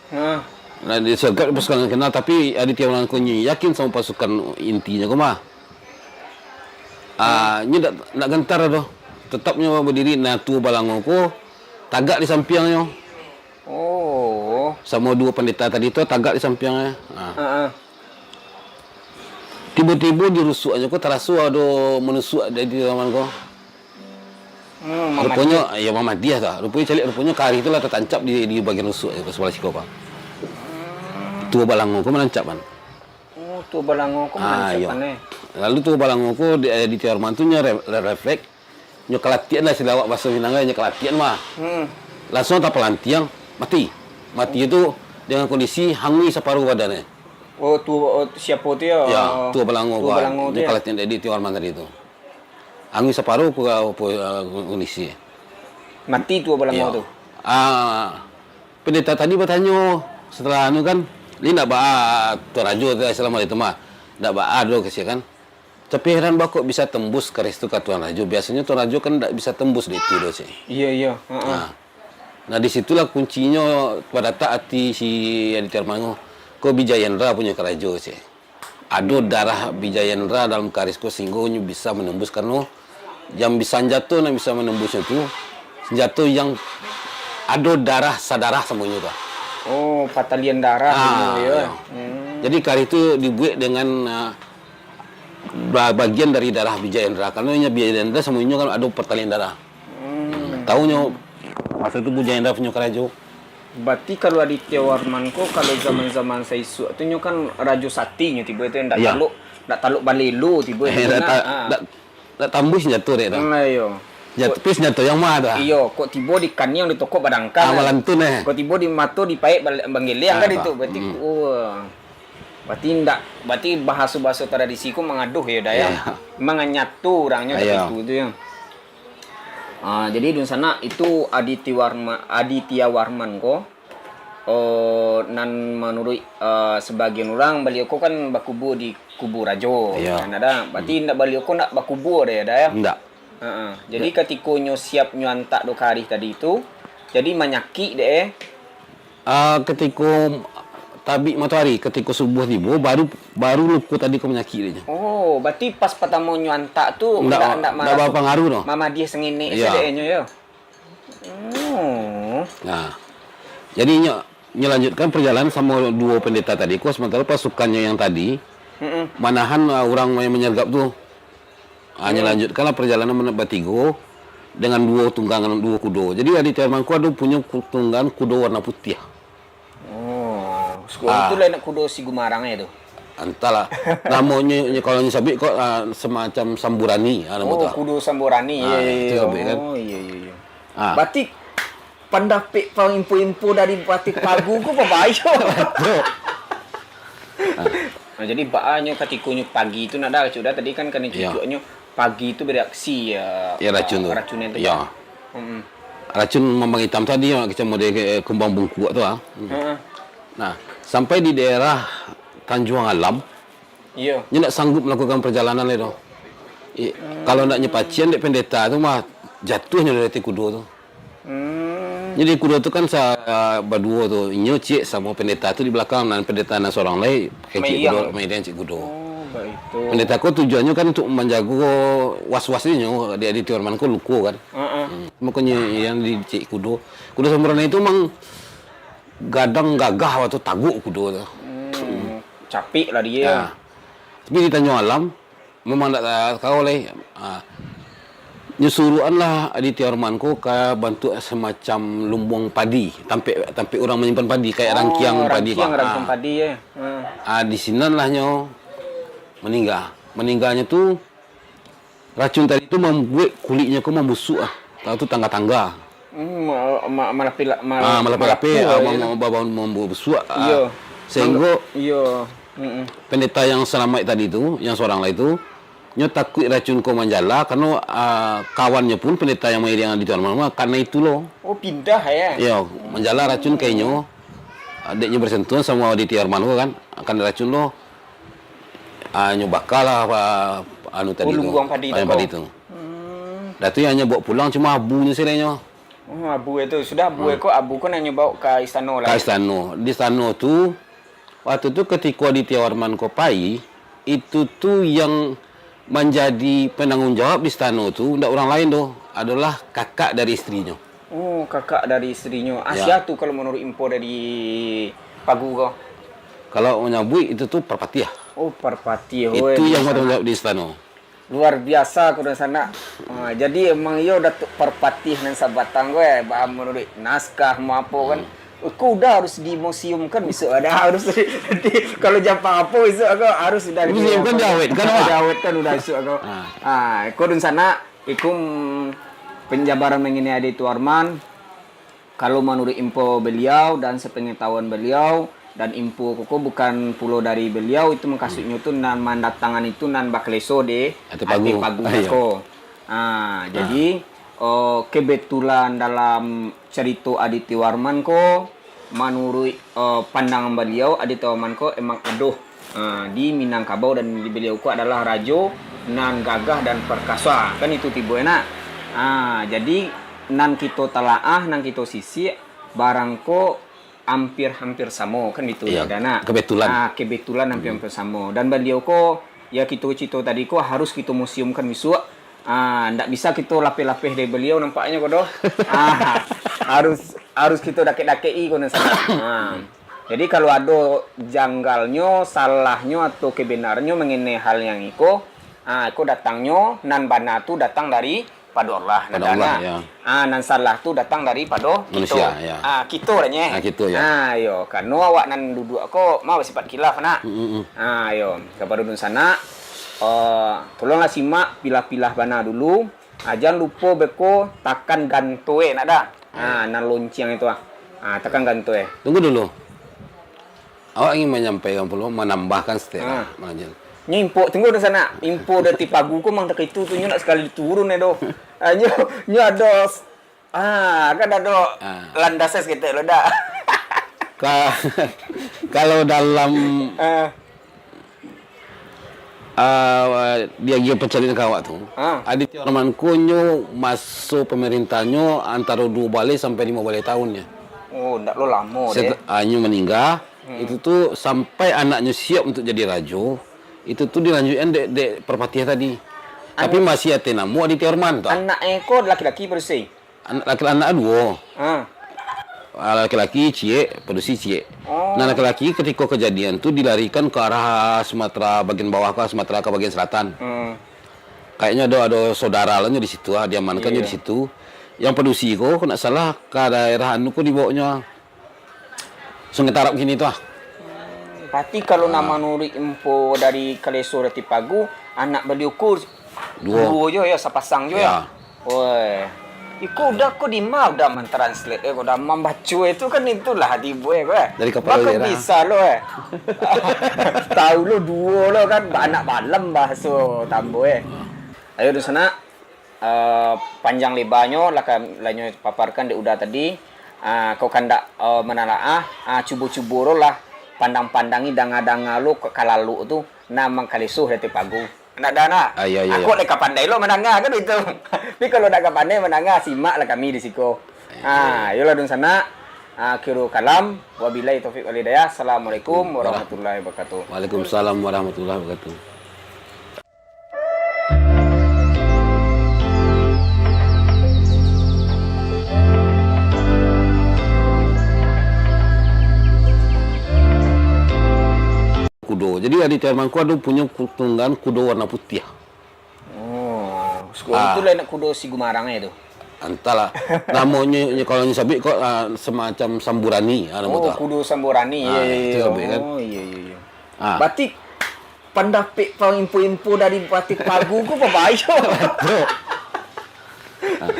Ah. Nah, disergap dek pasukan ndak dikenal, tapi Aditya Warman ko nyo yakin samo pasukan intinyo ko mah. Ah, nyo ndak, ndak gentar doh. Tetap nyo badiri, nah, Tuo Balango ko tagak di sampiangnyo. Oh. Samo duo pandeta tadi tu tagak di sampiangnyo. Ah. Ah, ah. Tibo-tibo di rusuaknyo ko taraso ado manusuak dari di laman ko. Hmm, Ruponyo, mamadiah. Ya, mamadiah tu. Ruponyo caliak, ruponyo karih tu lah tatancap di, di bagian rusuak tu, sabalah siko ko. Hmm. Tuo Balango ko manancap kan. Oh, Tuo Balango ko Ah, manancap iyo. kan, eh. Lalu Tuo Balango ko di, eh, di Tiarman tu nyo re-, re-, refleks, nyo kalatian lah, istilah awak bahaso Minang, nyo kalatian mah. Hmm. Langsuang tapalantiang, mati. Mati tu dengan kondisi hanguih saparuh badan, eh. Oh, tu, oh, siapo tu yo? Ya, Tuo Balango Tuo ko, Balango tu nyo yo? kalatian di Tiarman tadi tu. Hanguih saparuh ko, ko, eh, kondisi. Mati Tuo Balango Iyo. tu? Ah, pendeta tadi batanyo, setelah anu kan, "Ni ndak baa Tuan Rajo tu, Assalamualaikum mah. Ndak baa do," kecek kan. Tapi heran baa kok bisa tembus karih tu ka Tuan Rajo. Biasonyo Tuan Rajo kan ndak bisa tembus dek itu do, cek. Iyo, iyo. Heeh. Nah. Nah, di situlah kuncinyo padatak ati si Aditya Warman ko. Ko Bijayendra punyo karajo, cek. Ado darah Bijayendra dalam karih ko sehinggo nyo bisa manembus karano yang bi-, sanjato nan bisa manembusnyo tu, sanjato yang ado darah sadarah samonyo tu. Oh, patalian darah Ah, tu yo. iyo. Hmm. Jadi karih tu dibuek dengan, ah, ba-, bagian dari darah Bijayendra. Karano inyo Bijayendra samonyo kan ado patalian darah. Hmm. Taunyo, maso tu Bijayendra punyo karajo. Berarti kalau Aditya Warman ko, kalau zaman-zaman saisuak tu nyo kan Rajo Sati nyo tibo tu, ndak Iya. taluk, ndak taluk balelo tibo Eh, tu ndak nak. ta-, Ha. ndak, ndak tambuih senjato dek tu. Hmm, iyo. Senjato, Kok tapi senjato yang ma tu ah? Iyo, kok tibo di kaniang ditokok badangkang Ah, kan? malantun, eh. Kok tibo di mato dipaek bal-, banggeleng Ah, kan apa? itu. Berarti, Hmm. oh, berarti ndak, berarti bahaso-bahaso tradisi ko mangaduh yo, Da, yo? Iya. Manganyato urangnyo Iya. tapi itu tu yo. Ah, jadi dunsanak, itu Aditya Warma-, Aditya Warman ko, oh, nan manuruik, ah, sabagian urang, baliau ko kan bakubua di kubua rajo, Iya. kan, Da? Berarti Hmm. ndak, baliau ko ndak bakubua deh, Da, yo? Ndak. Heeh. Jadi, Ndak. katiko nyo siap nyo antak do karih tadi tu, jadi manyakik deh, eh. Ah, katiko tabik matoari, katiko subuah tibo, baru, baru luko tadi ko manyakik dek nyo. Oh, berarti pas partamo nyo antak tu Ndak, ndak, ndak ndak marasok bapangaruh doh. mamadiah sangenek Iya. sadek nyo yo. Oh. Nah. Jadi nyo, nyo lanjutkan perjalanan samo duo pendeta tadi ko, sementara pasukannyo yang tadi Mm-mm. manahan, ah, urang yang manyergap tu. Ah, nyo Hmm. lanjutkanlah perjalanan men-, batigo dengan duo tunggangan, duo kudo. Jadi, Aditya Warman ko ado punyo ku-, tunggangan kudo warna putiah. Oh, seko- Ah. itu lah nak kudo si Gumarang eh tu. Antahlah. Namonyo, nyo, kalau nyo sabik ko, ah, semacam samburani, ah, namo Oh, tu. kudo samburani. Ah, Iya, iya, itu iya. sabik kan. Oh, iya, iya, iya. Ah. Berarti pandapek pang info-info dari Bupati Pagu ko babayo. Betul. Ah. Nah, jadi baa nyo katiko nyo pagi tu nak, Da, cuk, Da, tadi kan kanai Iya. cucuaknyo pagi tu bereaksi, ya, Ya, racun tu. Racun yang tu. Ya. Mm-mm. Racun mambang itam tadi, yang kecil model ke-, kembang bungkuak tu ah. Hmm. Heeh. Nah, sampai di daerah Tanjuang Alam, Iya. nyo ndak sanggup melakukan perjalanan lai doh. I, kalau ndak nyo pacian dek pendeta tu mah, jatuh nyo dari ateh kudo tu. Hmm. Jadi kudo tu kan sa, baduo tu, inyo ciek samo pendeta tu di balakang, nan pendeta nan sorang lai pakai ciek Maiang. Kudo, maiang ciek kudo. Oh, baitu. Pendeta ko tujuannyo kan untuk manjago was-was inyo, di, di Tiwarman ko luko kan. Heeh. Hmm. Makonyo yang di ciek kudo. Kudo Sampoerna itu mang gadang gagah waktu taguk kudo tu. Hmm. Capik lah dia. Ya. Tapi di Tanjuang Alam, memang ndak ta-, tahu lai. Ha. Nyo suruahan lah Adityawarman ko ka bantuak semacam lumbuang padi, tampek, tampek urang manyimpan padi, kayak rangkiang Oh, padi ko. Rangkiang, rangkiang Ha. padi ya. Hmm. Ah, di sinan lah nyo maningga. Maningganyo tu racun tadi tu mambuek kuliknyo ko mambusuk ah. Tahu tu tangga-tangga. Hmm, ma- ma- malapila- mal- Ah, malapeh-lapeh, malapu ah, lah mam- ya. mam- mam- mambusuak. Ah. Iyo. Sehingga Iyo. Mm-mm. pendeta yang salamaik tadi tu, yang sorang lai tu, nyo takuik racun ko manjala, karano ah, kawannyo pun pendeta yang mairiang di tuan mama karena itu lo. Oh, pindah ya. Yo, manjala racun ka inyo. Ah, dek nyo bersentuhan samo Adityawarman ko kan, akan racun lo. Ah, nyo bakalah apa anu tadi tu. Lumbuang padi tu Lumbuang ko. Padi tu. Hmm. Dah tu yang nyo bawa pulang cuma abunyo sajo nyo. Oh, abu itu. Sudah abu hmm. Ko abu ko nan nyo bawa ka istana Ka lah. Istana. Di Istana tu, waktu tu ketika Adityawarman ko pai, itu tu yang manjadi penanggung jawab di Istana tu ndak urang lain doh, adalah kakak dari isterinyo. Oh, kakak dari isterinyo. Ya. Asia tu kalau menurut info dari Pagu ko. Kalau manyabuik itu tu Parpatiah. Oh, Parpatiah. Itu yang bertanggung jawab di Istana. Luar biasa ko dunsanak. Ha, jadi emang iyo Datuk Parpatiah nan sabatang ko eh, bah menurut naskah mau apo kan. Ko udah harus dimuseumkan besok ada harus nanti kalau jampang apo besok ko harus sudah Museumkan diawetkan, Wak. Diawetkan udah besok ko. Ha. Ha, ko dunsanak iku mm, penjabaran mengenai Adityawarman. Kalau manuruik info baliau dan sapangatahuan baliau, dan info ko, ko bukan pulo dari baliau, itu mukasuiknyo tu nan mandatangan itu nan bakaleso di Ateh Pagu. Ateh Pagu Ah, iyo. ko. Ah, jadi oh, kebetulan dalam carito Adityawarman ko, manuruik oh, pandangan baliau, Adityawarman ko emang ado ah, di Minangkabau dan di baliau ko adalah rajo nan gagah dan perkasa. Kan itu tibo enak. Ah, jadi nan kito talaah, nan kito sisik, barang ko hampir-hampir samo kan gitu Iya, ya, Dana. Kebetulan. Ah, kebetulan hampir-hampir samo. Dan baliau ko ya kito cito tadi ko harus kito museumkan bisuak. Ah, ndak bisa kito lapeh-lapeh dari baliau nampaknyo ko doh. Ah, harus harus kito dakek-dakek-i ko nan salah. Ah. Jadi kalau ado janggalnyo, salahnyo atau kebenarnyo mengenai hal yang iko, ah, iko datangnyo nan bana tu datang dari pado Allah. Pado Allah, ya. Ah, nan salah tu datang daripado Manusia, ya. Ah, kito lah nye. Ah, kito, ya. Ah, yo, kano awak nan duduak ko mah basifat khilaf nak. Mm-mm. Ah, yo, kapado dunsanak, eh, tolonglah simak pilah-pilah bana dulu. Ah, jan lupo beko takan ganto eh nak dah. Ah, nan lonceng itu ah. Ah, takan ganto eh. Tunggu dulu. Awak ingin menyampaikan pulo, menambahkan setelah Ah. Manjil. Nyo info tunggu di sana. Info dari Tipagu ko mang tak itu tu nyo nak sekali turun eh doh. Ah, nyo nyo ado s- ah kan ado Ah. landas es ketek lo dah. Ka, kalau dalam Ah, uh, dia dia pencarian kawak tu. Ah. Adityawarman ko nyo maso pemerintahnya antara dua balai sampai lima balai tahun ya. oh, ndak lo lamo deh. Set, uh, nyo meninggal, itu tu sampai anaknya siap untuk jadi rajo, itu tu dilanjutkan dek dek Parpatiah tadi. Tapi masih ate namo Adityawarman tu. Anak eh ko laki-laki padusi. Anak laki anak duo. Ah. Ah, laki-laki ciek, padusi ciek. Oh. Nah, laki-laki ketika kejadian tu dilarikan ke arah Sumatera bagian bawah ke Sumatera ke bagian selatan. Hmm. Kayaknya ada ada saudara lah di situ ah, diamankan Iya. Di situ. Yang padusi ko, kalau nak salah ke daerah anu ko dibawanya Sungai Tarap kini tu ah. Berarti kalau nak manuruik info dari Kaleso dari Tipagu, anak baliau ko Duo. Duo jo ya, sapasang jo ya. Ya. Oi. Iko udah ko di ma udah mentranslate eh, ko udah mambaco eh, tu kan itulah tibo eh, ko eh. Dari kapalo Maka merah. Bisa lo eh. Tahu lo duo lo kan, anak balam bahaso Tambo eh. Ayo, dunsanak, eh, panjang lebanyo lah ka, lah nyo paparkan dek Uda tadi. Ah, kok kandak, eh, manalaah, ah, cubo-cubo lo lah pandang-pandangi, danga-danga lo ka, ka lalok tu, nan mangkaleso di ateh pagu. Ndak ado, nak? Ah, iyo, iyo, iyo. Kok lai ka pandai lo mandanga kan itu. Tapi kalau ndak ka pandai mandanga, simak lah kami di siko. Ah, iyolah, dunsanak. Akhirul kalam, wabillahi taufik wal hidayah. Assalamualaikum warahmatullahi wabarakatuh. Waalaikumsalam warahmatullahi wabarakatuh. Kudo. Jadi, Aditya Warman ko ado punyo ku-, tunggangan kudo warna putiah. Oh, siko Ah. itu lai nak kudo si Gumarang tu. Antahlah. Namonyo, nyo, kalau nyo sabuik ko, ah, semacam samburani, ah, namo Oh, tu. kudo samburani. Ah, Iya, iya, itu iya. sabuik kan. Oh, iya, iya, iya. Ah. Berarti pandapek pang info-info dari Bupati Pagu ko babayo. Betul. Ah.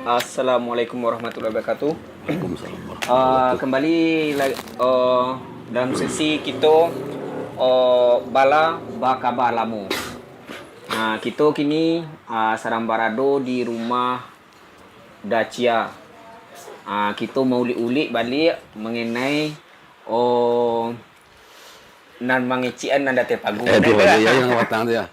Assalamualaikum warahmatullahi wabarakatuh. Waalaikumsalam warahmatullahi Ah, wabarakatuh. kembali la-, oh, dalam sesi kito, oh, bala bakaba lamo. Nah, kito kini, ah, sadang barado di rumah Dacia. Ah, kito maulik-ulik baliak mangenai, oh, nan mangecek-an nan di ateh pagu. Eh, tu, Nan iya, iya, yang batang tu, ya.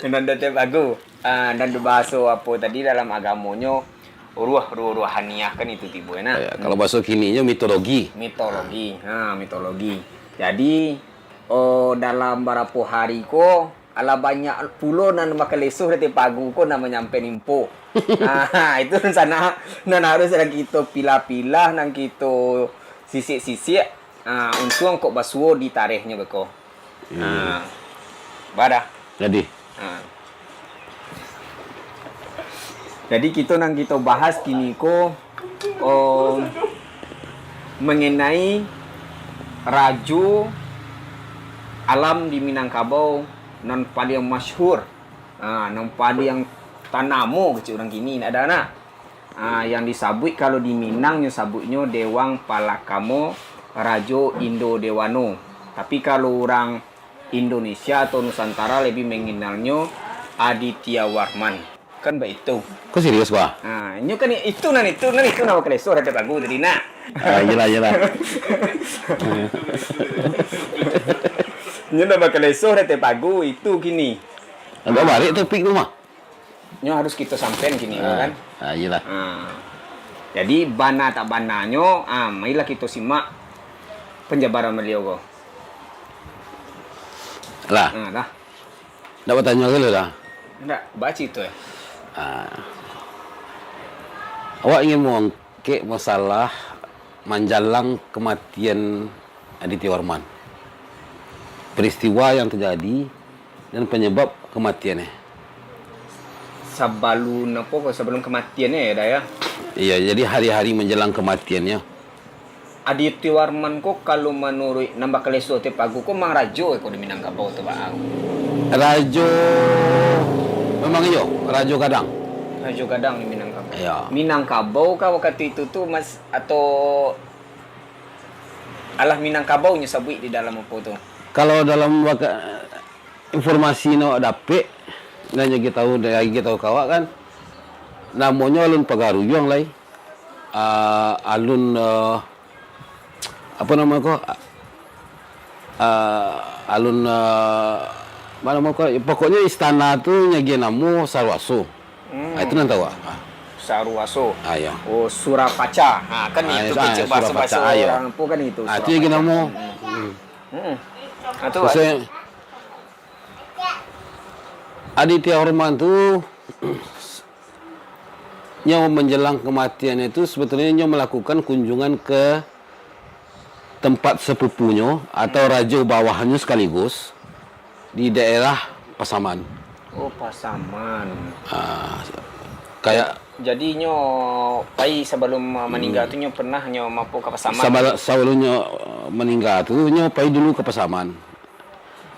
Nan di ateh pagu. Ah, nan bahaso apo tadi dalam agamonyo, ruh, ruh, ruhaniah kan itu tibo, nah. Ya, kalau Hmm. bahaso kininyo mitologi. Mitologi. Ha, mitologi. Jadi, oh, dalam barapo hari ko, alah banyak pulo nan bakaleso di ateh pagu ko nan manyampaian info. Ha, itu nan sana, nan harus nan kito pilah-pilah, nan kito sisik-sisik. Ah, untuang kok basuo di tarehnyo beko. Iya. Ah, badah. Jadi. Ah. Jadi, kito nan kito bahas kini ko, oh, mangenai rajo alam di Minangkabau nan paliang masyhur, ah, nan paliang tanamo kecek urang kini, nak ado, nak? Ah, yang disabuik kalau di Minang, nyo sabuiknyo Dewang Palakamo Rajo Indo Dewano. Tapi kalau urang Indonesia atau Nusantara lebih mengenalnyo Aditya Warman. Kan baitu. Kau serius, Pak? Ah, inyo kan itu nan itu, nan itu nan bakaleso di ateh pagu tadi, nak. Ah, iyalah, iyalah. Inyo nan bakaleso di ateh pagu itu kini. Agak barik topik tu mah. Nyo harus kito sampaian kini, Ah, kan? ah, iyalah. Ah. Jadi, bana tak bananyo, ah, marilah kito simak penjabaran baliau ko. Lah. Ah, lah. Ndak batanyo ka lu lah. Ndak, baca itu, eh. Ah. Awak ingin mangangkek masalah manjalang kematian Aditya Warman. Peristiwa yang terjadi dan penyebab kematiannya. Sabalun apo ko, sabalun kematiannya ya, Da, ya? Iya, jadi hari-hari menjelang kematiannya. Aditya Warman ko, kalau manuruik nan bakaleso di ateh pagu ko, mang rajo ko di Minangkabau tu, Bang? Rajo, memang iyo, rajo gadang. Rajo gadang di Minangkabau. Iya. Minangkabau kah wakatu itu tu, Mas, atau alah Minangkabau nyo sabuik di dalam apo tu? Kalau dalam waka-, informasi nan awak dapek, nan nyo tahu, dari tahu ka awak kan, namonyo Alun Pagaruyuang lai. Ah, alun, ah, apo namo ko? Ah, alun, ah, apo namo ko? Pokoknyo istana tu nyagiah namo Saruaso. Hmm. Ah, itu nan tahu, ah. Saruaso. Ah, ya. Oh, Surapaca. Ha, kan Ah, itu ya, kecek ah, bahaso-bahaso Surapaca, ah, ya. urang tu kan itu, Ah, itu nyagiah Surapaca. namo. Hmm. Hmm. Hmm. Ah, tu, Terus ah. saya, Aditya Horman tu, nyo menjelang kematian itu, sebetulnyo nyo melakukan kunjungan ke tempat sepupunyo atau rajo bawahannyo sekaligus di daerah Pasaman. Oh, Pasaman. Ah, kayak Jadi, nyo pai sabalum, uh, maningga Hmm. tu, nyo pernah nyo mampir ka Pasaman? Sabal-, sabalum nyo, uh, maningga tu, nyo pai dulu ka Pasaman.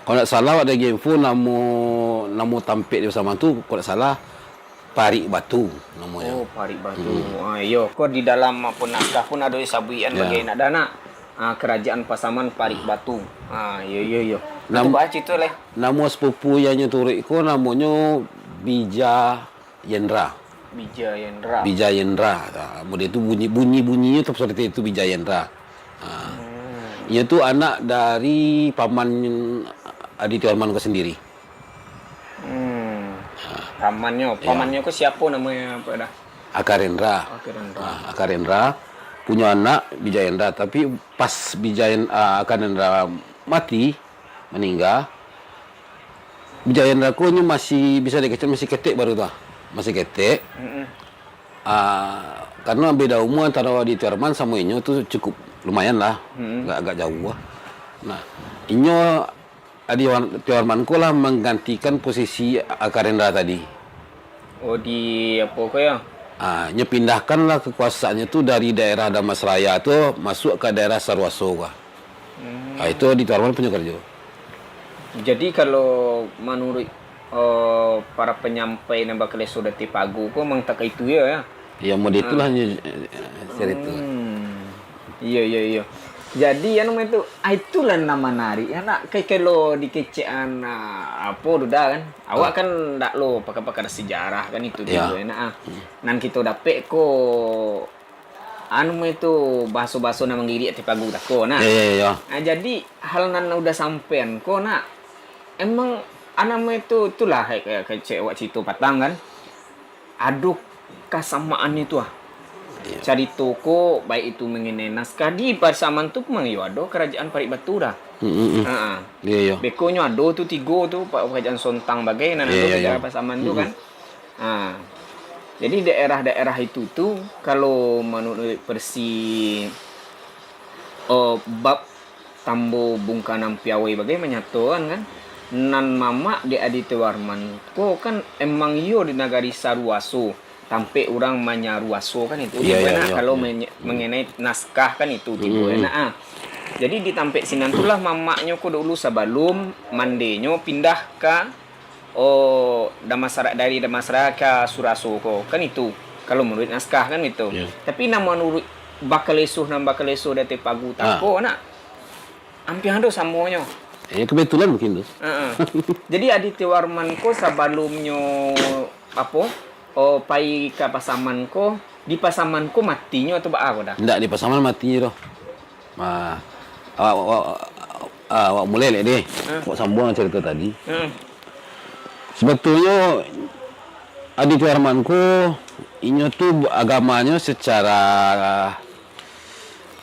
Kalau ndak salah, awak ado info namo, namo tampek di Pasaman tu, kalau ndak salah, Parik Batu namonyo. Oh, Parik Batu. Hmm. Ah, iyo, ko di dalam apo naskah pun ado disabuikan. Ya. Bagai nak dah nak. Ah, Kerajaan Pasaman Parik Batu. Ah, iyo, iyo, iyo. Nam- Itu bah cerita leh. Namo sepupu yang nyo turuik ko namonyo Bija Yendra. Bija Yendra. Bija Yendra. Ha, model tu bunyi, bunyi-bunyinyo tu seperti itu, Bija Yendra. Ha. Hmm. Inyo tu anak dari paman Aditya Warman ko sendiri. Hmm. Ha. Pamannyo, ya. Pamannyo ko siapo namonyo, apo dah? Akarendra. Akarendra. Ha, Akarendra punyo anak Bija Yendra, tapi pas Bija Yen-, ah, Akarendra mati, maningga, Bija Yendra ko nyo masih bisa dikecek, masih ketek baru tu ah. Masih ketek. Mm-mm. Ah, karena beda umur antara Aditya Warman samo inyo tu cukup lumayan lah. Mm-mm. Agak, agak jauh lah. Nah, inyo, Aditya Warman ko lah menggantikan posisi Akarendra tadi. Oh, di apo ko ya? Ah, nyo pindahkanlah kekuasaannyo tu dari daerah Dharmasraya tu masuk ka daerah Saruaso ko. Hmm. Ah, itu Aditya Warman punyo karajo. Jadi, kalau manuruik, eh, para panyampai nan bakaleso di Ateh Pagu ko, memang tak kaitu yo, ya? Ya, model itulah nyo, eh, cerito. Hmm. Iyo, iyo, iyo. Jadi, anu itu, ah, itulah nan manarik, ya, nak. Kai-, kalau dikecekan, ah, apo tu dah, kan? Awak kan ndak lo pakar-pakar sejarah, kan, itu tigo, ya, nak, ah. Hmm. Nan kito dapek ko, anu mah itu, bahaso-bahaso nan manggiriak Ateh Pagu tako, nah. Ya, ya, ya, ya. Ah, jadi, hal nan udah sampean ko, nak, emang, anu mah itu, itulah, kayak, kayak cek awak cerito patang, kan. Ado kasamaan itu, ah. Iya. Carito ko, baik itu mengenai naskah, di Pasaman tu memang yo ado Kerajaan Parik Batu dah. Mm, mm, mm. Ha, ha. Iya, iya. Bekonyo ado tu tigo tu, pa-, Kerajaan Sontang bagai, nan ado di daerah Pasaman tu, kan. Ha. Jadi, daerah-daerah itu tu, kalau manuruik versi, eh, bab Tambo Bungka Nan Piawai bagai manyatokan, kan, nan mamak dek Aditya Warman ko, kan, emang iyo di nagari Saruaso, tampek urang manyaruaso, kan, itu. Iya, tibo iya, nak, iya, kalau iya. Menye-, mengenai naskah, kan, itu tibo nak, ah. Jadi, di tampek sinan tu lah mamaknyo ko dulu sabalum mandenyo pindah ka, oh, Dharmasraya, dari Dharmasraya ka Saruaso ko, kan itu. Kalau manuruik naskah, kan, itu. Iya. Tapi, nan manuruik bakaleso, nan bakaleso di Ateh Pagu tako, nak, ampiang ado samonyo. Eh, kebetulan mungkin tu. Heeh. Jadi, Aditya Warman ko sabalumnyo, apo, oh, pai ka Pasaman ko, di Pasaman ko matinyo atau baa ko dah? Ndak, di Pasaman matinyo doh. Ah, awak, awak, ah, awak mulai lek deh. Heeh. Awak sambuang carito tadi. Heeh. Sebetulnyo, Aditya Warman ko, inyo tu agamanyo secara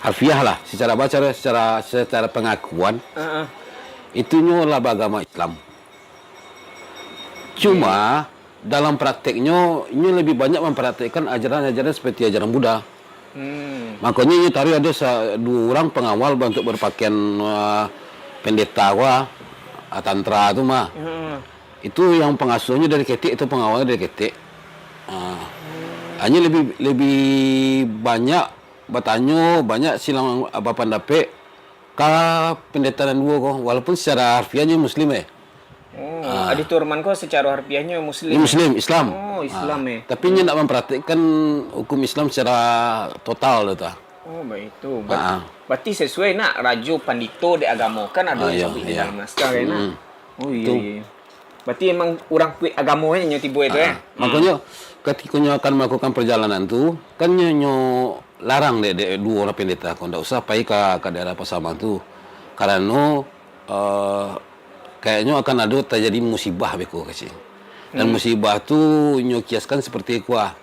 harfiah lah, secara baca, secara, secara pengakuan, heeh, itu nyo lah beragama Islam. Cuma, iya, dalam prakteknyo, inyo lebih banyak mempraktekkan ajaran-ajaran seperti ajaran Buddha. Hmm. Makonyo inyo taruih ado sa-, duo urang pengawal ba-, untuk berpakaian, eh, pendeta ko, ah, tantra tu mah. Hmm. Itu yang pengasuhnyo dari ketek, itu pengawalnyo dari ketek. Ah. Hmm. Hanya lebih, lebih banyak batanyo, banyak silang, ah, bapandapek ka pendeta nan duo ko, walaupun secara harfiahnyo Muslim, eh. Oh, ah. Aditya Warman ko secara harfiahnyo Muslim? Muslim, Islam. Oh, Islam, ah, eh. Tapi inyo ndak mempraktikkan hukum Islam secara total tu, ah. Oh, baitu. Ber-, ah, berarti sesuai nak rajo pandito dek agamo, kan ado, ah, yang, iya, sabuik di, iya, dalam naskah, kan, nak? Hmm. Oh, iya, tu, iya. Berarti emang urang kuik agamo, eh, nyo tibo itu, ah, eh? Hmm. Makonyo, katiko nyo akan melakukan perjalanan tu, kan nyo, nyo larang dek, dek duo urang pendeta ko, ndak usah pai ka, ka daerah Pasaman tu. Karano, eh, kayaknyo akan ado tajadi musibah beko, kecek. Dan, hmm, musibah tu nyo kiaskan seperti ko, ah.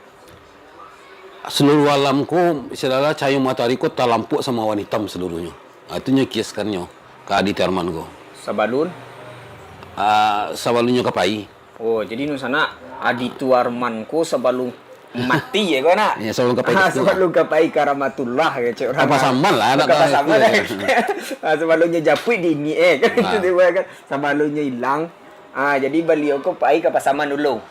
Seluruh alam ko, istilah cahayo matoari ko talampok samo awan itam seluruhnyo. Ah, itu nyo kiaskannyo ka Aditya Warman ko. Sabalun? Ah, sabalun nyo ka pai. Oh, jadi nu sanak, Aditya Warman ko sabalun mati, ya, ko, nak? Ya, sabalun ka pai. Ah, sabalun ka pai ka Rahmatullah, ya, cek urang. Ka Pasaman lah, nak ka Pasaman, ya. Ah, sabalun nyo japuik di ini, eh, kan? Ah. Itu dia, kan? Sabalun nyo ilang. Ah, jadi baliau ko pai ka Pasaman dulu.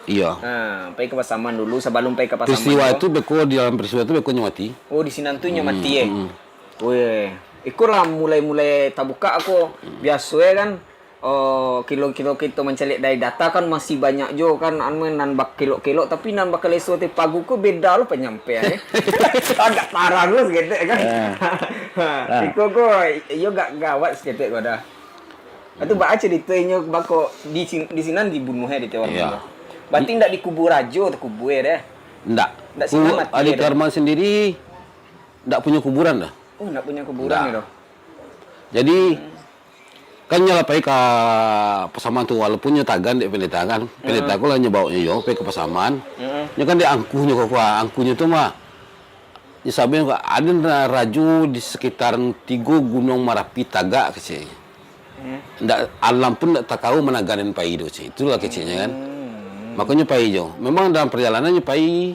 Iya. Ah, pai ka Pasaman dulu, sabalun pai ka Pasaman ko. Peristiwa itu beko, di dalam peristiwa itu beko nyo mati. Oh, di sinan tu nyo mati, eh? Hmm, hmm. Weh, iko lah mulai-mulai tabuka ko. Hmm. Biaso, eh, kan, Oh, kilo-kilo kito mancaliak dari data kan masih banyak jo kan, anu, nan bakelok-kelok, tapi nan bakaleso tipagu ko beda lo panyampaian, eh. Agak parah lo saketek kan. Ah. Ha, Ah. iko ko, iyo gak gawat saketek ko dah. Itu baa carito inyo bako di sin-, di sinan dibunuh, eh, di Tewang Iyo. Bunuh. Berarti Di ndak dikubur ajo, takubur deh. Ndak. Ndak Ku-, sinan mati Adi deh. Karman sendiri ndak punyo kuburan dah. Oh, ndak punyo kuburan Ndak. ni doh. Jadi, Hmm. kan nyo lah pai ka pasaman tu, walaupun nyo tagan dek pendeta kan. Pendeta Hmm. ko lah nyo baok nyo yo pai ka pasaman. Hmm. Nyo kan dek angkuhnyo ko, angkuhnyo tu mah. Nyo sabuik ko, ado na-, rajo di sekitaran tigo Gunuang Marapi tagak keceknyo. Hmm. Ndak, alam pun ndak takau managan pai do, cek. Itulah keceknyo kan. Hmm. Makonyo pai jo. Memang dalam perjalanan nyo pai,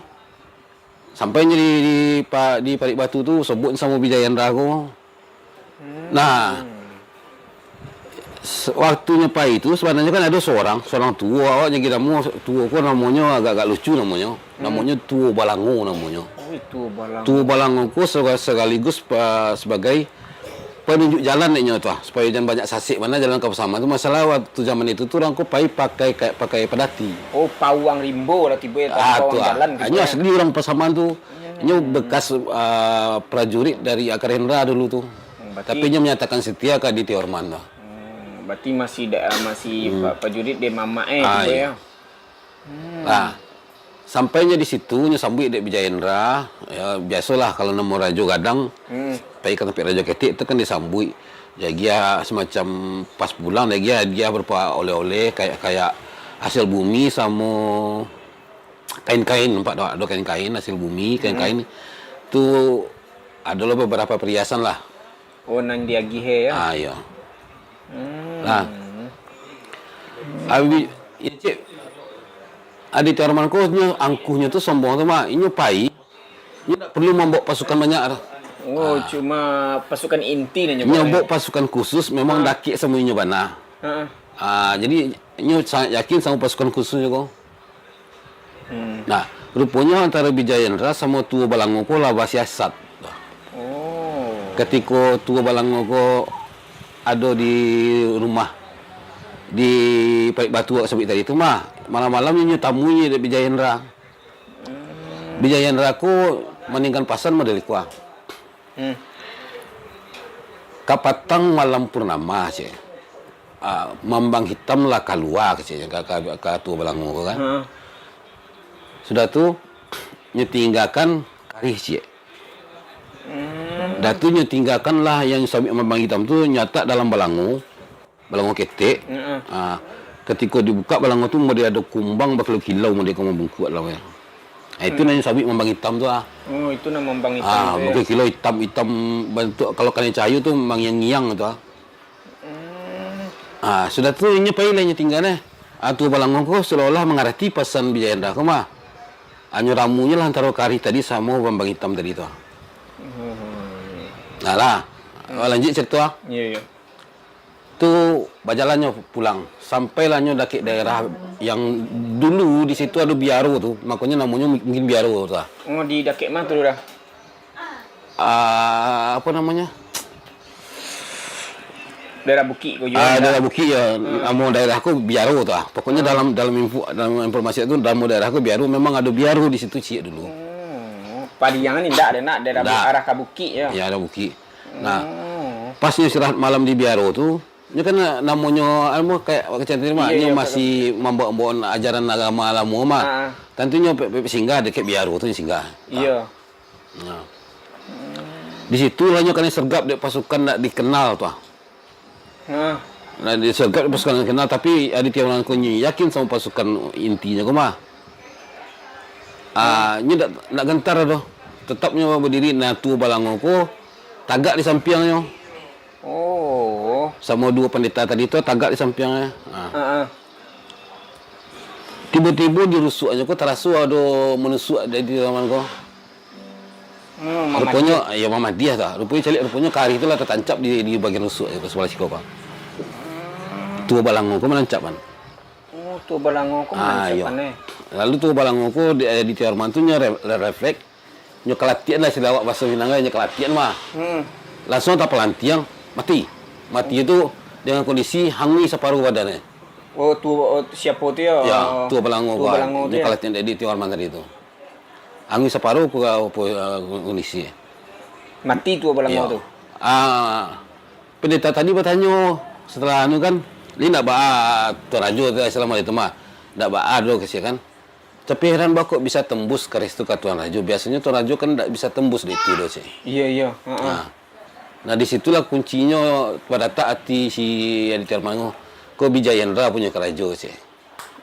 sampai nyo di, di pa-, di Parik Batu tu, sobok samo Bijayendra ko. Hmm. Nah, se-, waktu nyo pai tu, sebenarnyo kan ado seorang, seorang tuo, awak jadi namo, tuo ko namonyo agak-agak lucu namonyo. Hmm. Namonyo Tuo Balango namonyo. Ui, Tuo Balango. Tuo Balango ko sega-, sekaligus pa-, sebagai penunjuk jalan dek nyo tu ah, supayo jan banyak sasek bana jalan ka pasaman tu. Masalah waktu zaman itu tu urang ko pai pakai, kayak pakai padati. Oh, pawang rimbo lah tibo ya, Ah, pawang tu ah. jalan tibo Nyo ya. asli urang pasaman tu. Hmm. Nyo bekas, ah, prajurit dari Akar Hendra dulu tu. Hmm, berarti Tapi nyo menyatakan setia ka Aditya Orman tu. Hmm, berarti masih da-, masih Hmm. pa-, prajurit dek mamak eh, Ah, tibo iyo. ya. Hmm. Nah, sampai nyo di situ, nyo sambuik dek Bijayendra, ya, biasolah kalau namo rajo gadang, Hmm. pai ka tampek rajo ketek tu kan disambuik. Diagiah semacam pas pulang, diagiah hadiah berupa oleh-oleh, kayak, kayak hasil bumi samo kain-kain, nampak tu, ado kain-kain, hasil bumi, Hmm. kain-kain. Tu ado lo beberapa perhiasan lah. Oh, nan diagih, eh, ya? Ah, iyo. Hmm. Nah. Abi, ya, cek. Aditya Orman ko nyo, angkuhnyo tu sombong tu mah. Inyo pai, inyo ndak perlu mambaok pasukan banyak tu. Oh, Ah. cuma pasukan inti nyo Inyo bawa, baok eh? pasukan khusus, memang Ah. dakek samo inyo bana. Ha. Ah, jadi, inyo sangat yakin samo pasukan khusus ko. Hmm. Nah, ruponyo antaro Bijayendra samo Tuo Balango ko lah basiasat. Oh. Katiko Tuo Balango ko ado di rumah, di Parik Batu awak sabuik tadi tu mah, malam-malam inyo tamui dek Bijayendra. Hmm. Bijayendra ko maninggan pasan model iko ah. Hmm. Kapatang malam purnama, cek. Ah, mambang hitam lah kalua, keceknyo, ka, ka, ka Tuo Balango ko kan. Ha. Sudah tu, nyo tinggakan karih ciek. Hmm. Dah tu nyo tinggakan lah yang sabuik mambang hitam tu, nyo latak dalam balango, balango ketek. Heeh. Ah, katiko dibukak balango tu, model ado kumbang bakilau-kilau, model ka mambungkuak dalam. Ah, itu Hmm. nan sabuik mambang hitam tu ah. Oh, itu nan mambang hitam Ah, tu, ya. mungkin kilau hitam-hitam bantuak, kalau kanai cahayo tu mangiang-ngiang tu ah. Hmm. Ah, sudah tu inyo pai lah inyo tingga neh. Ah, Tuo Balango ko seolah-olah mangarati pasan Bijayendra ko mah. Hanyo ramunyo lah antaro karih tadi samo mambang hitam tadi tu. Hmm. Nah lah, Hmm. lanjuik carito ah. Iya, iya. Tu bajalannyo pulang. Sampailah nyo dakek daerah yang dulu di situ ado biaro tu, makonyo namonyo mungkin biaro tu ah. Oh, di dakek ma tu dah? Ah, apo namonyo? Daerah bukik ko juo Ah, dah. daerah bukik ya. Hmm. Namo daerah ko biaro tu ah. Pokoknyo Hmm. dalam, dalam info, dalam informasi tu, namo daerah ko biaro, memang ado biaro di situ ciek dulu. Hmm. Padiang ni ndak ado nak daerah bu-, Ndak. arah ka bukik ya. Ya, ado bukik. Nah, Hmm. pas nyo istirahat malam di biaro tu, nyo kan namonyo, anu, kayak awak kecil tadi mah, Iya, nyo iya, masih mambaok-baok ajaran agama lamo mah. Ah. Tantu nyo pe-, pe-, singgah dakek biaro tu nyo singgah. Iya. Nah. Di situ lah nyo kanai sergap dek pasukan ndak dikenal tu ah. Nah. Nah, disergap dek pasukan ndak dikenal, tapi Aditya Orman ko nyo yakin samo pasukan intinyo ko mah. Ah, nyo ndak, ndak gentar doh. Tetap nyo badiri, nah, Tuo Balango ko tagak di sampiangnyo. Oh. Samo duo pandeta tadi tu tagak di sampiangnyo. Ha. Ha, ha. Tibo-tibo di rusuaknyo ko taraso ado manusuak dari dalam ko. Hmm, Ruponyo, mamadiah. ya, mamadiah tu. Ruponyo caliak, ruponyo karih tu lah tatancap di, di bagian rusuak tu, sabalah siko ko. Hmm. Tuo Balango ko manancap kan. Oh, Tuo Balango ko Ah, manancap iyo. kan, eh. Lalu Tuo Balango ko di, eh, di Tiarman tu nyo re-, re-, refleks. Nyo kalatian lah, istilah awak bahaso Minang kan, nyo kalatian mah. Hmm. Langsuang tapalantiang, mati. Mati tu, dengan kondisi hangus saparuah badan. Oh, tu, oh, siapo tu yo? Ya, Tuo Balango Tuo ko, Balango tu yo? Kalau tindak di Tio Arman tadi tu. Hangus saparuah ko, ko, eh, kondisi. Mati Tuo Balango Yo. tu? Ah, pendeta tadi batanyo, setelah anu kan, "Ni ndak baa Tuan Rajo tu, selama itu mah. Ndak baa do," kecek kan. Tapi heran baa kok bisa tembus karih tu ka Tuan Rajo. Biasonyo Tuan Rajo kan ndak bisa tembus dek itu do, cek. Iyo, iyo. Heeh. Nah. Nah, di situlah kuncinyo padatak ati si Aditya Arman ko. Ko Bijayendra punyo karajo, cek.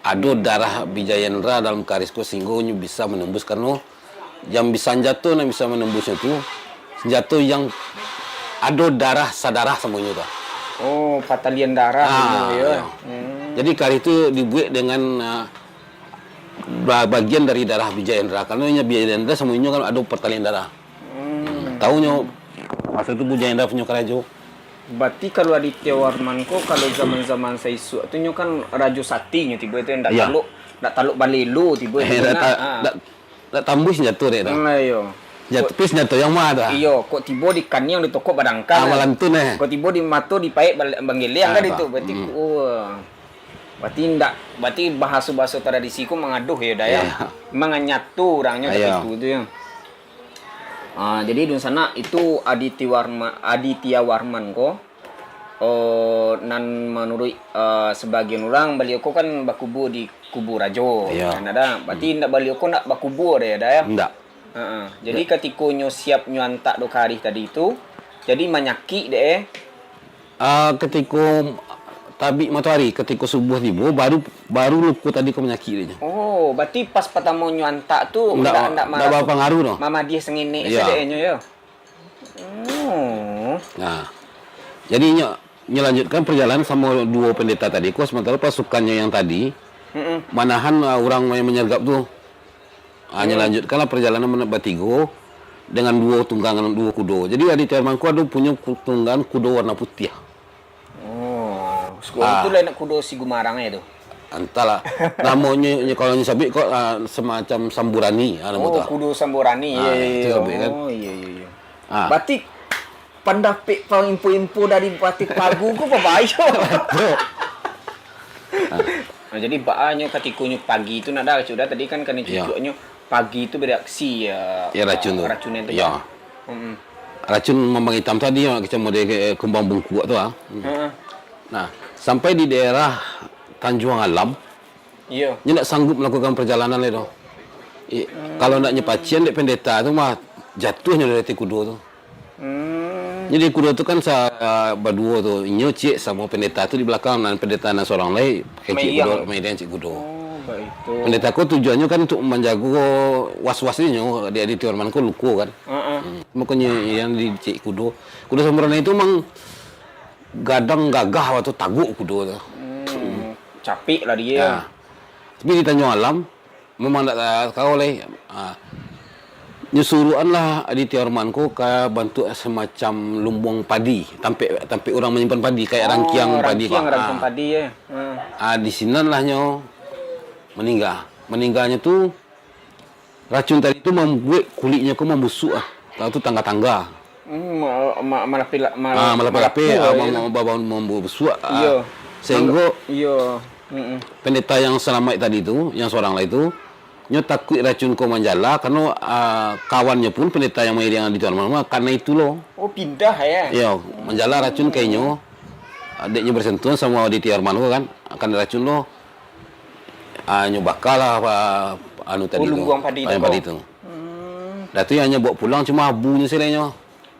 Ado darah Bijayendra dalam karih ko sehinggo nyo bisa menembus, karano yang bisa, sanjato nan bisa menembusnyo tu, sanjato yang ado darah sadarah samonyo tu. Oh, patalian darah Ah, gitu ya. ya. Hmm. Jadi karih tu dibuek dengan, ah, ba-, bagian dari darah Bijayendra. Karano inyo Bijayendra samonyo kan ado patalian darah. Hmm. Taunyo, maso tu Bijayendra punyo karajo. Berarti kalau Aditya Warman ko, kalau zaman-zaman saisuak tu nyo kan Rajo Sati nyo tibo tu, ndak Ya. taluk, ndak taluk balelo tibo Eh, tu, ndak nah, ta-, ah. ndak, ndak tambuih sanjato dek tu. Hmm, iyo. Sanjato, Kok tapi sanjato yang ma tu? Iyo, kok tibo di kaniang ditokok badangkang, Ah, kan? malantun, eh. Kok tibo di mato dipaek bal-, banggeleng, Ah, kan tak. itu. Berarti, Hmm. oh, berarti ndak, berarti bahaso-bahaso tradisi ko mangadoh yo, Da, ya? Iya. Manganyato urangnyo Iya. tapi itu tu, ya. Ah, jadi dunsanak, itu Aditya Warma-, Aditya Warman ko, oh, nan manuruik, ah, sabagian urang, baliau ko kan bakubua di Kubu Rajo, Iya. kan, Da? Berarti Hmm. ndak, baliau ko ndak bakubua deh, Da, ya? Ndak. Heeh. Jadi, Ndak. katiko nyo siap nyo antak do karih tadi tu, jadi manyakik deh, eh. Ah, katiko tabik matoari, katiko subuah tibo, baru, baru luko tadi ko manyakik dek nyo. Oh, berarti pas partamo nyo antak tu Ndak, ndak, ndak ndak maraso bapangaruh tu. mamadiah sangenek Iya. sadek nyo, yo? Oh. Nah, jadi nyo, nyo lanjutkan perjalanan samo duo pendeta tadi ko, sementara pasukannyo yang tadi Mm-mm. manahan, ah, urang yang manyergap tu. Ah, nyo Hmm. lanjutkanlah perjalanan mana-, batigo dengan duo tunggangan duo kudo. Jadi, Aditya Warman ko ado punyo ku-, tunggangan kudo warna putiah. Oh, sekudo Ah. tu lah nak kudo si Gumarang ya tu? Antahlah. Namonyo, nyo kalau nyo sabuik ko, ah, semacam samburani, ah, namo Oh, tu, ah. kudo samburani. Ah, Ya, ya, itu ya. sabuik kan. Oh, iya, iya, iya. Ah. Berarti pandapek pang info-info dari Patih Pagu ko babayo. Betul. Ah. Nah, jadi baa nyo katiko nyo pagi tu nak, Da, cubo tadi kan, kan Iya. cucuknyo pagi tu bereaksi, ya, Ya, racun tu. racun yang tu, Ya. Pak. Mm-mm. Racun mambang itam tadi, yang macam model, eh, kumbang bungkuak tu, ah. Hmm. Heeh. Nah, sampai di daerah Tanjuang Alam, Iya. nyo ndak sanggup melakukan perjalanan lai tu. I-, Hmm. kalau ndak nyo pacian dek pendeta tu mah, jatuah nyo dari ateh kudo tu. Hmm. Jadi kudo tu kan sa-, baduo tu, inyo ciek samo pendeta tu di balakang, nan pendeta nan sorang lai, pakai ciek Maiang. kudo, maiang ciek kudo. Oh, baitu. Pendeta ko tujuannyo kan untuk manjago was-was inyo, di Aditya Warman ko luko kan. Heeh. Hmm. Makonyo yang di ciek kudo. Kudo samburani tu memang gadang gagah waktu taguk kudo tu. Hmm. Capek lah dia. Ya. Tapi di Tanjuang Alam, memang ndak ta-, tahu lai. Ha. Nyo suruakanlah Aditya Warman ko ka bantuak semacam lumbuang padi, tampek, tampek urang manyimpan padi, kayak Oh, rangkiang padi, rangkiang, Pak. rangkiang Ha. padi, ya. Ha. Ha, di sinanlah nyo maningga. Maningganyo tu, racun tadi tu mambuek kuliknyo ko mambusuk ah. Tahu tu tangga-tangga. Hmm, ma-, ma-, malapeh-, mal-, Ah, malapeh-lapeh, malapuah, ah, ya. mam-, mam-, mam-, mambusuak, ah. Iyo. Sehinggo Iyo. Mm-mm. pendeta yang salamaik tadi tu, yang sorang lai tu, nyo takuik racun ko manjala, karano, ah, kawannyo pun pendeta yang mairiang di Tuan Mama, karano itu lo. Oh, pindah, ya? Iyo, manjala racun ka inyo, ah, dek nyo bersentuhan samo Aditya Arman ko kan, karano racun lo, ah, nyo bakalah, ah, anu tadi Oh, tu, lumbuang padi tu lumbuang ko? padi tu. Hmm. Dah tu yang nyo bawa pulang cuma abunyo sajo nyo.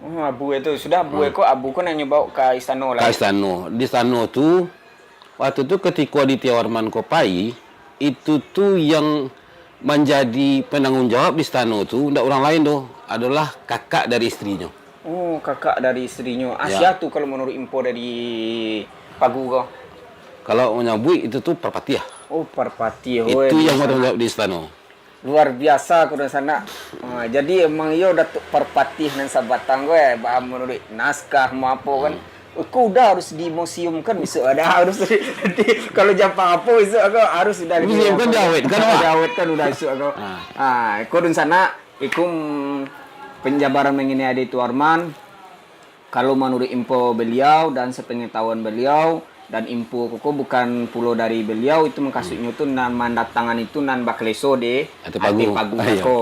Oh, abu itu. Sudah abu Hmm. ko, abu ko nan nyo bawa ka istana lah, Ka ya? istana. Di istana tu, waktu tu katiko Aditya Warman ko pai, itu tu yang manjadi penanggung jawab di istana tu, ndak urang lain doh, adolah kakak dari isterinyo. Oh, kakak dari isterinyo. Ah, Ya. sia tu kalau menurut info dari Pagu ko? Kalau manyabuik itu tu Parpatiah. Oh, Parpatiah. Itu Oi, yang di sana. bertanggung jawab di istana. Luar biasa, ko dunsanak. Ha, jadi emang iyo Datuak Parpatiah nan sabatang ko, eh, ba-, menurut naskah ma apo kan. Hmm. Ko udah harus dimuseumkan besok ada harus di, kalau Japang apo besok ko harus udah Museum kan dimuseumkan. diawet kan, Pak? Diawet kan udah besok ko. Ha. Ha, ko dunsanak, iku penjabaran mengenai Aditya Warman. Kalau manuruik info baliau dan sapangatahuan baliau, dan info ko, ko bukan pulo dari baliau, itu mukasuiknyo tu nan mandatangan itu nan bakaleso di Ateh Pagu. Ateh Pagu Ah, iyo. Bako.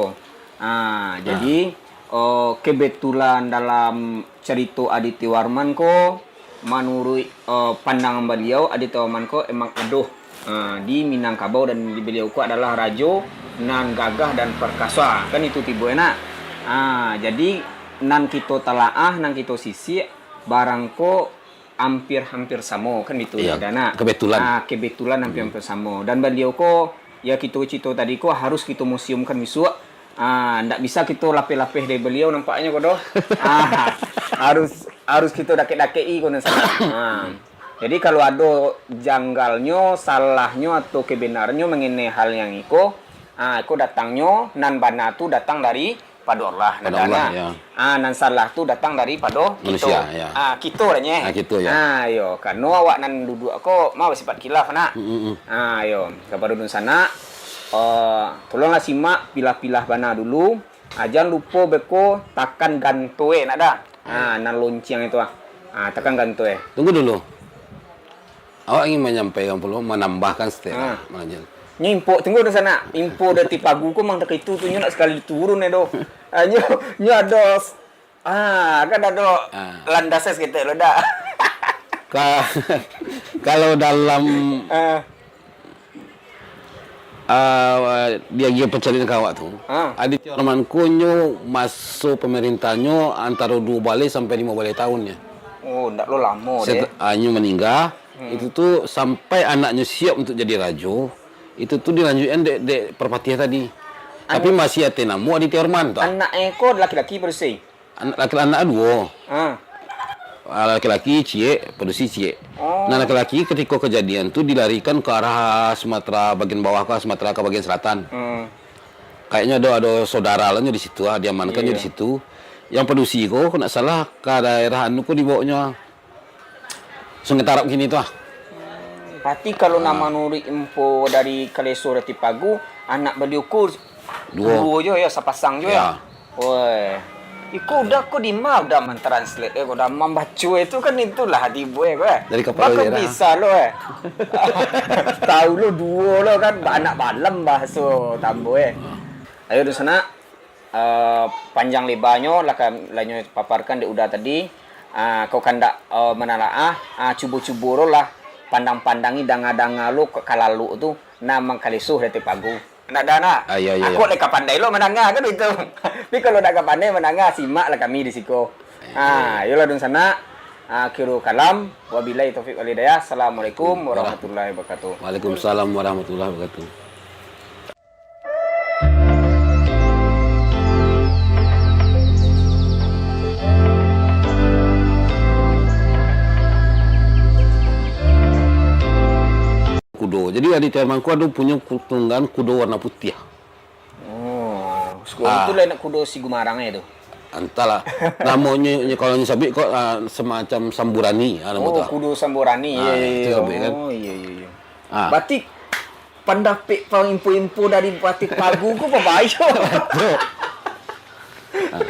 Ah, jadi, oh, kebetulan dalam carito Aditya Warman ko, manuruik, eh, pandangan baliau, Aditya Warman ko emang ado, eh, di Minangkabau, dan di baliau ko adalah rajo nan gagah dan perkasa. Kan itu tibo, nak. Ah, jadi, nan kito talaah, nan kito sisiak, barang ko hampir-hampir samo, kan itu, Iyo, nak. Kebetulan. Ah, kebetulan hampir-hampir samo. Dan baliau ko, ya, kito carito tadi ko harus kito museumkan bisuak. Ah, ndak bisa kito lapeh-lapeh dari baliau nampaknyo ko doh. Ah, harus, harus kito dakek-dakek-i ko nan salah. Ah. Jadi kalau ado janggalnyo, salahnyo atau kebenarannyo mangenai hal yang iko, ah, iko datangnyo nan bana tu datang dari pado Allah, Pado Allah, ya. Ah, nan salah tu datang daripado Manusia, kito. Ya. Ah, kito lah, nyeh. Ah, kito, ya. Ah, yo, karano awak nan duduak ko mah basipat khilaf, nak. Mm, mm, mm. Ah, yo, kapado dunsanak, eh, tolonglah simak, pilah-pilah bana dulu. Ah, jan lupo beko takan ganto, eh, nak dah. Ah, nan lonceng itu, ah. Ah, takan ganto, eh. Tunggu dulu. Awak ingin manyampaikan pulo, manambahkan saketek lah, Ah. Mananjak. Nyo info, tunggu dunsanak. Info dari Ateh Pagu ko mang tak itu tu, nyo nak sakali turun, eh, doh. Ah, nyo, nyo ado s-, ah, kan ado Ah. landas saketek lo, dak? Ka-, kalau dalam Ah. Ah, diagiah pancaliak ka awak tu, Ah. Aditya Warman ko nyo maso pamerintahnyo antaro duo baleh sampai limo baleh tahun nyo. Oh, ndak lo lamo deh. Set-, ah, nyo maningga, Hmm. itu tu sampai anaknyo siap untuak jadi rajo, itu tu dilanjuikkan dek, dek Parpatiah tadi. Tapi Anak masih ateh namo Aditya Warman tu. Anak e ko laki-laki padusi? Anak laki-, anak duo. Ah. Ah, laki-laki ciek, padusi ciek. Oh. Nah, laki-laki katiko kajadian tu dilarikan ka arah Sumatera bagian bawah, ka Sumatera ka bagian selatan. Hmm. Kayaknyo ado, ado saudara lah nyo di situ, ah, diamankan nyo Iya. di situ. Yang padusi ko, kok ndak salah, ka daerah anu ko dibawonyo, ah. Sungai Tarab kini tu, ah. Berarti kalau Ah. nak manuruik info dari Kaleso Ateh Pagu, anak baliau ko Duo. duo jo, ya, sapasang jo, ya? Ya. Woi. Iko udah ko di ma udah mentranslate, eh, ko udah mambaco itu kan itulah tibo, eh, ko, eh. Dari kapalo Baka daerah. Bisa lo, eh. Tahu lo duo lo kan, ba-, anak balam bahaso Tambo, eh. Ayo, dunsanak. Eh, panjang lebanyo lah ka-, lah nyo paparkan dek Uda tadi. Ah, kok kandak, eh, manalaah, ah, cubo-cubo lo lah pandang-pandangi, danga-danga lo ka-, ka lalok tu, nan mangkaleso di Ateh Pagu. Ndak ado, nak? Ah, iyo, iyo, Aku iyo. Dek ka pandai lo mandanga kan itu. Tapi kalau ndak ka pandai mandanga, simak lah kami di siko. Iyo. Ah, iyolah dunsanak. Akhirul kalam. Wabillahi taufik wal hidayah. Assalamualaikum warahmatullahi wabarakatuh. Waalaikumsalam warahmatullahi wabarakatuh. Kudo. Jadi, Aditya Warman ko ado punyo ku-, tunggangan kudo warna putiah. Oh, siko Ah. itu lah nak kudo si Gumarang e tu. Antahlah. Namonyo, nyo, kalau nyo sabuik ko, ah, semacam samburani, ah, namo Oh, tu. Kudo samburani. Ah, Iya, iya, itu iya. sabuik kan. Oh, iya, iya, iya. Ah. Berarti pandapek pang info-info dari Ateh Pagu ko babayo. Betul. Ah.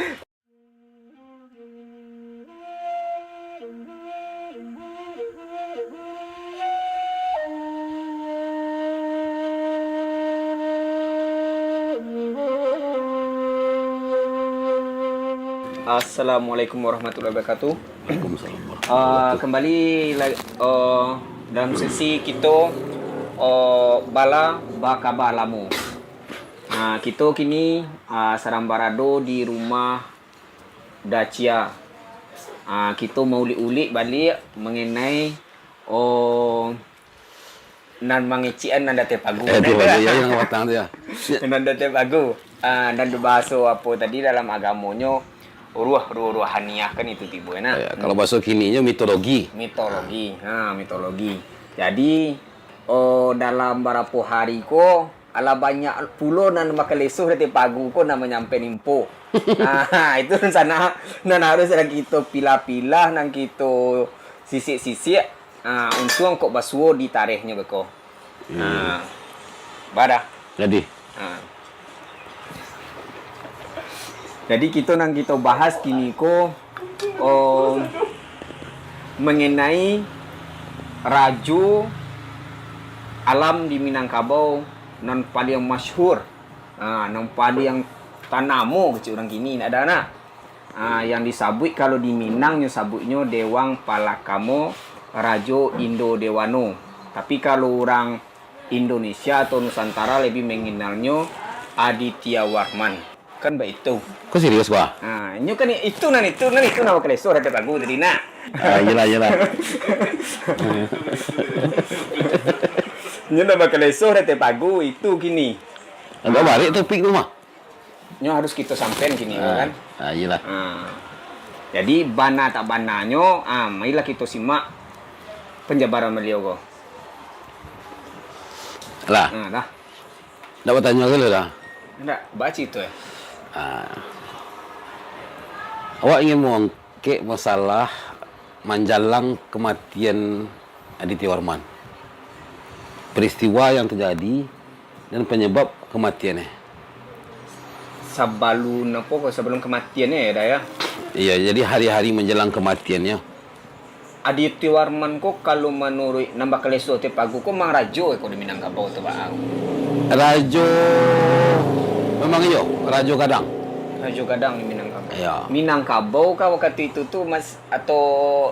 Assalamualaikum warahmatullahi wabarakatuh. Waalaikumsalam warahmatullahi Ah, wabarakatuh. Kembali la-, oh, dalam sesi kito, oh, bala bakaba lamo. Ah, kito kini, ah, sadang barado di rumah Dacia. Ah, kito maulik-ulik baliak mangenai, oh, nan mangecekan nan di Ateh Pagu. Eh, tu, Nan iya, iya, nan batang tu, ya. Nan di Ateh Pagu. Ah, nan bahaso apo tadi dalam agamonyo, ruh, ruh, ruhaniah kan itu tibo, nah. Ya, kalau bahaso kininyo mitologi. Mitologi. Ha, mitologi. Jadi, oh, dalam barapo hari ko, alah banyak pulo nan bakaleso di Ateh Pagu ko nan manyampaian info. Ha, itu nan sana, nan harus nan kito pilah-pilah, nan kito sisik-sisik. Ha, untuang kok basuo di tarehnyo beko. Hmm. Ha, badah. Jadi. Ha. Jadi, kito nan kito bahas kini ko, Oh, mengenai rajo alam di Minangkabau nan paliang masyhur, ah, nan paliang tanamo kecek urang kini, nak ada nak. Ah, yang disabuik kalau di Minang nyo sabuiknyo Dewang Palakamo Rajo Indo Dewano. Tapi kalau urang Indonesia atau Nusantara lebih mengenalnyo Aditya Warman. Kan baitu. Kau serius, Bah? Ha, inyo kan itu nan itu, nan itu nan bakaleso datai pagu tadi nak. Ah, iyalah, iyalah. Inyo nan bakaleso datai pagu itu kini. Agak barik topik tu mah. Nyo harus kito sampean kini, ah, kan? Ah, iyalah. Ha. Jadi, bana tak bananyo, ah, marilah kito simak penjabaran beliau ko. Lah. Ha, lah. Ndak batanyo ka lu dah? Ndak, baca itu, eh. Ah. Awak ingin mangangkek masalah manjalang kematian Aditya Warman. Peristiwa yang terjadi dan penyebab kematiannya. Sabalun apo ko, sabalun kematiannya ya, dah ya? Iya, jadi hari-hari menjelang kematiannya. Aditya Warman ko, kalau manuruik nan bakaleso datai pagu ko, mang rajo ko di Minangkabau tu, Bang? Rajo, memang iyo, Rajo Gadang. Rajo Gadang di Minangkabau. Iya. Minangkabau kah wakatu itu tu, Mas, atau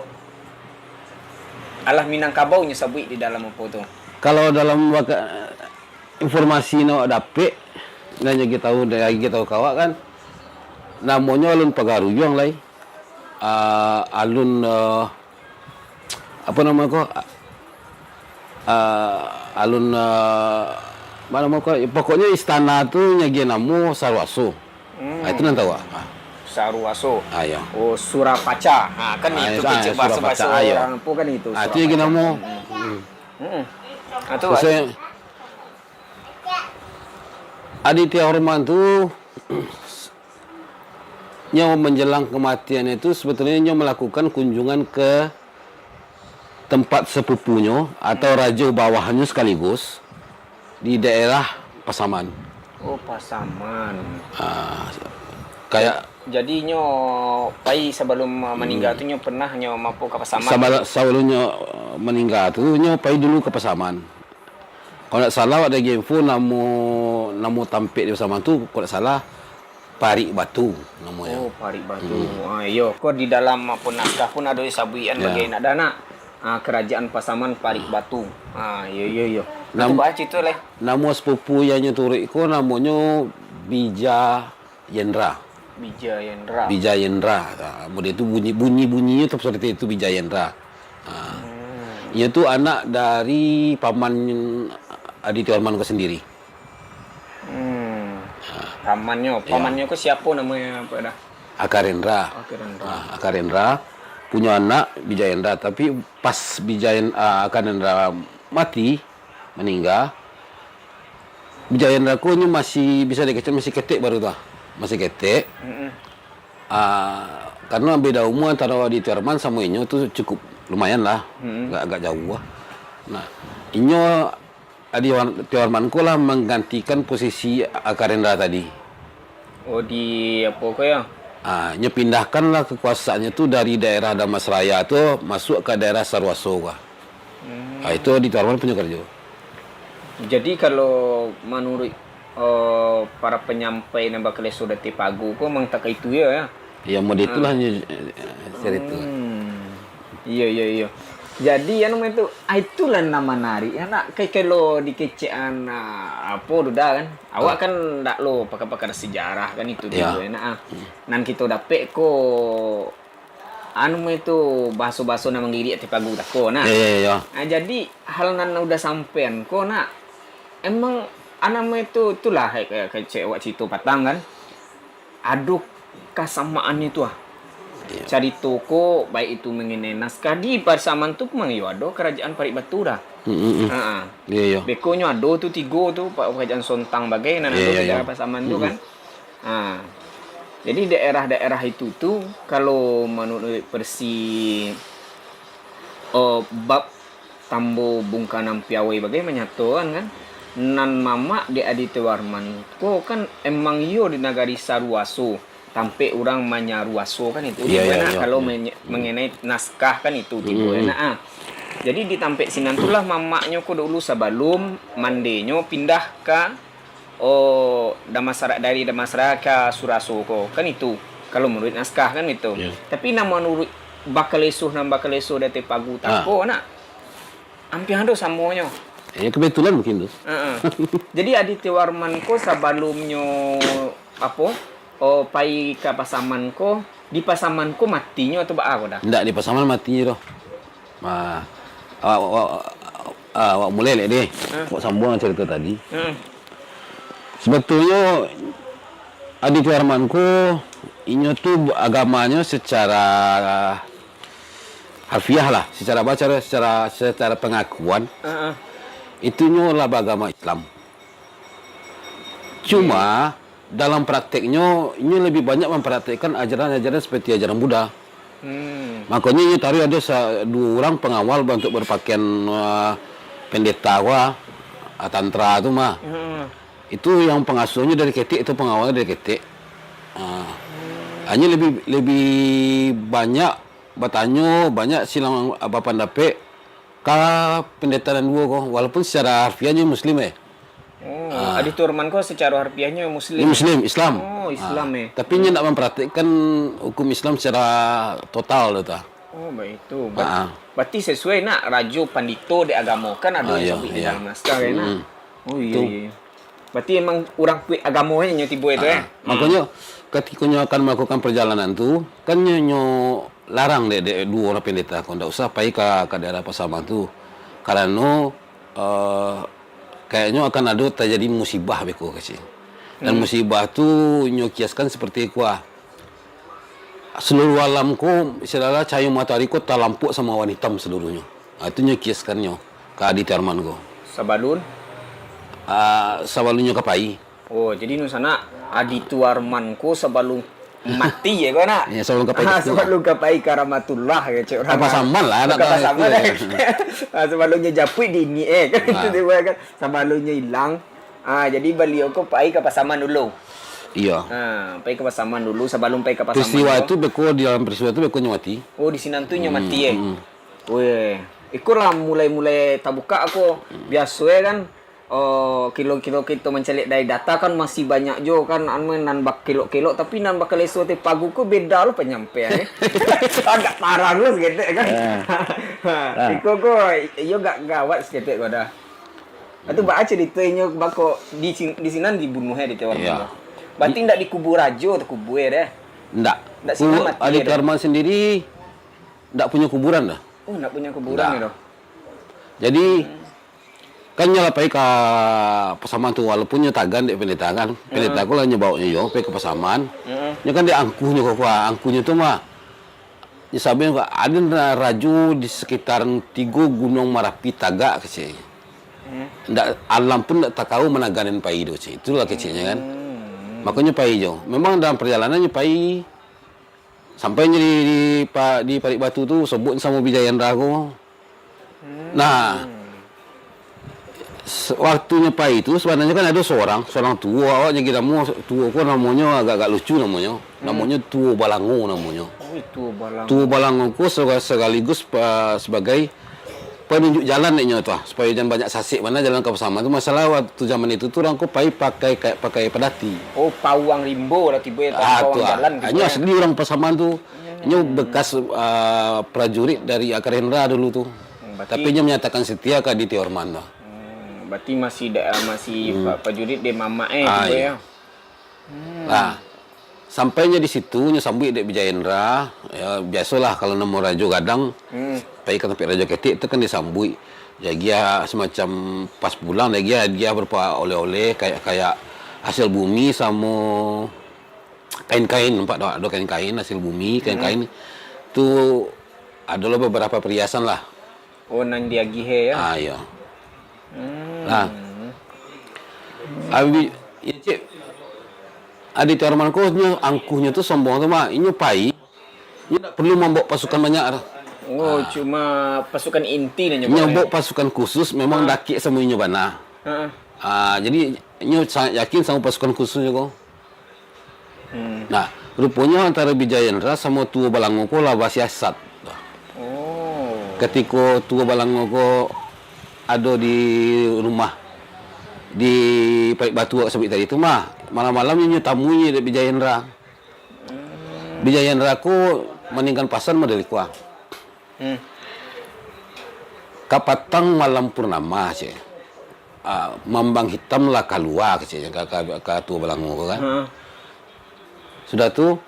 alah Minangkabau nyo sabuik di dalam apo tu? Kalau dalam waka-, informasi nan awak dapek, nan nyo tahu, dari nyo tahu ka awak kan, namonyo Alun Pagaruyuang lai. Ah, alun, eh, apo namo ko? Ah, alun, eh, apo namo ko? Pokoknyo istana tu nyagiah namo Saruaso. Hmm. Ah, itu nan tahu, ah. Saruaso. Ah, iyo. Oh, Surapaca. Ha, kan ah, itu ah, kecek bahaso-bahaso Surapaca, ah, iyo. Urang tu kan itu, ah, itu nyagiah Surapaca. Namo. Hmm. Hmm. Hmm. Ah, tu, terus ah. Saya, Aditya Warman tu, nyo menjelang kematian itu, sebetulnyo nyo melakukan kunjungan ke tempat sepupunyo atau rajo bawahnyo sekaligus di daerah Pasaman. Oh, Pasaman. Ah, kayak jadi nyo pai sabalum, uh, maningga tu nyo pernah nyo mampir ka Pasaman. Sabala-, sabalum nyo, uh, maningga tu, nyo pai dulu ka Pasaman. Kalau ndak salah, awak ado info namo, namo tampek di Pasaman tu, kalau ndak salah, Parik Batu namonyo. Oh, Parik Batu. Hmm. Ah, iyo, ko di dalam apo naskah pun ado disabuikan, ya, bagai nak dah nak. Ah, Kerajaan Pasaman Parik Batu. Ah, iyo, iyo, iyo. Nam-, tu baa carito lai. Namo sepupu yang nyo turuik ko namonyo Bija Yendra. Bija Yendra. Bija Yendra. Ah, dia tu bunyi, bunyi-bunyinyo tu seperti itu, Bija Yendra. Ah. Hmm. Inyo tu anak dari paman Aditya Warman ko sendiri. Hmm. Ah. Pamannyo, iyo, pamannyo ko siapo namonyo, apo dah? Akarendra. Akarendra. Ah, Akarendra punyo anak Bija Yendra, tapi pas Bija Yen-, ah, Akarendra mati, maningga, Bija Yendra ko nyo masih bisa dikecek masih ketek baru tu ah. Masih ketek. Mm-mm. Ah, karena beda umur antara Aditya Warman samo inyo tu cukup lumayan lah. Mm-mm. Agak, agak jauh lah. Nah, inyo Aditya Warman ko lah menggantikan posisi Akarendra tadi. Oh, di apo ko yo? Ah, nyo pindahkanlah kekuasaannyo tu dari daerah Damasraya tu masuak ka daerah Saruaso ka. Hmm. Ah, itu Aditya Warman punyo karajo. Jadi, kalau manuruik, eh, para panyampai nan bakaleso datai pagu ko, memang takah itu yo, yo? Ya, model itulah nyo, eh, carito. Hmm. Iyo, iyo, iyo. Jadi, anu, itu, ah, itulah nan manarik, yo, nak, ka-, kalau dikecekan, ah, apo tu dah, kan? Awak kan ndak lo pakar-pakar sejarah, kan, itu tu, yo, nak, ah. Hmm. Nan kito dapek ko, anu, itu bahaso-bahaso nan manggiriak datai pagu tako, nah. Yo, yo, yo, yo. Ah, jadi, hal nan udah sampean ko, nak, emang, anu, itu, itulah, kayak, kayak cek awak carito patang, kan? Ado kasamaan itu ah. Iyo. Carito ko, baik itu mengenai naskah di Pasaman tu, memang iyo ado Kerajaan Parik Batu dah. Mm, mm, mm. Ha, ha. Iyo, iyo. Beko nyo ado tu tigo tu, pa-, Kerajaan Sontang bagai, nan ado di daerah Pasaman tu kan. Ha. Jadi daerah-daerah itu tu, kalau manuruik versi, eh, bab Tambo Bungkanan Piawai bagai manyatokan kan, nan mamak dek Aditya Warman ko kan emang iyo di nagari Saruaso. tampek urang manyaruaso kan itu, Iyo, tibo iyo, nak, iyo, kalau iyo. menye-, mengenai naskah kan itu, tibo Hmm. nak, ah. Jadi di tampek sinan tu lah mamaknyo ko dulu sabalum mandenyo pindah ka, oh, Damansara, dari Damansara ka Suraso ko, kan itu. Kalau manuruik naskah kan itu. Iyo. Tapi nan manuruik bakaleso, nan bakaleso di ateh pagu Ah. tako nak, ampia ado samonyo. Eh, kebetulan mungkin tu. Heeh. Jadi Adityawarman ko sabalumnyo apo, oh, pai ka Pasaman ko, di Pasaman ko matinyo atau baa ko dah? Ndak di Pasaman matinyo doh. Ah, awak, awak, ah, awak mulai lek deh. Hah? Awak sambuang carito tadi. Heeh. Sebetulnyo Adityawarman ko, inyo tu agamanyo secara harfiah lah, secara baca, secara, secara pengakuan, Heeh. itunyo lah beragama Islam. Cuma, Oke. dalam prakteknyo, inyo lebih banyak mempraktekkan ajaran-ajaran seperti ajaran Buddha. Hmm. Makonyo inyo taruih ado sa-, duo urang pengawal ba-, untuk berpakaian, ah, pendeta ko, ah, tantra tu mah. Hmm. Itu yang pengasuhnyo dari ketek, itu pengawalnyo dari ketek. Ah. Hmm. Hanya lebih, lebih banyak batanyo, banyak silang, ah, bapandapek ka pendeta nan duo ko, walaupun secara harfiahnyo Muslim, eh. Oh, Ah. Adityawarman ko secara harfiahnyo Muslim? Inyo Muslim, Islam. Oh, Islam, Ah. eh. Tapi inyo ndak mempraktikkan hukum Islam secara total tu, ah. Oh, baitu. Ber-, Ah. berarti sesuai nak rajo pandito di agamo, kan ado Ah, yang iyo, sabuik di iyo. dalam naskah, kan, nak? Mm. Oh, iyo, Tu. iyo. Berarti emang urang kuik agamo inyo tibo itu, Ah, eh? makonyo, katiko nyo akan melakukan perjalanan tu, kan nyo, nyo larang dek, dek duo urang pendeta ko, ndak usah pai ka, ka daerah Pasaman tu. Karano, eh, kayaknyo akan ado terjadi musibah beko, kecek. Dan Hmm. musibah tu nyo kiaskan seperti ko, ah. Seluruh alam ko, istilah cahayo matoari ko talampok samo awan itam seluruhnyo. Ah, itu nyo kiaskannyo ka Adityawarman ko. Sabalun? Ah, sabalunnyo ka pai. Oh, jadi nu sanak, Adityawarman ko sabalun mati ya ko, nak? Ya, sabalun ka pai Ah, tu. sabalun ka pai ka Rahmatullah, kecek urang. Ka Pasaman lah, Oh, ka nak Pasaman, itu, eh. ya. Ah, sabalunnyo japuik di ini, eh. Kan Ah. itu dia kan. Sabalunnyo ilang. Ah, jadi baliau ko pai ka Pasaman dulu. Iya. Ah, pai ka Pasaman dulu, sabalun pai ka Pasaman Peristiwa tu. itu beko, di dalam peristiwa tu beko nyo mati. Oh, di sinan tu nyo Hmm, mati, eh? hmm. Weh, iko lah mulai-mulai tabuka ko. Hmm. Biaso, eh, kan, Oh, kilo-kilo kito mancaliak dari data kan masih banyak jo kan, anu, nan bakelok-kelok, tapi nan bakaleso ateh pagu ko beda lo panyampaian, eh. Agak tarang lo saketek kan. Ya. Ha, Ah. iko ko, iyo gak gawat saketek ko dah. Atu baa carito inyo bako di sin-, di sinan dibunuah, eh, di Taiwan Ya. tu. Berarti Di ndak dikubur rajo, takubur deh. Ndak. Ndak Ku-, sinan mati Adi deh. Taiwan sendiri ndak punyo kuburan dah. Oh, ndak punyo kuburan Ndak. ni doh. Jadi, Hmm. kan nyo lah pai ka Pasaman tu, walaupun nyo tagan dek pendeta kan. Pendeta Hmm. ko lah nyo baok nyo yo pai ka Pasaman. Hmm. Nyo kan dek angkuhnyo ko, angkuhnyo tu mah. Nyo sabuik ko, ado na-, rajo di sekitaran tigo Gunuang Marapi tagak, kecek. Hmm. Ndak, alam pun ndak takau managan pai do, kecek. Itulah keceknyo kan. Hmm. Makonyo pai jo. Memang dalam perjalanan nyo pai, sampai nyo di, di pa-, di Parik Batu tu, sobok samo Bijayendra ko. Hmm. Nah, se-, waktunyo pai tu, sabananyo kan ado sorang, sorang tuo, awak jadi namo, tuo ko namonyo agak-agak lucu namonyo. Hmm. Namonyo Tuo Balango namonyo. Oh, Tuo Balango. Tuo Balango ko sega-, segaligus pa-, sebagai panunjuk jalan dek nyo tu, ah, supayo jan banyak sasek bana jalan ka Pasaman tu. Masalah waktu zaman itu tu urang ko pai pakai, ka-, pakai padati. Oh, pawang rimbo lah tibo ya, Ah, pawang tu, ah. jalan gitu Nyo ya. asli urang Pasaman tu. Hmm. Nyo bekas, ah, prajurit dari Akar Hendra dulu tu. Hmm, berarti Tapi nyo menyatakan setia ka Adityawarman tu. Hmm, berarti masih da-, masih Hmm. pa-, prajurit dek mamak, eh, Ah, tibo iya. ya. Hmm. Nah, sampai nyo di situ, nyo sambuik dek Bijayendra, ya, biasolah kalau namo rajo gadang, Hmm. pai ka tampek rajo ketek tu kan disambuik. Diagiah semacam pas pulang, diagiah, diagiah berupa oleh-oleh, kayak, kayak hasil bumi samo kain-kain, nampak tak? Ado kain-kain hasil bumi, Hmm. kain-kain. Tu ado lo beberapa perhiasan lah. Oh, nan diagih, ya? Ah, iya. Hmm. Nah. Abi, ya, cek. Adityawarman ko nyo, angkuhnyo tu sombong tu, Mak. Inyo pai, inyo ndak perlu mambaok pasukan banyak tu. Oh, Ah. cuma pasukan inti nyo Inyo bawa, baok ya? pasukan khusus, memang Ah. dakek samo inyo bana. Ah. Ah, jadi, inyo sangat yakin samo pasukan khusus nyo ko. Hmm. Nah, Ruponyo antaro Bijayendra samo Tuo Balango ko lah basiasat. Oh. Katiko Tuo Balango ko ado di rumah, di Parik Batu awak sabuik tadi tu mah, malam-malam inyo tamui dek Bijayendra. Hmm. Bijayendra ko maningkan pasan model iko ah. Hmm. Kapatang malam purnama, cek. Ah, mambang hitam lah kalua, keceknyo, ka, ka, ka Tuo Balango ko kan. Hmm. Sudah tu,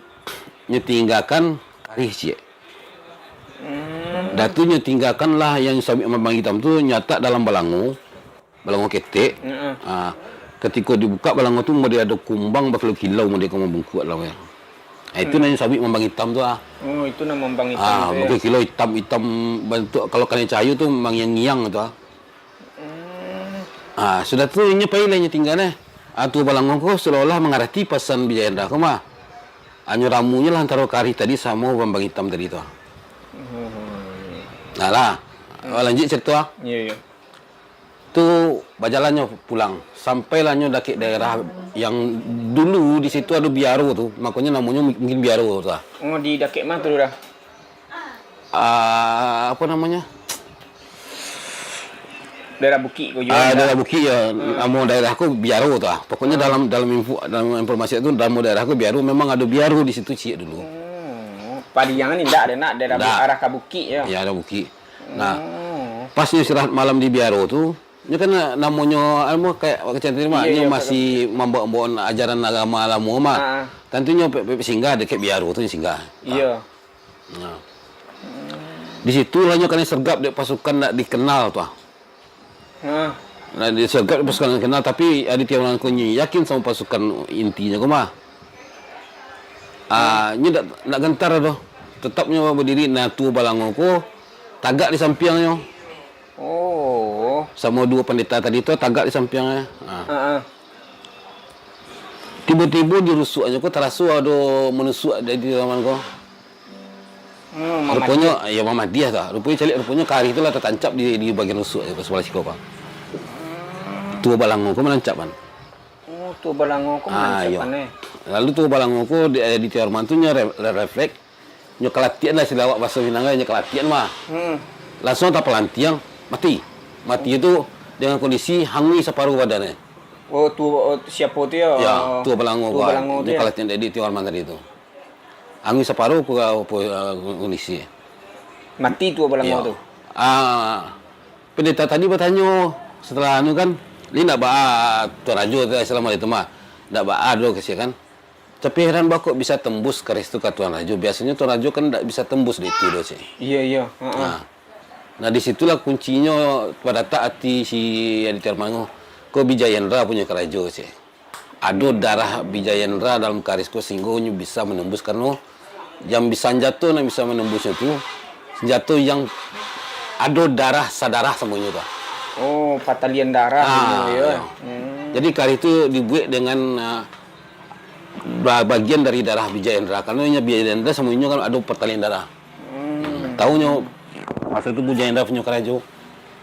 nyo tinggakan karih ciek. Hmm. Dah tu nyo tinggakan lah yang sabuik mambang hitam tu, nyo latak dalam balango, balango ketek. Heeh. Ah, katiko dibukak balango tu, model ado kumbang bakilau-kilau, model ka mambungkuak lah, ya. Ah, itu Hmm. nan sabuik mambang hitam tu ah. Oh, itu nan mambang hitam Ah, tu, ya. Bakilau hitam-hitam, bantuak kalau kanai cahayo tu mangiang-ngiang tu ah. Hmm. Ah, sudah tu inyo pai lah, inyo tingga neh. Ah, Tuo Balango ko seolah-olah mangarati pasan Bijayendra ko mah. Hanyo ramunyo lah antaro karih tadi samo mambang hitam tadi tu ah. Oh. Nah lah. Hmm. Lanjuik carito ah. Iya, iya. Tu bajalannyo pulang, sampailah nyo dakek daerah yang dulu di situ ado biaro tu, makonyo namonyo mungkin biaro tu ah. Oh, di dakek ma tu, Lurah? Ah, apo namonyo? Daerah bukik ko juo Ah, lah. Daerah bukik ya, Hmm. namo daerah ko biaro tu ah. Pokoknyo Hmm. dalam, dalam info, dalam informasi tu, namo daerah ko biaro, memang ado biaro di situ ciek dulu. Oh, Padiang ni ndak ado nak daerah Ndak. bu-, arah ka bukik ya? Ya, ado bukik. Nah, Oh. pas nyo istirahat malam di biaro tu, nyo kan namonyo, anu, kayak awak kecil tadi mah, Iya, nyo iya, masih mambawa-bawa ajaran agama lamo mah. Ah. Tantunyo pe-, pe-, singgah dakek biaro tu singgah. Iya. Nah. Di situlah nyo kanai sergap dek pasukan ndak dikenal tu ah. Ah. Nah, disergap dek pasukan ndak dikenal, tapi Aditya Warman ko nyo yakin samo pasukan intinyo ko mah. Ah, nyo ndak, ndak gentar doh. Tetap nyo badiri, nah, Tuo Balango ko tagak di sampiangnyo. Oh. Samo duo pandeta tadi tu tagak di sampiangnyo. Ah. Ah, ah. Tibo-tibo di rusuaknyo ko taraso ado manusuak dari dalam ko. Hmm, mamadiah. Ruponyo, ya, mamadiah tu. Ruponyo caliak, ruponyo karih tu lah tatancap di, di bagian rusuak tu, sabalah siko ko. Tuo Balango ko manancap kan. Oh, Tuo Balango ko Ah, manancap iyo. kan, eh. Lalu Tuo Balango ko di, eh, di Tiawarman tu nyo re-, re-, refleks, nyo kalatian lah, istilah awak bahaso Minang kan, nyo kalatian mah. Hmm. Langsuang tapalantiang, mati. Mati tu dengan kondisi hanguih saparuh badan, eh. Oh, tu, oh, siapo tu yo? Ya, Tuo Balango Tuo ko, Balango tu nyo yo? kalatian di, di Tiawarman tadi tu. Hanguih saparuh ko, apo, eh, kondisi. Mati Tuo Balango Iyo. tu? Ah, Pendeta tadi batanyo, setelah anu kan, "Lai ndak baa Tuan Rajo tu, selama itu mah, ndak baa doh," kasiak kan. Tapi heran baa kok bisa tembus karih tu ka Tuan Rajo. Biasonyo Tuan Rajo kan ndak bisa tembus di itu doh, cek. Iyo, iyo. Heeh. Nah, nah, di situlah kuncinyo padatak ati si Aditya Warman ko. Ko Bijayendra punyo karajo, cek. Ado darah Bijayendra dalam karih ko sahinggo nyo bisa manembus, karano yang bi-, sanjato nan bisa manembusnyo tu, sanjato yang ado darah sadarah samonyo tu. Oh, patalian darah Ah, gitu ya. iyo. Hmm. Jadi karih tu dibuek dengan, ah, ba-, bagian dari darah Bijayendra, karano inyo Bijayendra samonyo kan ado patalian darah. Hmm. Taunyo, maso tu Bijayendra punyo karajo.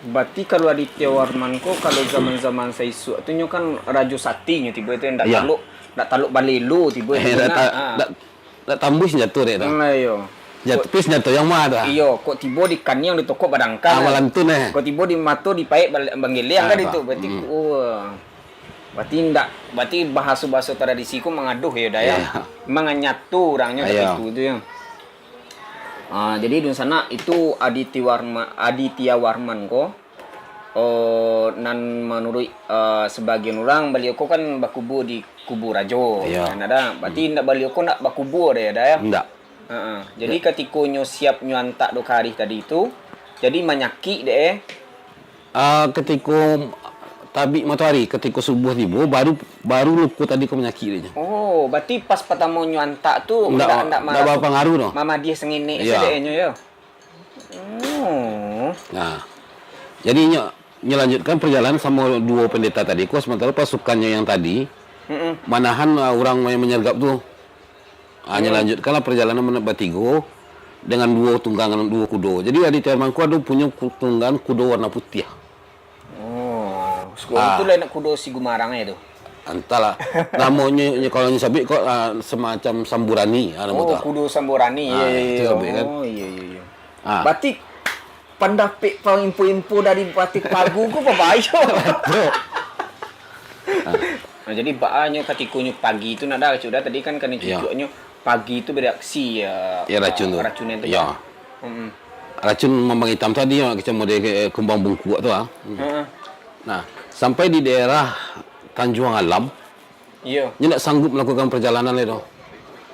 Berarti kalau Aditya Warman ko, kalau zaman-zaman saisuak tu nyo kan Rajo Sati nyo tibo tu, ndak Iya. taluk, ndak taluk balelo tibo Eh, tu ndak nak. ta-, Ah. ndak, ndak tambuih senjato dek tu. Hmm, iyo. Senjato, Kok tapi senjato yang ma tu? Iyo, kok tibo di kaniang ditokok badangkang Ah, kan. malantun, eh. Kok tibo di mato dipaek bal-, banggeleng Ah, kan apa? itu. Berarti, Hmm. oh. Berarti ndak, berarti bahaso-bahaso tradisi ko mangaduh yo, Dayah. Iya. Memang nyato urangnyo Iya. tapi itu tu yo. Ah, jadi dunsanak itu Aditya Warma-, Aditya Warman ko, oh, nan manuruik, ah, sabagian urang, baliau ko kan bakubua di kubu rajo, Iya. kan ada. Berarti Hmm. ndak baliau ko ndak bakubua deh, ada ya? Ndak. Ha, ha. Jadi Ya. katiko nyo siap nyo antak do karih tadi tu, jadi manyakik deh, eh. Ah, katiko tabik matoari, katiko subuah tibo, baru, baru luko tadi ko manyakik dek nyo. Oh, berarti pas patamo nyo antak tu Ndak, ndak, ndak ndak marasok bapangaruh doh. mamadiah sanginik Iya. sadek nyo yo. Oh. Nah, jadi nyo, nyo lanjutkan perjalanan samo duo pendeta tadi ko, sementara pasukannyo yang tadi Mm-mm. manahan, ah, urang yang manyergap tu. Ah, nyo Hmm. lanjutkanlah perjalanan men-, batigo dengan duo tunggangan, duo kudo. Jadi, Aditya Warman ko ado punyo ku-, tunggangan kudo warna putiah. Oh, sekudo Ah. tu lah nak kudo si Gumarang eh tu. Antahlah. Namonyo, nyo, kalau nyo sabuik ko, ah, semacam samburani, ah, namo tu. Oh, kudo samburani. Ah, iyo, iyo, itu iyo. Sabuik, kan? Oh, iyo, iyo, iyo. Ah. Berarti pandapek pang info-info dari Patih Pagu ko babayo. Betul. Ah. Nah, jadi baa nyo katiko nyo pagi tu nak dah, Cuk, dah tadi kan karano cucuaknyo pagi tu bereaksi, ya, ya, racun tu. Racun yang tu. Ya. Kan? Mm-mm. Racun mambang itam tadi, yang macam model, eh, kumbang bungkuak tu, ah. Heeh. Nah, sampai di daerah Tanjuang Alam, iyo, nyo ndak sanggup melakukan perjalanan lai doh.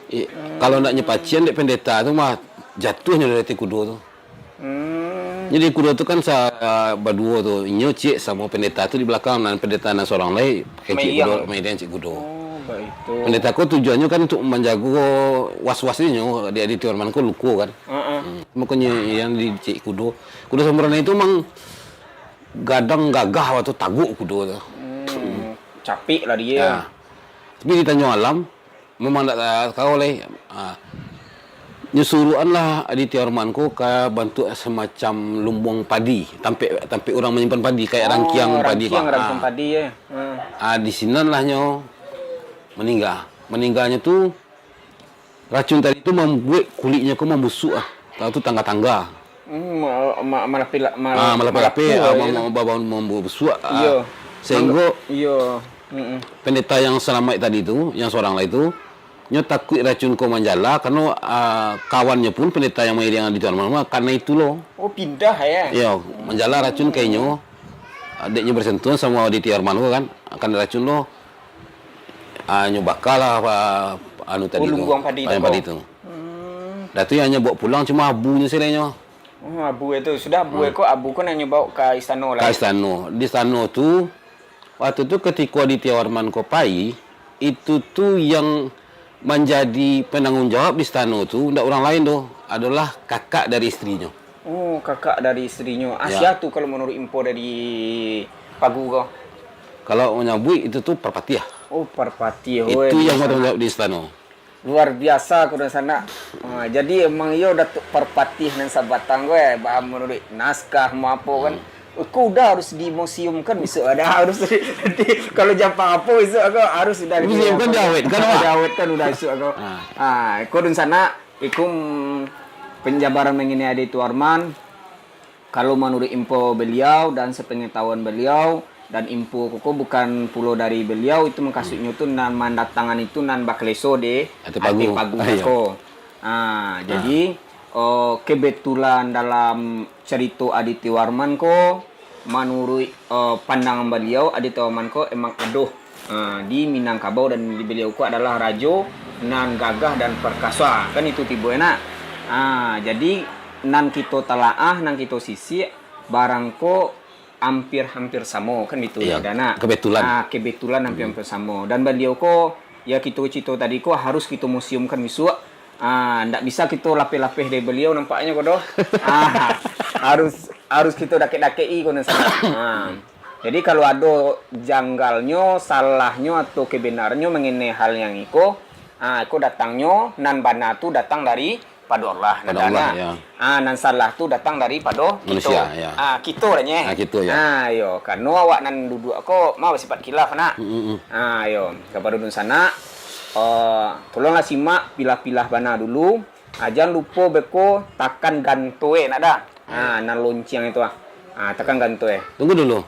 I-, kalau ndak nyo pacian dek pendeta tu mah, jatuah nyo dari ateh kudo tu. Hmm. Jadi kudo tu kan sa-, baduo tu, inyo ciek samo pendeta tu di balakang, nan pendeta nan sorang lai, pakai ciek kudo, main ciek kudo. Oh, baitu. Pendeta ko tujuannyo kan untuk manjago was-was inyo, di, di Tiwarman ko luko kan. Heeh. Hmm. Makonyo yang di ciek kudo. Kudo samburani tu mang gadang gagah waktu taguk kudo tu. Hmm, capek lah dia. Ya. Tapi di Tanjuang Alam, memang ndak ta-, tahu lai. Ha. Nyo suruahanlah Aditya Warman ko ka bantuak semacam lumbuang padi, tampek, tampek urang manyimpan padi, kayak rangkiang padi ko. Oh, rangkiang, rangkiang padi, eh. Ha. Ha, di sinanlah nyo maningga. Maningganyo tu, racun tadi tu mambuek kuliknyo ko mambusuak ah. Tahu tu tangga-tangga. Hmm, ma-, ma-, malapeh-la-, mal-, ah, malapeh-lapeh, malapuah, ah, ya. Mam-, mam-, mambusuak, ah. Iyo. Sehinggo, iyo. Mm-mm. Pendeta yang salamaik tadi tu, yang sorang lai tu, nyo takuik racun ko manjala, karano, ah, kawannyo pun pendeta yang mairing di Tuan Muhammad, karano itu lo. Oh, pindah, ya? Iyo, manjala racun ka inyo, ah, dek nyo bersentuhan samo di Tiarman ko kan, karano racun lo, ah, nyo bakalah, ah, anu tadi tu, lumbuang padi tu. Hmm. Dah tu yang nyo bawa pulang cuma abunyo sajo nyo. Oh, abu itu. Sudah abu ko, abu ko nan nyo bawa ka istano lah. Ka istano. Di istano tu, waktu tu katiko Aditya Warman ko pai, itu tu yang manjadi penanggung jawab di istano tu, ndak urang lain doh, adolah kakak dari isterinyo. Oh, kakak dari isterinyo. Ah, sia tu kalau menurut info dari Pagu ko? Kalau manyabuik itu tu Parpatiah. Oh, Parpatiah. Itu yang bertanggung jawab di istano. Luar biasa, ko dunsanak. Ha, jadi emang iyo Datuak Parpatiah nan sabatang ko, eh, bah, manuruik naskah ma apo kan. Hmm. Ko udah harus dimuseumkan bisuak, ada harus di, kalau Japang apo bisuak ko harus udah dimuseumkan, diawetkan, wah. Diawetkan udah bisuak ko. Ha. Ha, ko dunsanak, iko penjabaran mengenai Aditya Warman. Kalau manuruik info beliau dan sepengetahuan beliau, dan info ko, ko bukan pulo dari beliau, itu mukasuiknyo tu nan mandatangan itu nan bakeleso di Ateh Pagu. Ateh Pagu ko. Ah, jadi, eh, kebetulan dalam carito Aditya Warman ko, manuruik, eh, pandangan beliau, Aditya Warman ko emang ado Ah, di Minangkabau, dan di beliau ko adalah rajo nan gagah dan perkasa. Kan itu tibo, nak. Ah, jadi, nan kito talaah, nan kito sisik, barang ko hampir-hampir samo, kan itu, iyo, nak. Kebetulan. Ah, kebetulan hampir-hampir samo. Dan beliau ko, ya, kito cito tadi ko harus kito museumkan bisuak. Ah, ndak bisa kito lapeh-lapeh dari beliau nampaknyo ko doh. Ah, harus, harus kito dakek-dakek-i ko nan salah. Ah. Jadi, kalau ado janggalnyo, salahnyo, atau kebenarnyo mengenai hal yang iko, ah, iko datangnyo, nan bana tu datang daripado Allah, nan salah tu datang daripado kito. Manusia, ya. Ah, kito lah, nyeh. Ah, kito, ya. Ah, iyo, karano awak nan duduak ko mah basipat khilaf, nak. Mm, mm, mm. Ah, iyo, kapado dunsanak, eh, tolonglah simak, pilah-pilah bana dulu. Ah, jan lupo beko takan ganto, eh, nak dah. Ah, nan lonceng itu, ah. Ah, takan ganto, eh. Tunggu dulu.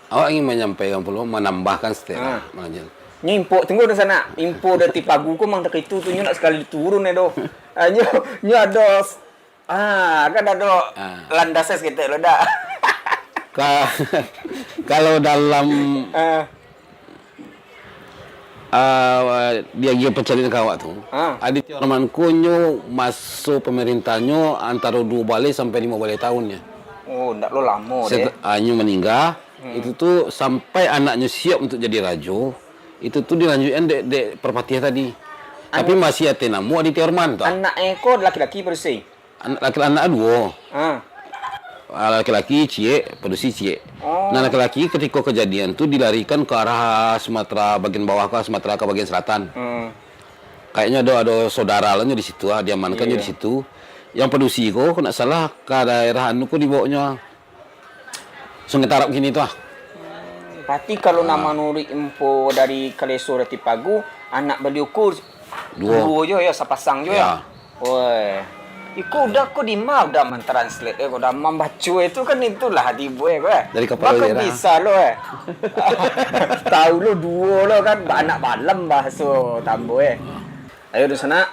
Awak ingin menyampaikan pulo, menambahkan setelah, ah, Mang Ajil. Nyo info, tunggu di sana. Info dari Tipagu ko mang takaitu tu, nyo nak sakali turun, eh, doh. Ah, nyo, nyo ado s-, ah, kan ado, ah, landas saketek lo, dak? Ka-, kalau dalam, ah, ah, diagiah pancaliak ka awak tu, ah, Aditya Warman ko nyo maso pamerintahnyo antaro duo baleh sampai limo baleh tahun nyo. Oh, ndak lo lamo deh. Set-, ah, nyo maningga, hmm, itu tu sampai anaknyo siap untuk jadi rajo, itu tu dilanjuikan dek, dek Parpatiah tadi. Tapi masih ateh namo Aditya Warman tu. Anak e ko laki-laki padusi? Anak laki-, anak duo. Ha. Ah, laki-laki ciek, padusi ciek. Oh. Nah, laki-laki katiko kajadian tu dilarikan ka arah Sumatera bagian bawah, ka Sumatera ka bagian selatan. Hmm. Kayaknyo ado, ado saudara lah nyo di situ, ah, diamankan nyo di situ. Yang padusi ko, kok ndak salah, ka daerah anu ko dibawonyo, ah. Sungai Tarab kini tu, ah. Hmm, Pati kalau nak manuruik info dari Kaleso Datuak Pagu, anak baliau ko duo jo yo, sapasang jo yo. Woi. Iko udah ko dima udah mentranslate eh, ko udah mambaco itu kan itulah tibo eh ko eh. Dari kapalo bisa lo eh. Tahu lo duo lo kan, anak balam bahaso tambo eh. Ayo dunsanak,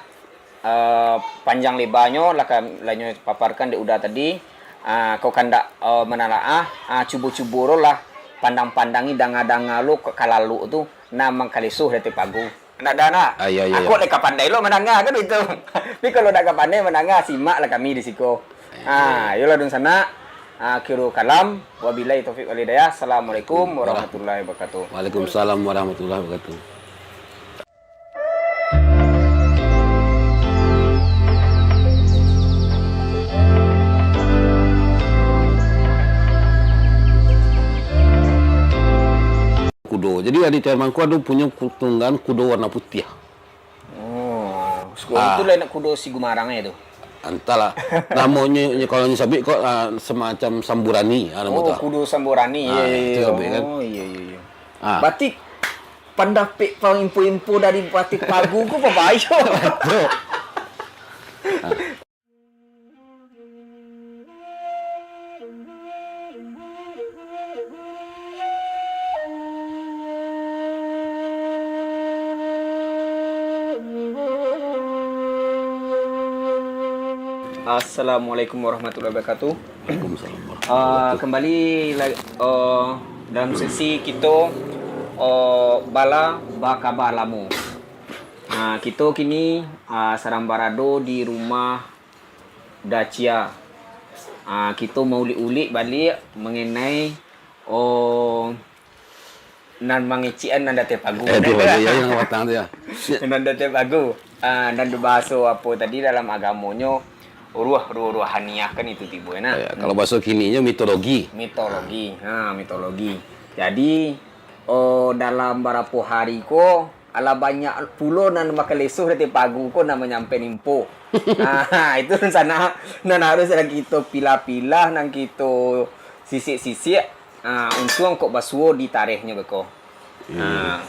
eh, panjang lebanyo lah ka-, lah nyo paparkan dek Uda tadi. Ah, kok kandak, eh, manalaah, ah, cubo-cubo lo lah pandang-pandangi danga-danga lo ka-, kalalok tu, nan mangkaleso Datuak Pagu. Ndak da nak? Ah, iyo, iyo, iyo. Kok lai ka pandai lo mandanga kan itu. Tapi kalau ndak ka pandai mandanga, simak lah kami di siko. Ah, iyolah dunsanak. Ah, akhirul kalam. Wabillahi taufik wal hidayah. Assalamualaikum warahmatullahi wabarakatuh. Waalaikumsalam warahmatullahi wabarakatuh. Kudo. Jadi, Aditya Warman ko ado punyo ku-, tunggangan kudo warna putiah. Oh, siko itu lah nak kudo si Gumarang eh tu. Antahlah. Namonyo, kalau nyo sabuik ko, ah, semacam samburani, ah, namo tu. Oh, kudo samburani. Ah, iyo, iyo, itu iyo. Sabuik kan. Oh, iyo, iyo, iyo. Ah. Berarti pandapek pang info-info dari Datuak Pagu ko babayo. Betul. Assalamualaikum warahmatullahi wabarakatuh. Waalaikumsalam warahmatullahi wabarakatuh. Ah, kembali la-, oh, dalam sesi kito, oh, bala bakaba lamo. Ah, kito kini, ah, sadang barado di rumah Dacia. Ah, kito maulik-ulik baliak mangenai, oh, nan mangecekan nan Datuak Pagu. Eh, tu, iyo, iyo, nan batang tu, yo. Nan Datuak Pagu. Ah, nan bahaso apo tadi dalam agamonyo, ruh, ruh, ruhaniah kan itu tibo, nah. Iyo, kalau bahaso kininyo mitologi. Mitologi. Ha, mitologi. Jadi, oh, dalam barapo hari ko, alah banyak pulo nan bakaleso Datuak Pagu ko nan manyampaian info. Ha, itu nan sana, nan harus nan kito pilah-pilah, nan kito sisik-sisik. Ha, untuang kok basuo di tarehnyo beko. Iyo. Ha.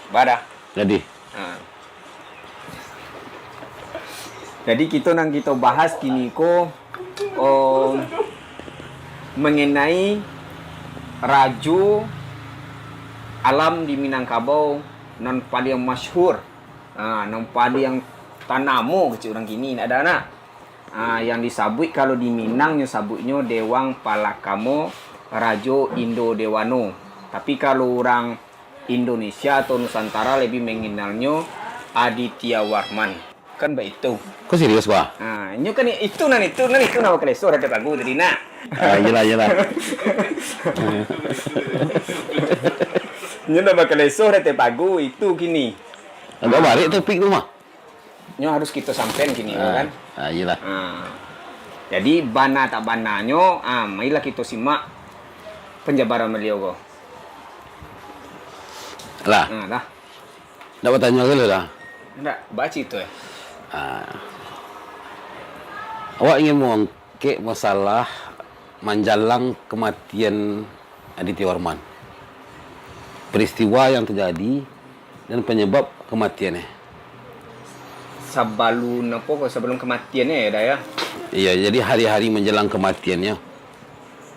Badah. Jadi. Ha. Jadi, kito nan kito bahas kini ko, oh, mangenai rajo alam di Minangkabau nan paliang masyhur, ha, nan paliang tanamo kecek urang kini, ndak da nak? Ah, yang disabuik kalau di Minang nyo sabuiknyo Dewang Palakamo Rajo Indo Dewano. Tapi kalau urang Indonesia atau Nusantara lebih mengenalnyo Aditya Warman. Kan baitu. Kok serius, Bah? Ah, nyo kan itu nan itu, nan itu nan bakaleso Datuak Pagu tadi nak. Ah, iyolah, iyolah. Nyo nan bakaleso Datuak Pagu itu kini. Agak barik topik tu mah. Nyo harus kito sampaian kini, ah, kan? Ah, iyolah. Ah. Jadi, bana tak bananyo, ah, marilah kito simak penjabaran baliau ko. Lah. Ah, lah. Ndak batanyo dulu lah. Ndak, baca itu, eh. Ah. Awak ingin meng- Kek masalah manjalang kamatian Aditya Warman. Peristiwa yang terjadi dan penyebab kematiannya. Sabalun apo ko, sabalun kematiannya ya, Da, ya? Iya, jadi hari-hari menjelang kematiannya.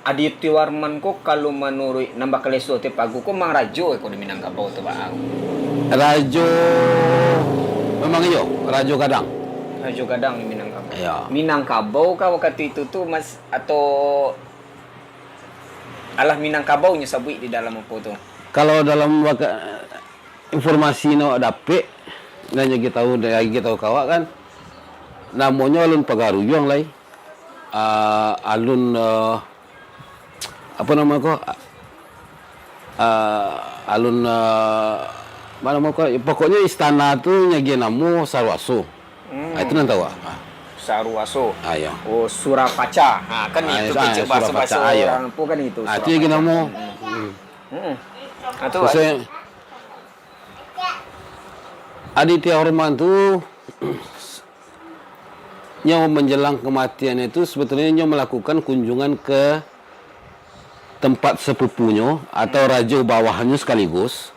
Aditya Warman ko, kalau manuruik nan bakaleso Datuak Pagu ko, mang rajo ko di Minangkabau tu, Bang? Rajo, memang iyo, rajo gadang. Rajo gadang di Minangkabau. Iya. Minangkabau kah wakatu itu tu, Mas, atau alah Minangkabau nyo sabuik di dalam apo tu? Kalau dalam waka-, informasi nan awak dapek, nan nyo tahu dari tahu ka awak kan, namonyo Alun Pagaruyuang lai. Ah, alun, ah, apo namo ko? Ah, alun, ah, apo namo ko? Pokoknyo istana tu nyagiah namo Saruaso. Hmm. Ah, itu nan tahu, ah. Saruaso. Ah, iyo. Oh, Surapaca. Ha, kan ah, itu iyo, kecek ah, bahasa-bahasa Surapaca, ah, iyo. Urang apo kan itu, ah, itu nyagiah Surapaca. Namo. Hmm. Hmm. Hmm. Ah, tu, Aditya Warman tu, nyo menjelang kematian itu, sebetulnya nyo melakukan kunjungan ke tempat sepupunyo atau rajo bawahnyo sekaligus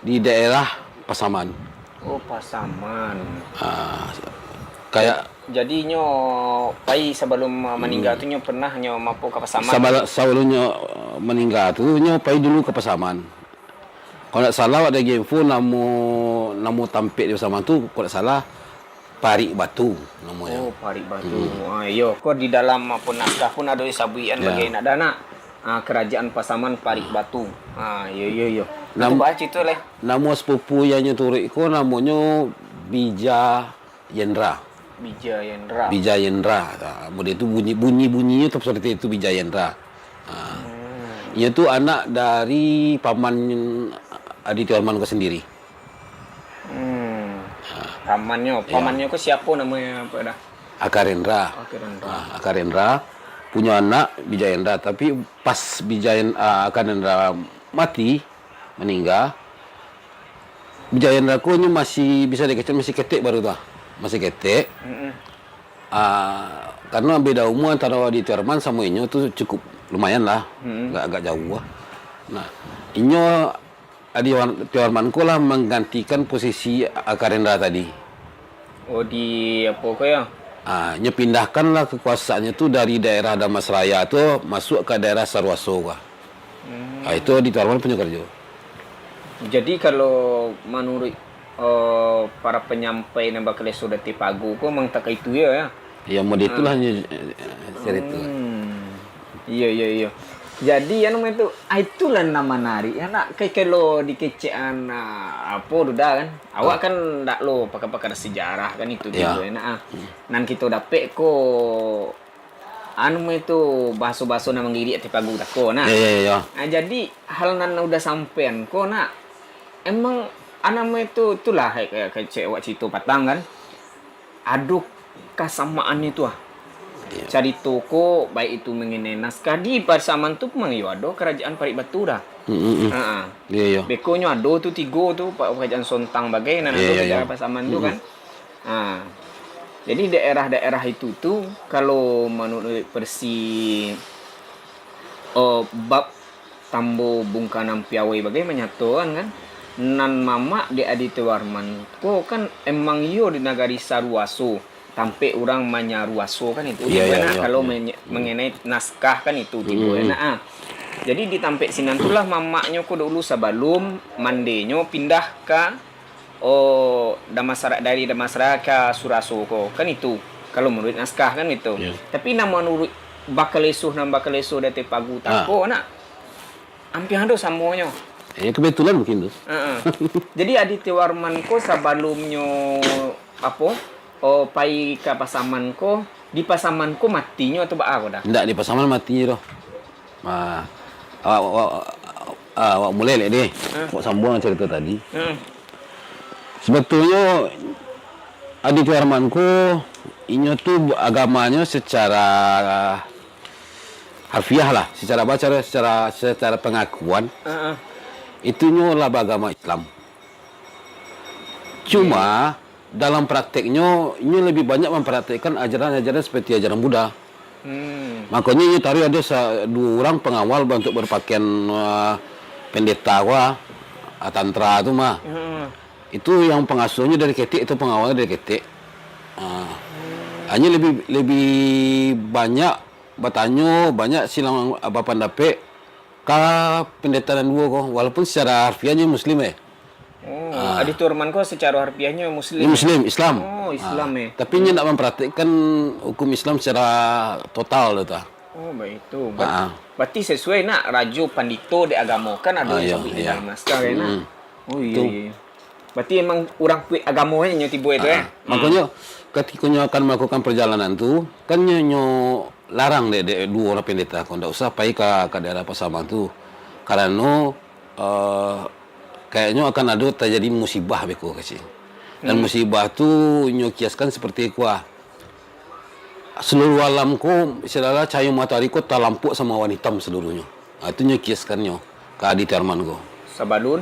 di daerah Pasaman. Oh, Pasaman. Ah, kayak Jadi nyo pai sabalum, uh, maningga tu nyo pernah nyo mapo ka Pasaman? Sabala-, sabalunnyo, uh, maningga tu, nyo pai dulu ka Pasaman. Kalau ndak salah, awak ado info namo, namo tampek di Pasaman tu, kalau ndak salah, Parik Batu namonyo. Oh, Parik Batu. Hmm. Ah, iyo, ko di dalam, apo, naskah pun ado disabuikan bagai nak ado nak. Ah, Kerajaan Pasaman Parik Batu. Ah, iyo, iyo, iyo. Nam-, Itu bah carito lai. Namo sepupu yang nyo turuik ko namonyo Bija Yendra. Bija Yendra. Bija Yendra. Ha, model tu bunyi, bunyi-bunyinyo tu seperti itu, Bija Yendra. Ha. Hmm. Inyo tu anak dari paman Adityawarman ko sendiri. Hmm. Ha. Pamannyo, iyo. Pamannyo ko siapo namonyo, apo dah? Akarendra. Akarendra. Ha, Akarendra punyo anak Bija Yendra, tapi pas Bija Yen-, ah, Akarendra mati, maningga, Bija Yendra ko nyo masih bisa dikecek, masih ketek baru tu ah. Masih ketek. Mm-mm. Ah, karano beda umua antaro Adityawarman samo inyo tu cukup lumayan lah. Mm-mm. Agak, agak jauah lah. Nah, inyo Adityawarman ko lah manggantikan posisi Akarendra tadi. Oh, di apo ko yo? Ah, nyo pindahkanlah kekuasaannyo tu dari daerah Damasraya tu masuak ka daerah Saruaso ka. Hmm. Ah, itu Adityawarman punyo karajo. Jadi, kalau manuruik, eh, para panyampai nan bakaleso di ateh pagu ko, memang takah itu yo, yo? Yo, model itulah nyo, eh, carito. Hmm. Iyo, iyo, iyo. Jadi, anu, itu, ah, itulah nan manarik, yo, nak, ka-, kalau dikecekan, ah, apo tu dah, kan? Awak kan ndak lo pakar-pakar sejarah, kan, itu, yo, tu, yo, nak, ah. Hmm. Nan kito dapek ko, anu, itu, bahaso-bahaso nan manggiriak ateh pagu tako, nak. Yo, yo, yo, yo. Ah, jadi, hal nan udah sampean ko, nak, emang, anu, itu, itulah, kayak, kayak cek awak carito patang, kan? Ado kasamaannyo tu ah. Iyo. Carito ko, baik itu mangenai naskah di Pasaman tu, memang iyo ado Karajaan Parik Batu dah. Mm, mm, mm. Ha, ha. Iyo, iyo. Beko nyo ado tu tigo tu, pa-, Karajaan Sontang bagai, nan ado di daerah Pasaman tu kan. Ha. Jadi daerah-daerah itu tu, kalau manuruik versi, oh, bab Tambo Bungkanan Piawai bagai manyatokan kan, nan mamak di Adityawarman ko kan emang iyo di nagari Saruaso, tampek urang manyaruaso kan itu, iyo, tibo iyo, nak, iyo, kalau iyo. Menye-, mengenai naskah kan itu, tibo nak, ah. Jadi di tampek sinan tu lah mamaknyo ko dulu sabalum mandenyo pindah ka Oh, Damasara-, dari Damasraya ka Suraso ko, kan itu, kalau manuruik naskah kan itu. Iyo. Tapi nan manuruik bakaleso, nan bakaleso di ateh pagu tako, nak, ampia ado samonyo. Eh, kebetulan mungkin tu. Heeh. Jadi, Adityawarman ko sabalumnyo, apo, oh, pai ka Pasaman ko, di Pasaman ko matinyo atau baa ko dah? Indak, di Pasaman matinyo doh. Ah, awak, awak, ah, awak mulai lek deh. Hmm. Awak sambuang carito tadi. Hmm. Sebetulnyo, Adityawarman ko, inyo tu agamanyo secara harfiah lah, secara baca, secara, secara pengakuan, heeh, itu nyo lah bagama Islam. Cuma, dalam prakteknyo, inyo lebih banyak mempraktekkan ajaran-ajaran seperti ajaran Buddha. Hmm. Makonyo inyo taruih ado sa-, duo urang pengawal ba-, untuk berpakaian, ah, pendeta ko, ah, tantra tu mah. Hmm. Itu yang pengasuhnyo dari ketek, itu pengawalnyo dari ketek. Ah. Hmm. Hanya lebih, lebih banyak batanyo, banyak silang, ah, bapandapek ka pendeta nan duo ko, walaupun secara harfiahnyo Muslim, eh. Oh, ah. Adityawarman ko secara harfiahnyo Muslim, eh? Muslim, Islam. Oh, Islam, ah, eh. Tapi inyo ndak mempraktikkan hukum Islam secara total tu, ah. Oh, baitu. Ber-, ah, berarti sesuai nak rajo pandito dek agamo, kan ado, ah, iyo, sabuik di, iyo, dalam naskah, kan, nak? Mm-mm. Oh, iyo, tu, iyo, iyo. Berarti emang urang kuik agamo inyo tibo itu, ah, eh? Hmm. Makonyo, katiko nyo akan melakukan perjalanan tu, kan nyo, nyo larang dek, dek duo urang pendeta ko, ndak usah pai ka, ka daerah Pasaman tu. Karano, eh, kayaknyo akan ado tajadi musibah beko, kecek. Dan, hmm, musibah tu nyo kiaskan seperti ko, ah. Seluruh alam ko, istilah cahayo matoari ko talampok samo awan itam seluruhnyo. Ah, itu nyo kiaskannyo ka Adityawarman ko. Sabalun?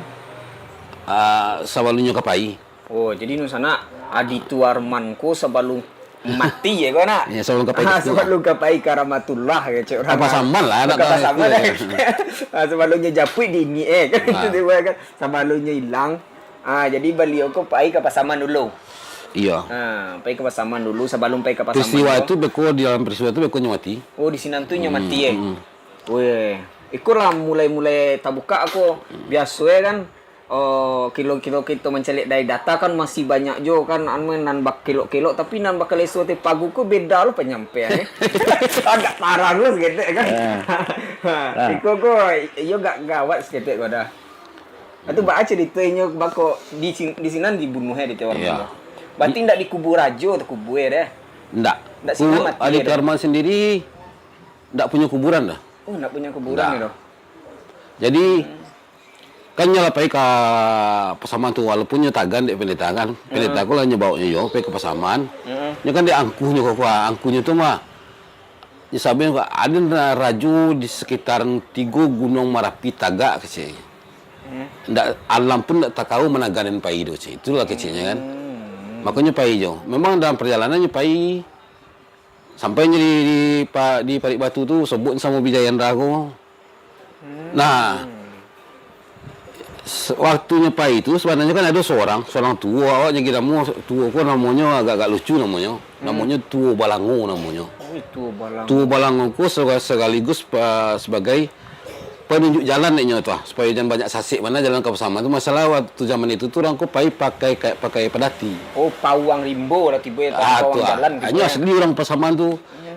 Ah, sabalunnyo ka pai. Oh, jadi nu sanak, Adityawarman ko sabalun Mati ya kau nak. Ya, sabalun ka pai ka Ah, situ. Sabalun ka pai ka Rahmatullah, kecek orang. Ka Pasaman lah, nak Ka tahu Pasaman itu, lah. Ya. Ah, sabalunyo japuik di ini eh. Kan Ah. itu dia kan. Sabalunyo ilang. Ah, jadi baliau ko pai ka Pasaman dulu. Iya. Ah, pai ka Pasaman dulu sabalun pai ka Pasaman. Peristiwa tu. Itu beko di dalam peristiwa itu beko nyo mati. Oh, di sinan tu nyo mati eh. Hmm. Weh, iko lah mulai-mulai tabuka ko. Biaso eh kan. Oh, kilo-kilo kito mancaliak dari data kan masih banyak jo kan anu nan bakelok-kelok, tapi nan bakaleso ti pagu ko beda lo panyampaian eh. Agak tarang lo saketek kan. Ah. Ha, iko ko iyo gak gawat saketek ko dah. Itu baa cerito inyo bako di sin- di sinan dibunuh eh di Tio Arman Iya. tu. Berarti ndak dikubur rajo tu kubur eh deh. Ndak. Ndak sinan Ku- mati Adi ya, Tio Arman sendiri ndak punyo kuburan dah. Oh, ndak punyo kuburan Ndak. Itu. Jadi kan nyo lah pai ka Pasaman tu, walaupun nyo tagan dek pendeta kan. Pendeta ko lah nyo bawa nyo yo pai ka Pasaman. Nyo kan dek angkuh nyo ko kuah, angkuh nyo tu mah. Nyo sabuik ko ado na- rajo di sekitaran tigo Gunuang Marapi tagak kecek. Ndak alam pun ndak takawa managanan pai do kecek. Itulah keceknyo kan. Makonyo pai jo. Memang dalam perjalanan nyo pai sampai nyo di, di, pa- di Parik Batu tu sobok samo Bijayendra ko. Nah, se- waktu nyo pai tu sabananyo kan ado sorang, sorang tuo awak jadi namo tuo ko namonyo agak-agak lucu namonyo. Namonyo Tuo Balango namonyo. Oh, itu balang. Tuo Balango ko sega- segaligus pa- sebagai penunjuk jalan dek nyo tu ah, supayo jan banyak sasek mana jalan ka Pasaman tu. Masalah waktu zaman itu tu urang ko pai pakai ka- pakai padati. Oh, pawang rimbo lah tibo ya Ah, pawang tu ah. Jalan gitu. Nyo Ya. Asli urang Pasaman tu.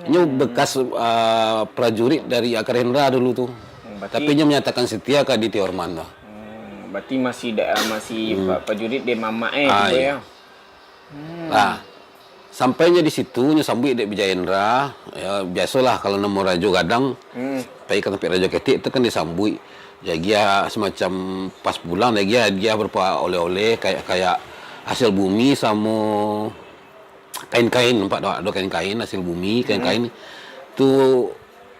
Nyo bekas ah, prajurit dari Akar Hendra dulu tu. Hmm, berarti- Tapi nyo menyatakan setia ka Adi Tio Arman tu. Hmm, berarti masih da, masih pa- prajurit dia mamak eh Ah, tibo iya. Ya. Nah, sampai nyo di situ nyo sambuik dek Bijayendra, ya biasolah kalau namo rajo gadang, pai ka tampek rajo ketek tu kan disambuik. Diagiah semacam pas pulang diagiah hadiah berupa oleh-oleh kayak kayak hasil bumi samo kain-kain, nampak tak? Ado kain-kain hasil bumi, kain-kain tu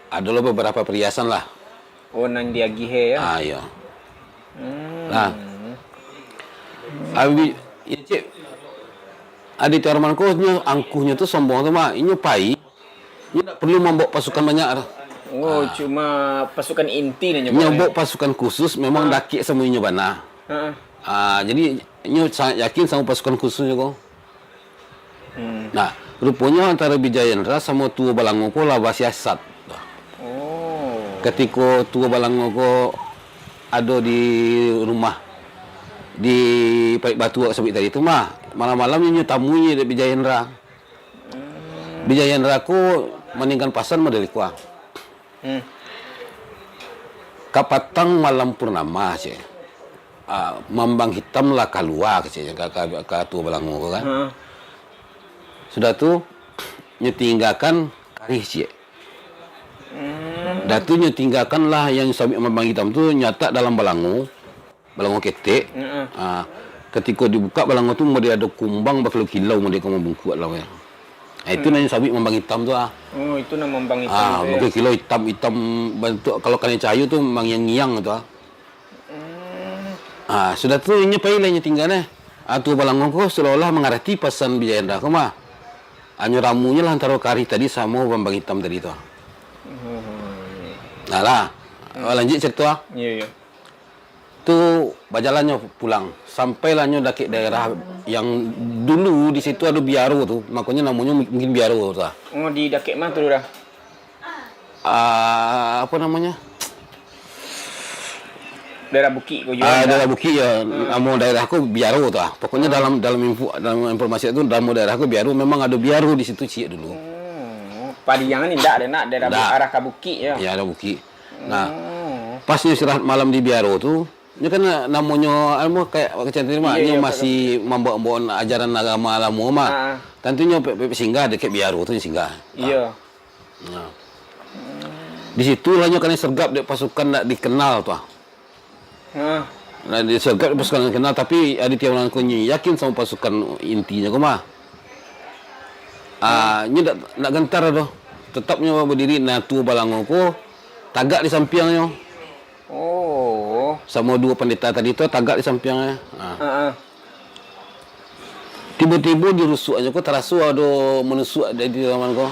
adalah beberapa perhiasan lah. Oh, nan diagih eh ya. Ah, iya. Hmm. Nah. Abi, ya, cik. Adi Tio Arman ko nyo angkuhnyo tu sombong tu mah. Inyo pai. Inyo tak perlu mambawa pasukan banyak tu. Oh, cuma pasukan inti nyo Inyo bawa pasukan khusus memang dakek samo inyo bana. Heeh. Ah, jadi inyo sangat yakin samo pasukan khusus ko. Hmm. Nah, ruponyo antara Bijayendra samo Tuo Balango ko lah basiasat. Oh. Katiko Tuo Balango ko ado di rumah di Parik Batu awak sabuik tadi tu mah, malam-malam inyo tamui dek Bijayendra. Bijayendra ko maninggan pasan model iko ah. Hmm. Kapatang malam purnama cek. Ah, mambang hitam lah kalua keceknyo ka, ka, ka Tuo Balango ko kan. Ha. Sudah tu nyo tinggakan karih cek. Hmm. Dah tu nyo tinggakan lah yang sabik mambang hitam tu nyatak dalam balango. Balango ketek. Heeh. Ah, katiko dibuka balango tu model ado kumbang bakilau-kilau model ka mambungkuak lah. Ah, itu nan sabik mambang hitam tu ah. Oh, itu nan mambang hitam Ah, tu ya. Bakilau hitam-hitam bantuak kalau kanai cahayo tu mangiang-ngiang tu ah. Hmm. Ah, sudah tu inyo pai lah inyo tingga neh. Ah, Tuo Balango ko seolah-olah mangarati pasan Bijayendra ko mah. Hanyo ramunyo lah antaro karih tadi samo mambang hitam tadi tu. Oh. Nah lah. Oh, lanjut cerita ah. Iya, iya. Tu bajalannyo pulang. Sampailah nyo dakek daerah yang dulu di situ ado biaro tu. Makonyo namonyo mungkin biaro tu ah. Oh, di dakek mah tu dah. Ah, apa namanya? Daerah bukik ko juga. Ah, Dah. Daerah Bukik ya. Namo daerah ko Biaro tu ah. Pokoknya dalam dalam info, dalam informasi tu namo daerah ko Biaro memang ado biaro di situ ciek dulu. Hmm. Pariang ni ndak ada nak daerah Ndak. Arah ka bukik ya. Ya, ada bukik. Nah, Oh. pas nyo istirahat malam di Biaro tu, nyo kan namonyo anu kayak kecil tadi mah, Iya, nyo iya, masih mambawa-bawa ajaran agama lamo mah. Ah. Tantunyo pe- pe- singgah dekat Biaro tu singgah. Iya. Nah. Di situ lah nyo kanai sergap dek pasukan ndak dikenal tu ah. Nah. Nah, disergap dek pasukan ndak dikenal tapi Aditya Ulan ko nyo yakin samo pasukan intinyo ko mah. Ah, nyo ndak ndak gentar doh. Tetap nyo badiri nah Tuo Balango ko tagak di sampiangnyo. Oh. Samo duo pandeta tadi tu tagak di sampiangnyo. Ah. Heeh. Tibo-tibo di rusuaknyo ko taraso ado manusuak dari dalam ko.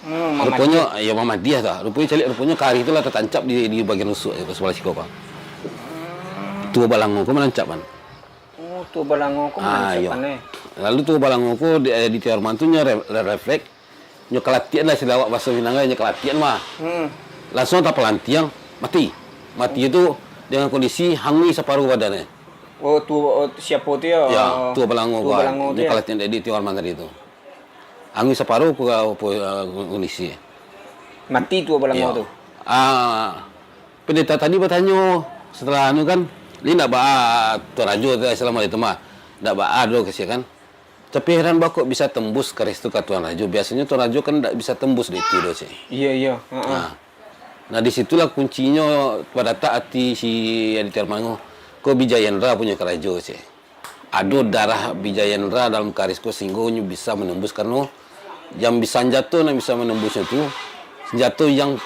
Hmm, ruponyo, mamadiah. Yo, mamadiah tu. Ruponyo caliak, ruponyo karih tu lah tatancap di, di bagian rusuak tu, sabalah siko ko. Tuo balango ko manancap kan. Oh, tuo balango ko manancap kan, eh. Lalu tuo balango ko di, di Tiawarman tu nyo re-, re-, refleks. Nyo kalatian lah, istilah awak bahaso Minang kan, nyo kalatian mah. Hmm. Langsuang tapalantiang, mati. Mati tu dengan kondisi hanguih saparuh badannyo. Oh, tu, oh, siapo tu yo? Ya, tuo balango ko. Nyo kalatian dari Tiawarman tadi tu. Hanguih saparuh ko, ko, eh, kondisi. Mati tuo balango tu? Ah, pendeta tadi batanyo setelah anu kan, "Ni ndak baa Tuan Rajo tu, Assalamualaikum mah. Ndak baa do," kasihan kan. Tapi heran baa kok bisa tembus karih tu ka Tuan Rajo. Biasonyo Tuan Rajo kan ndak bisa tembus dek itu doh, cek. Iyo, iyo. Heeh. Nah. Nah, di situlah kuncinyo padatak ati si Aditya Dharma ko. Ko Bijayendra punyo karajo, cek. Ado darah Bijayendra dalam karih ko sahinggo nyo bisa manembus, karano yang bi-, sanjato nan bisa manembusnyo tu, sanjato yang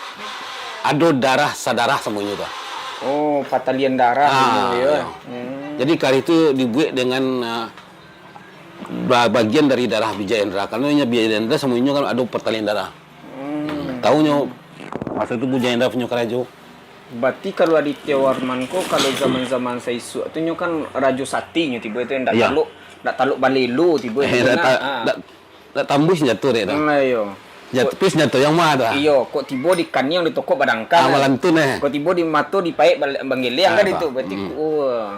ado darah sadarah samonyo tu. Oh, patalian darah. Ah, iyo. Hmm. Jadi karih tu dibuek dengan, ah, ba-, bagian dari darah Bijayendra. Karano inyo Bijayendra samo inyo kan ado pertalian darah. Hmm. Tahu nyo, maso tu Bijayendra punyo karajo. Berarti kalau Aditya Warman ko, kalau zaman-zaman saisuak tu nyo kan Rajo Sati nyo tibo tu, ndak taluk, ndak taluk balelo tibo tu. Eh, ndak kan? Ta-, ndak, ndak tambuih senjato dek tu. Hmm, iyo. Tapi senjato yang ma tu, ah? Iyo, kok tibo di kaniang ditokok badangkang, kan? Malantun, eh. Kok tibo di mato dipaek bal-, banggeleng kan itu. Berarti, oh.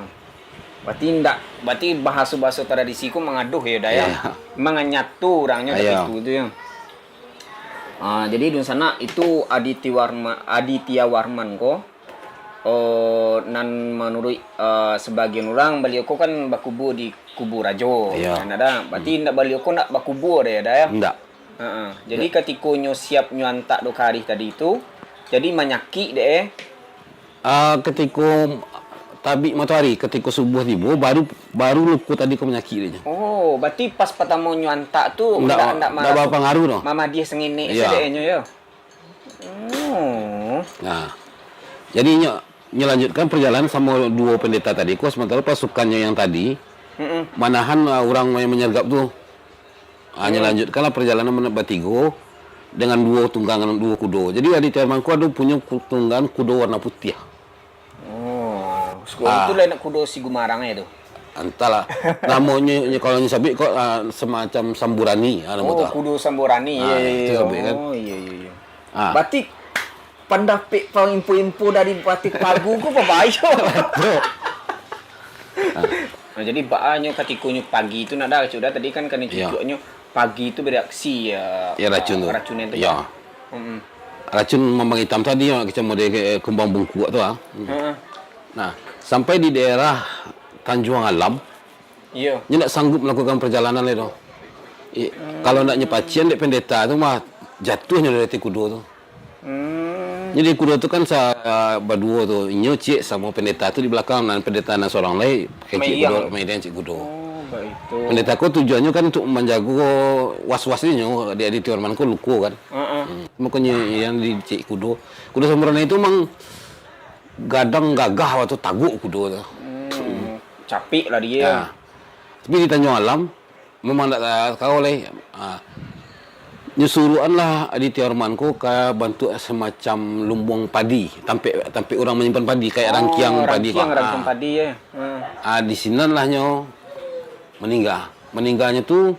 Berarti ndak, berarti bahaso-bahaso tradisi ko mangaduh yo, Da, yo? Iya. Manganyato urangnyo. Iya. Tapi itu tu, yo. Ah, jadi dunsanak itu Aditya Warma-, Aditya Warman ko, oh, nan manuruik, ah, sabagian urang, baliau ko kan bakubua di kubu rajo. Iya. Kan, Da? Berarti ndak, baliau ko ndak bakubua dek, Da, yo? Ndak. Ha, ha. Jadi katiko nyo siap nyo antak do karih tadi tu, jadi manyakik dek, eh. Ah, katiko tabik matoari, katiko subuah tibo, baru, baru luko tadi ko manyakik dek nyo. Oh, berarti pas partamo nyo antak tu ndak, ndak, ndak bapangaruh doh. Mamadiah sangenek sadek nyo, yo. Oh. Nah. Jadi nyo, nyo lanjutkan perjalanan samo duo pendeta tadi ko, sementara pasukannyo yang tadi manahan, ah, urang yang manyergap tu. Ah, nyo lanjutkanlah perjalanan batigo dengan duo tunggangan, duo kudo. Jadi, Aditya Warman ko ado punyo ku-, tunggangan kudo warna putiah. Oh, kudo tu lah nak kudo si Gumarang yo tu? Antahlah. Namonyo, nyo, kalau nyo sabuik ko, ah, semacam samburani, ah, namo tu. Oh, kudo samburani. Ah, yo, yo, itu yo. Sabuik kan. Oh, iyo, iyo, iyo. Ah. Berarti pandapek pang info-info dari Bupati Pagu ko babayo. Betul. Ah. Nah, jadi baa nyo katiko nyo pagi tu nak, Da, cak, Da, tadi kan karano cucuaknyo pagi tu bereaksi, yo, racun tu. Racun yang tu. Yo. Mm-mm. Racun mambang itam tadi, yo, kecek model, eh, kumbang bungkuak tu, ah. Heeh. Nah, sampai di daerah Tanjuang Alam, iyo, nyo ndak sanggup melakukan perjalanan lai doh. I-, kalau ndak nyo pacian dek pendeta tu mah, jatuah nyo dari ateh kudo tu. Hmm. Jadi kudo tu kan sa-, baduo tu, inyo ciek samo pendeta tu di balakang, nan pendeta nan sorang lai, pakai ciek kudo, mairiang ciek kudo. Oh, baitu. Pendeta ko tujuannyo kan untuk manjago was-was inyo, di, di Tiwarman ko luko kan. Heeh. Hmm. Makonyo yang di ciek kudo. Kudo samburani tu mang gadang gagah, waktu taguk kudo tu. Hmm, capik lah dia. Ya. Tapi di Tanjuang Alam, memang ndak ta-, tahu lai. Ha. Nyo suruakanlah Aditya Warman ko ka bantuak semacam lumbuang padi, tampek, tampek urang manyimpan padi, kayak rangkiang padi ko. Oh, rangkiang, rangkiang padi, yo. Ha. Ha, di sinan lah nyo maningga. Maningganyo tu,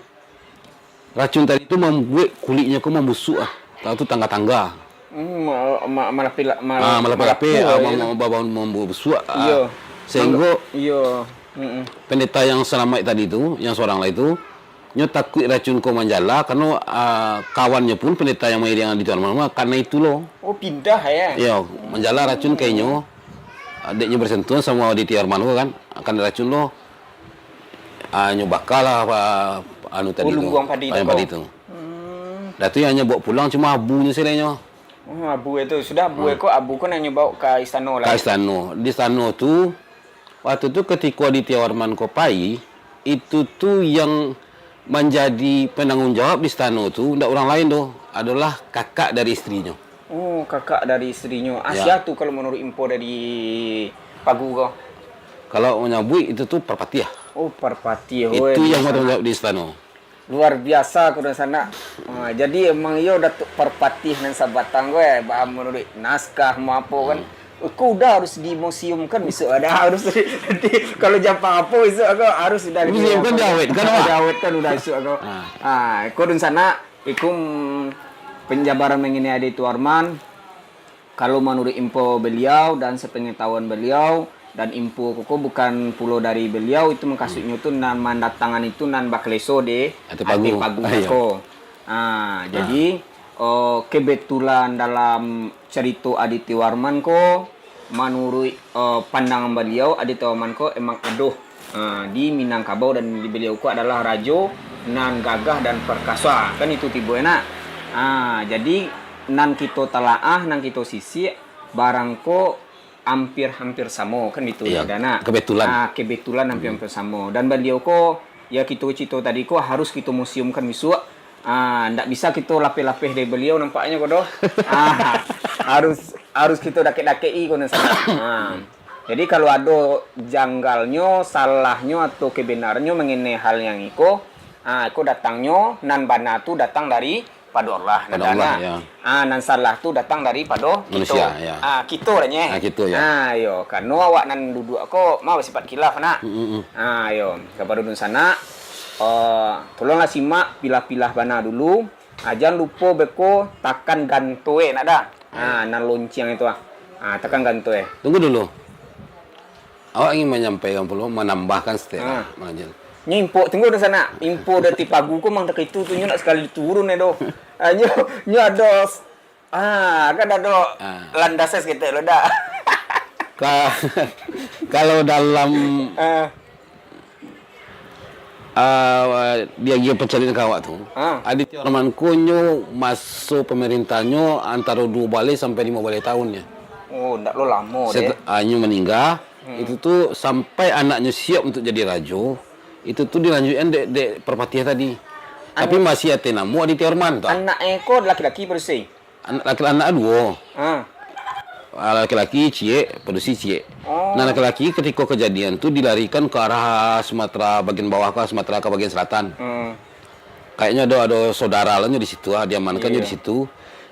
racun tadi tu mambuek kuliknyo ko mambusuak ah. Tahu tu tangga-tangga. Hmm, ma-, ma-, malapeh-la-, mal-, ah, malapeh-lapeh, malapuah, ah, yo. Mam-, mam-, mam-, mambusuak, ah. Iyo. Sehinggo, iyo. Mm-mm. Pendeta yang salamaik tadi tu, yang sorang lai tu, nyo takuik racun ko manjala, karano, ah, kawannyo pun pendeta yang mairiang di Tuan Warman, karano itu lo. Oh, pindah, yo? Iyo, manjala racun ka inyo, ah, dek nyo bersentuhan samo Aditya Warman ko kan, karano racun lo. Ah, nyo bakalah, ah, anu tadi tu. Oh, lumbuang padi tu. Lumbuang padi tu. Hmm. Dah tu yang nyo baok pulang cuma abunyo sajo nyo. Oh, abu itu. Sudah abu ko, abu ko nan nyo baok ka istano lah. Ka istano. Di istano tu, waktu tu katiko Aditya Warman ko pai, itu tu yang manjadi penanggung jawab di istano tu, ndak urang lain doh, adolah kakak dari isterinyo. Oh, kakak dari isterinyo. Yo. Sia tu kalau manuruik info dari Pagu ko? Kalau manyabuik itu tu parpatiah. Oh, parpatiah, weh, itu yang batanggung jawab di istano. Luar biasa ko dunsanak. Ha, jadi emang iyo Datuak Parpatiah nan sabatang ko, eh, ba-, manuruik naskah ma apo kan. Hmm. Ko udah harus dimuseumkan bisuak ada harus. Jadi kalau jampang apo bisuak ko harus udah dimuseumkan, diawetkan, wah. Diawetkan udah bisuak ko. Ha. Ha, ko dunsanak, iko penjabaran mengenai Adi Tuarman. Kalau manuruik info baliau dan sepengetahuan baliau, dan info ko, ko bukan pulo dari baliau, itu mukasuiknyo tu nan mandatangan itu nan bakaleso di Ati Pagu. Ati Pagu ko. Ah, jadi, oh, kebetulan dalam carito Aditya Warman ko, manuruik, eh, pandangan baliau, Aditya Warman ko emang ado, eh, di Minangkabau, dan di baliau ko adalah rajo nan gagah dan perkasa, kan itu tibo enak. Ah, jadi nan kito talaah, nan kito sisik, barang ko hampir-hampir samo, kan gitu, Iya, Dana? Kebetulan. Ah, kebetulan hampir-hampir samo. Dan baliau ko, ya, kito cito tadi ko harus kito museumkan bisuak. Ah, ndak bisa kito lapeh-lapeh dari baliau nampaknyo ko doh. Ah, harus, harus kito dakek-dakek-i ko nan salah. Ah. Jadi kalau ado janggalnyo, salahnyo atau kebenarnyo mengenai hal yang iko, ah, iko datangnyo nan bana tu datang dari pado Allah, Pado Allah, ya. Ah, nan salah tu datang daripado kito. Manusia, ya. Ah, kito lah, nyeh. Ah, kito, ya. Ah, yo, kano awak nan duduak ko mah basipat khilaf, nak. Mm, mm, mm. Ah, yo, kapado dunsanak, eh, tolonglah simak, pilah-pilah bana dulu. Ah, jan lupo beko takan ganto, eh, nak dah. Ah, nan lonceng itu, ah. Ah, takan ganto, eh. Tunggu dulu. Awak ingin manyampaikan pulo, manambahkan setelah Ah. mangaji. Nyo info, tunggu dunsanak. Info dari Pagu ko mang takah itu tu, nyo nak sakali turun, eh, doh. Ah, nyo, nyo ado s-, ah, kan ado Ah. landasan saketek lo, dak? Ka-, kalau dalam, Ah. ah, diagiah pancarian ka awak tu, Ah. Aditya Warman ko nyo maso pamerintahnyo antaro duo baleh sampai limo baleh tahun nyo. Oh, ndak lo lamo deh. Set-, ah, nyo maningga, Hmm. Itu tu sampai anaknyo siap untuk jadi rajo, itu tu dilanjutkan dek, dek Parpatiah tadi. Tapi Anak masih ati namo Aditya Warman tu. Anak e ko laki-laki padusi? Anak laki, anak duo. Ha. Ah, laki-laki ciek, padusi ciek. Oh. Nah, laki-laki ketika kejadian tu dilarikan ke arah Sumatera bagian bawah, ke Sumatera ke bagian selatan. Hmm. Kayaknya ada, ada saudara lah nyo di situ, ah, diamankan nyo Iya. di situ.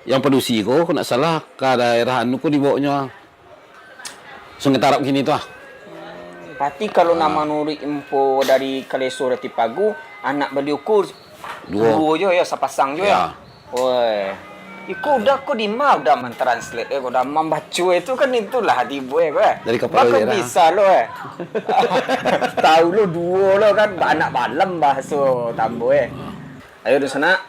Yang padusi ko, kalau ndak salah, ke daerah anu ko dibawonyo. Sungai Tarab kini tu ah. Berarti kalau nak Ah. manuruik info dari Kaleso Rati Pagu, anak baliau ko Duo. duo jo yo, sapasang jo Ya. yo. Woi. Iko udah ko dima udah mentranslate eh, ko udah mambaco itu kan itulah tibo eh, ko eh. Dari kapalo Bakal daerah. bisa lo eh. Tahu lo duo lo kan, anak balem bahaso Tambo eh. Ayo, dunsanak.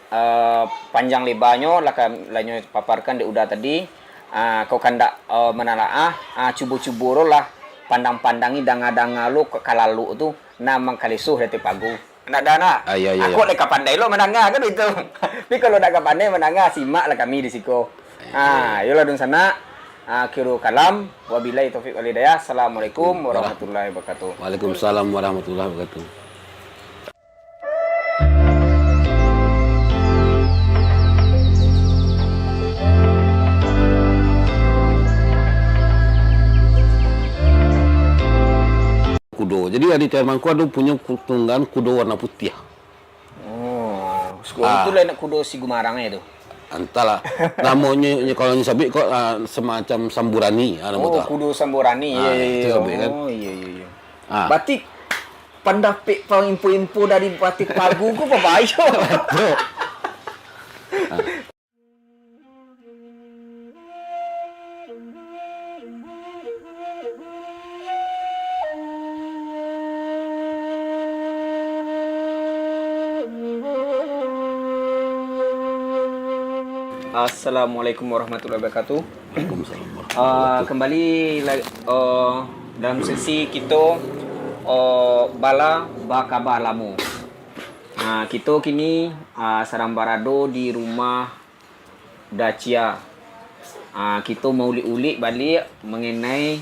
Eh, panjang lebarnyo lah ka-, lah nyo paparkan dek Uda tadi. Ah, kok kandak, eh, manalaah, ah, cubo-cubo lo lah pandang-pandangi, danga-danga lo ka-, kalalok tu, nan mangkaleso Rati Pagu. Nak dah nak? Ah, iya, iya, Aku iya. dek ka pandai lo mandanga kan itu. Tapi kalau dak ka pandai mandanga, simak lah kami di siko. Iya. Ah, iyolah dunsanak. Akhirul kalam, wabillahi taufik wal hidayah. Assalamualaikum warahmatullahi wabarakatuh. Waalaikumsalam warahmatullahi wabarakatuh. Kudo. Jadi, Aditya Warman ko ado punyo ku-, tunggangan kudo warna putiah. Oh, siko Ah. tu lah nak kudo si Gumarang eh tu. Antahlah. Namonyo, nyo, kalau nyo sabuik ko, ah, semacam samburani, ah, namo Oh, tu. kudo samburani. Ah, Iya, iya, itu iya. sabuik kan. Oh, iya, iya, iya. Ah. Berarti pandapek pang info-info dari Rati Pagu ko babayo. Betul. Ah. Assalamualaikum warahmatullahi wabarakatuh. Waalaikumsalam warahmatullahi Ah, wabarakatuh. kembali la-, oh, dalam sesi kito, oh, bala bakaba lamo. Ah, kito kini, ah, sadang barado di rumah Dacia. Ah, kito maulik-ulik baliak mengenai,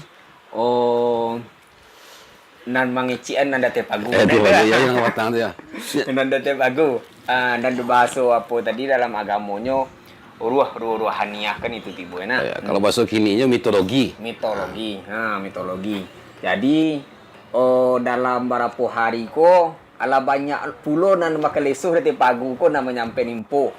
oh, nan mangecekan nan datang pagu. Eh, tu bagai, ya, yang batang tu, ya. Nan datang pagu. Ah, nan bahaso apo tadi dalam agamonyo, ruh, ruh, ruhaniah kan itu tibo, nah. Ya, kalau bahaso kininyo mitologi. Mitologi. Ha, mitologi. Jadi, oh, dalam barapo hari ko, alah banyak pulo nan bakaleso di ateh pagu ko nan manyampean info.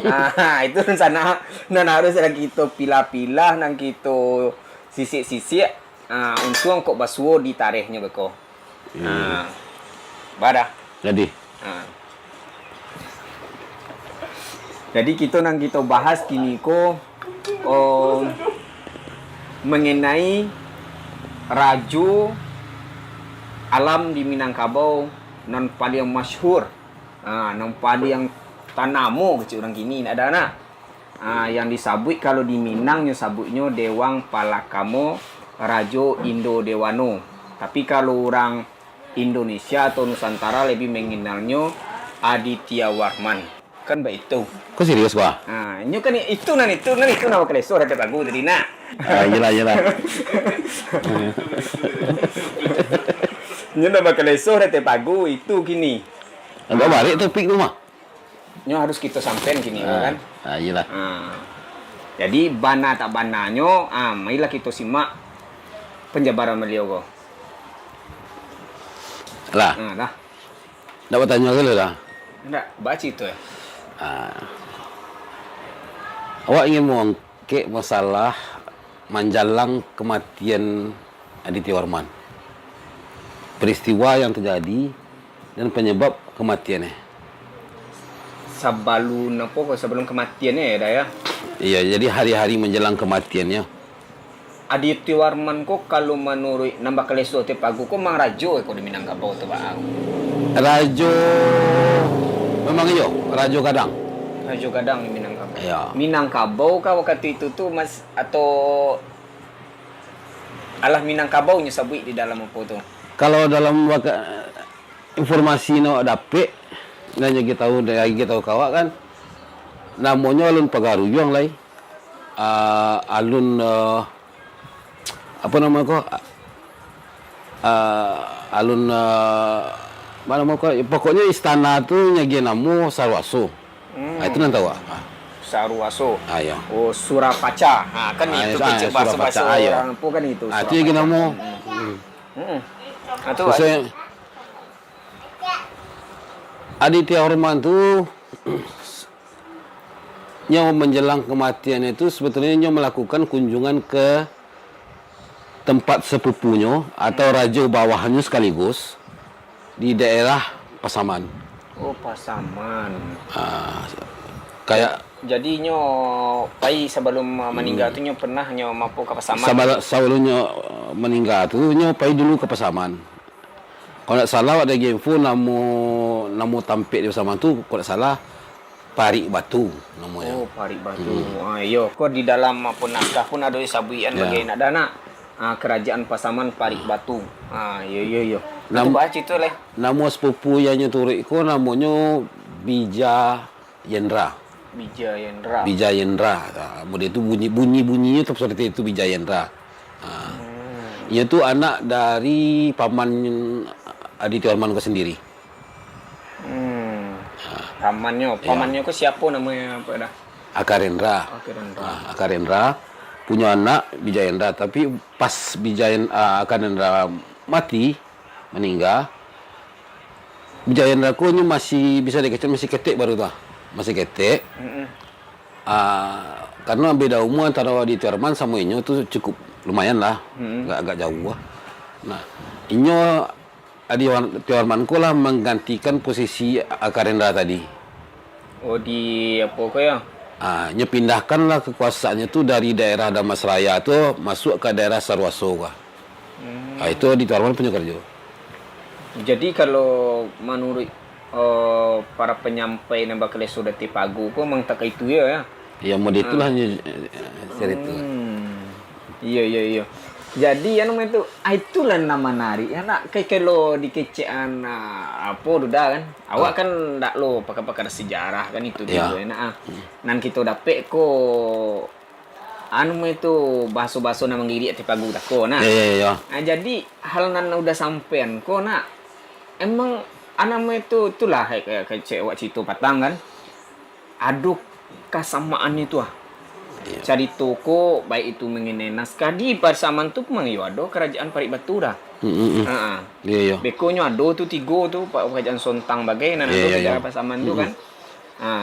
Ah, itu rencana nan harus lah kito pilah-pilah, nan kito sisik-sisik. Ah, untuang kok basuo di tarehnyo beko. Iyo. Ah, badah. Jadi. Ah. Jadi, kito nan kito bahas kini ko, oh, mengenai rajo alam di Minangkabau nan paliang masyhur, ah, nan paliang tanamo kecek urang kini, nak ado nak? Ah, yang disabuik kalau di Minang nyo sabuiknyo Dewang Palakamo Rajo Indo Dewano. Tapi kalau urang Indonesia atau Nusantara lebih mengenalnyo Aditya Warman. Kan baitu. Kau serius, Bah? Ha, nyo kan itu nan itu, nan itu nan bakaleso di ateh pagu tadi, nak. Ah, iyalah, iyalah. Nyo nan bakaleso di ateh pagu itu kini. Agak barik topik tu mah. Nyo harus kito sampean kini, ah, kan? Ah, iyalah. Ah. Jadi, bana tak bananyo, ah, marilah kito simak penjabaran baliau ko. Lah. Ah, lah. Nak batanyo dulu lah. Ndak, baca itu ya. Ah. Awak ingin mengangkat masalah manjalang kematian Aditya Warman. Peristiwa yang terjadi dan penyebab kematiannya. Sabalun apo ko, sabalun kematiannya ya, Da, ya? Iya, jadi hari-hari menjelang kematiannya. Aditya Warman ko, kalau manuruik nan bakaleso di ateh pagu ko, mang rajo ko di Minangkabau tu, Bang? Rajo, memang iyo, rajo gadang. Rajo gadang di Minangkabau. Iya. Minangkabau kah wakatu itu tu, Mas, atau alah Minangkabau nyo sabuik di dalam apo tu? Kalau dalam waka-, informasi nan awak dapek, nan nyo tahu, dari nyo tahu ka awak kan, namonyo Alun Pagaruyuang lai. Ah, alun, ah, apo namo ko? Ah, alun, ah, apo namo ko? Pokoknyo istana tu nyagiah namo Saruaso. Hmm. Ah, itu nan tahu, ah. Saruaso. Ah, iya. Oh, Surapaca. Ha, kan ah, itu iya, kecek ah, bahaso-bahaso Surapaca, ah, iya. Urang tu kan itu, ah, itu nyagiah Surapaca. Namo. Hmm. Hmm. Hmm. Ah, tu, terus, ah, Aditya Warman tu, nyo menjelang kematian itu, sebetulnyo nyo melakukan kunjungan ke tempat sepupunyo atau rajo bawahnyo sekaligus di daerah Pasaman. Oh, Pasaman. Ah, kayak jadi nyo pai sabalum, uh, maningga tu nyo pernah nyo mampir ka Pasaman. Sabala-, sabalum nyo, uh, maningga tu, nyo pai dulu ka Pasaman. Kalau ndak salah, awak ado info namo, namo tampek di Pasaman tu, kalau ndak salah, Parik Batu namonyo. Oh, Parik Batu. Hmm. Ah, iyo, ko di dalam apo naskah pun ado disabuikan bagai nak ado nak. Ah, Kerajaan Pasaman Parik Batu. Ah, iyo, iyo, iyo. Nam-, tu bah cerita lai. Namo sepupu yang nyo turuik ko namonyo Bija Yendra. Bija Yendra. Bija Yendra. Ah, model tu bunyi, bunyi-bunyinyo tu seperti itu, Bija Yendra. Ah. Hmm. Inyo tu anak dari paman Aditya Warman ko sendiri. Hmm. Ah. Pamannyo, iya. Pamannyo ko siapo namonyo, Pak Da? Akarendra. Akarendra. Ah, Akarendra punyo anak Bija Yendra, tapi pas Bija Yen-, ah, Akarendra mati, maningga, Bija Yendra ko nyo masih bisa dikecek, masih ketek baru tu ah. Masih ketek. Mm-mm. Ah, karena beda umur antara Aditya Warman samo inyo tu cukup lumayan lah. Mm-mm. Agak, agak jauh lah. Nah, inyo Aditya Warman ko lah menggantikan posisi Akarendra tadi. Oh, di apo ko ya? Ah, nyo pindahkanlah kekuasaannyo tu dari daerah Damasraya tu masuk ka daerah Saruaso ka. Hmm. Ah, itu Aditya Warman punyo karajo. Jadi, kalau manuruik, eh, para panyampai nan bakaleso di ateh pagu ko, memang tak itu ya, ya? Ya, model itulah nyo, eh, cerito. Hmm. Iyo, iyo, iyo. Jadi, anu, itu, ah, itulah nan manarik, ya, nak, ke-, kalau dikecekan, ah, apo tu Da, kan? Awak kan ndak lo pakar-pakar sejarah, kan, itu dulu, ya, nak, ah. Hmm. Nan kito dapek ko, anu, itu, bahaso-bahaso nan manggiriak di ateh pagu tako, nah. Ya, ya, ya, ya. Ah, jadi, hal nan udah sampean ko, nak, emang, anu, itu, itulah, kayak, kayak cek awak cerito patang, kan? Ado kasamaan itu, ah. Iyo. Carito ko, baik itu mangenai naskah di Pasaman tu, memang iyo ado Karajaan Parik Batu dah. Mm, mm, mm. Ha. Iyo, iyo. Beko nyo ado tu tigo tu, pa-, Karajaan Sontang bagai, nan ado di daerah Pasaman tu kan. Ha.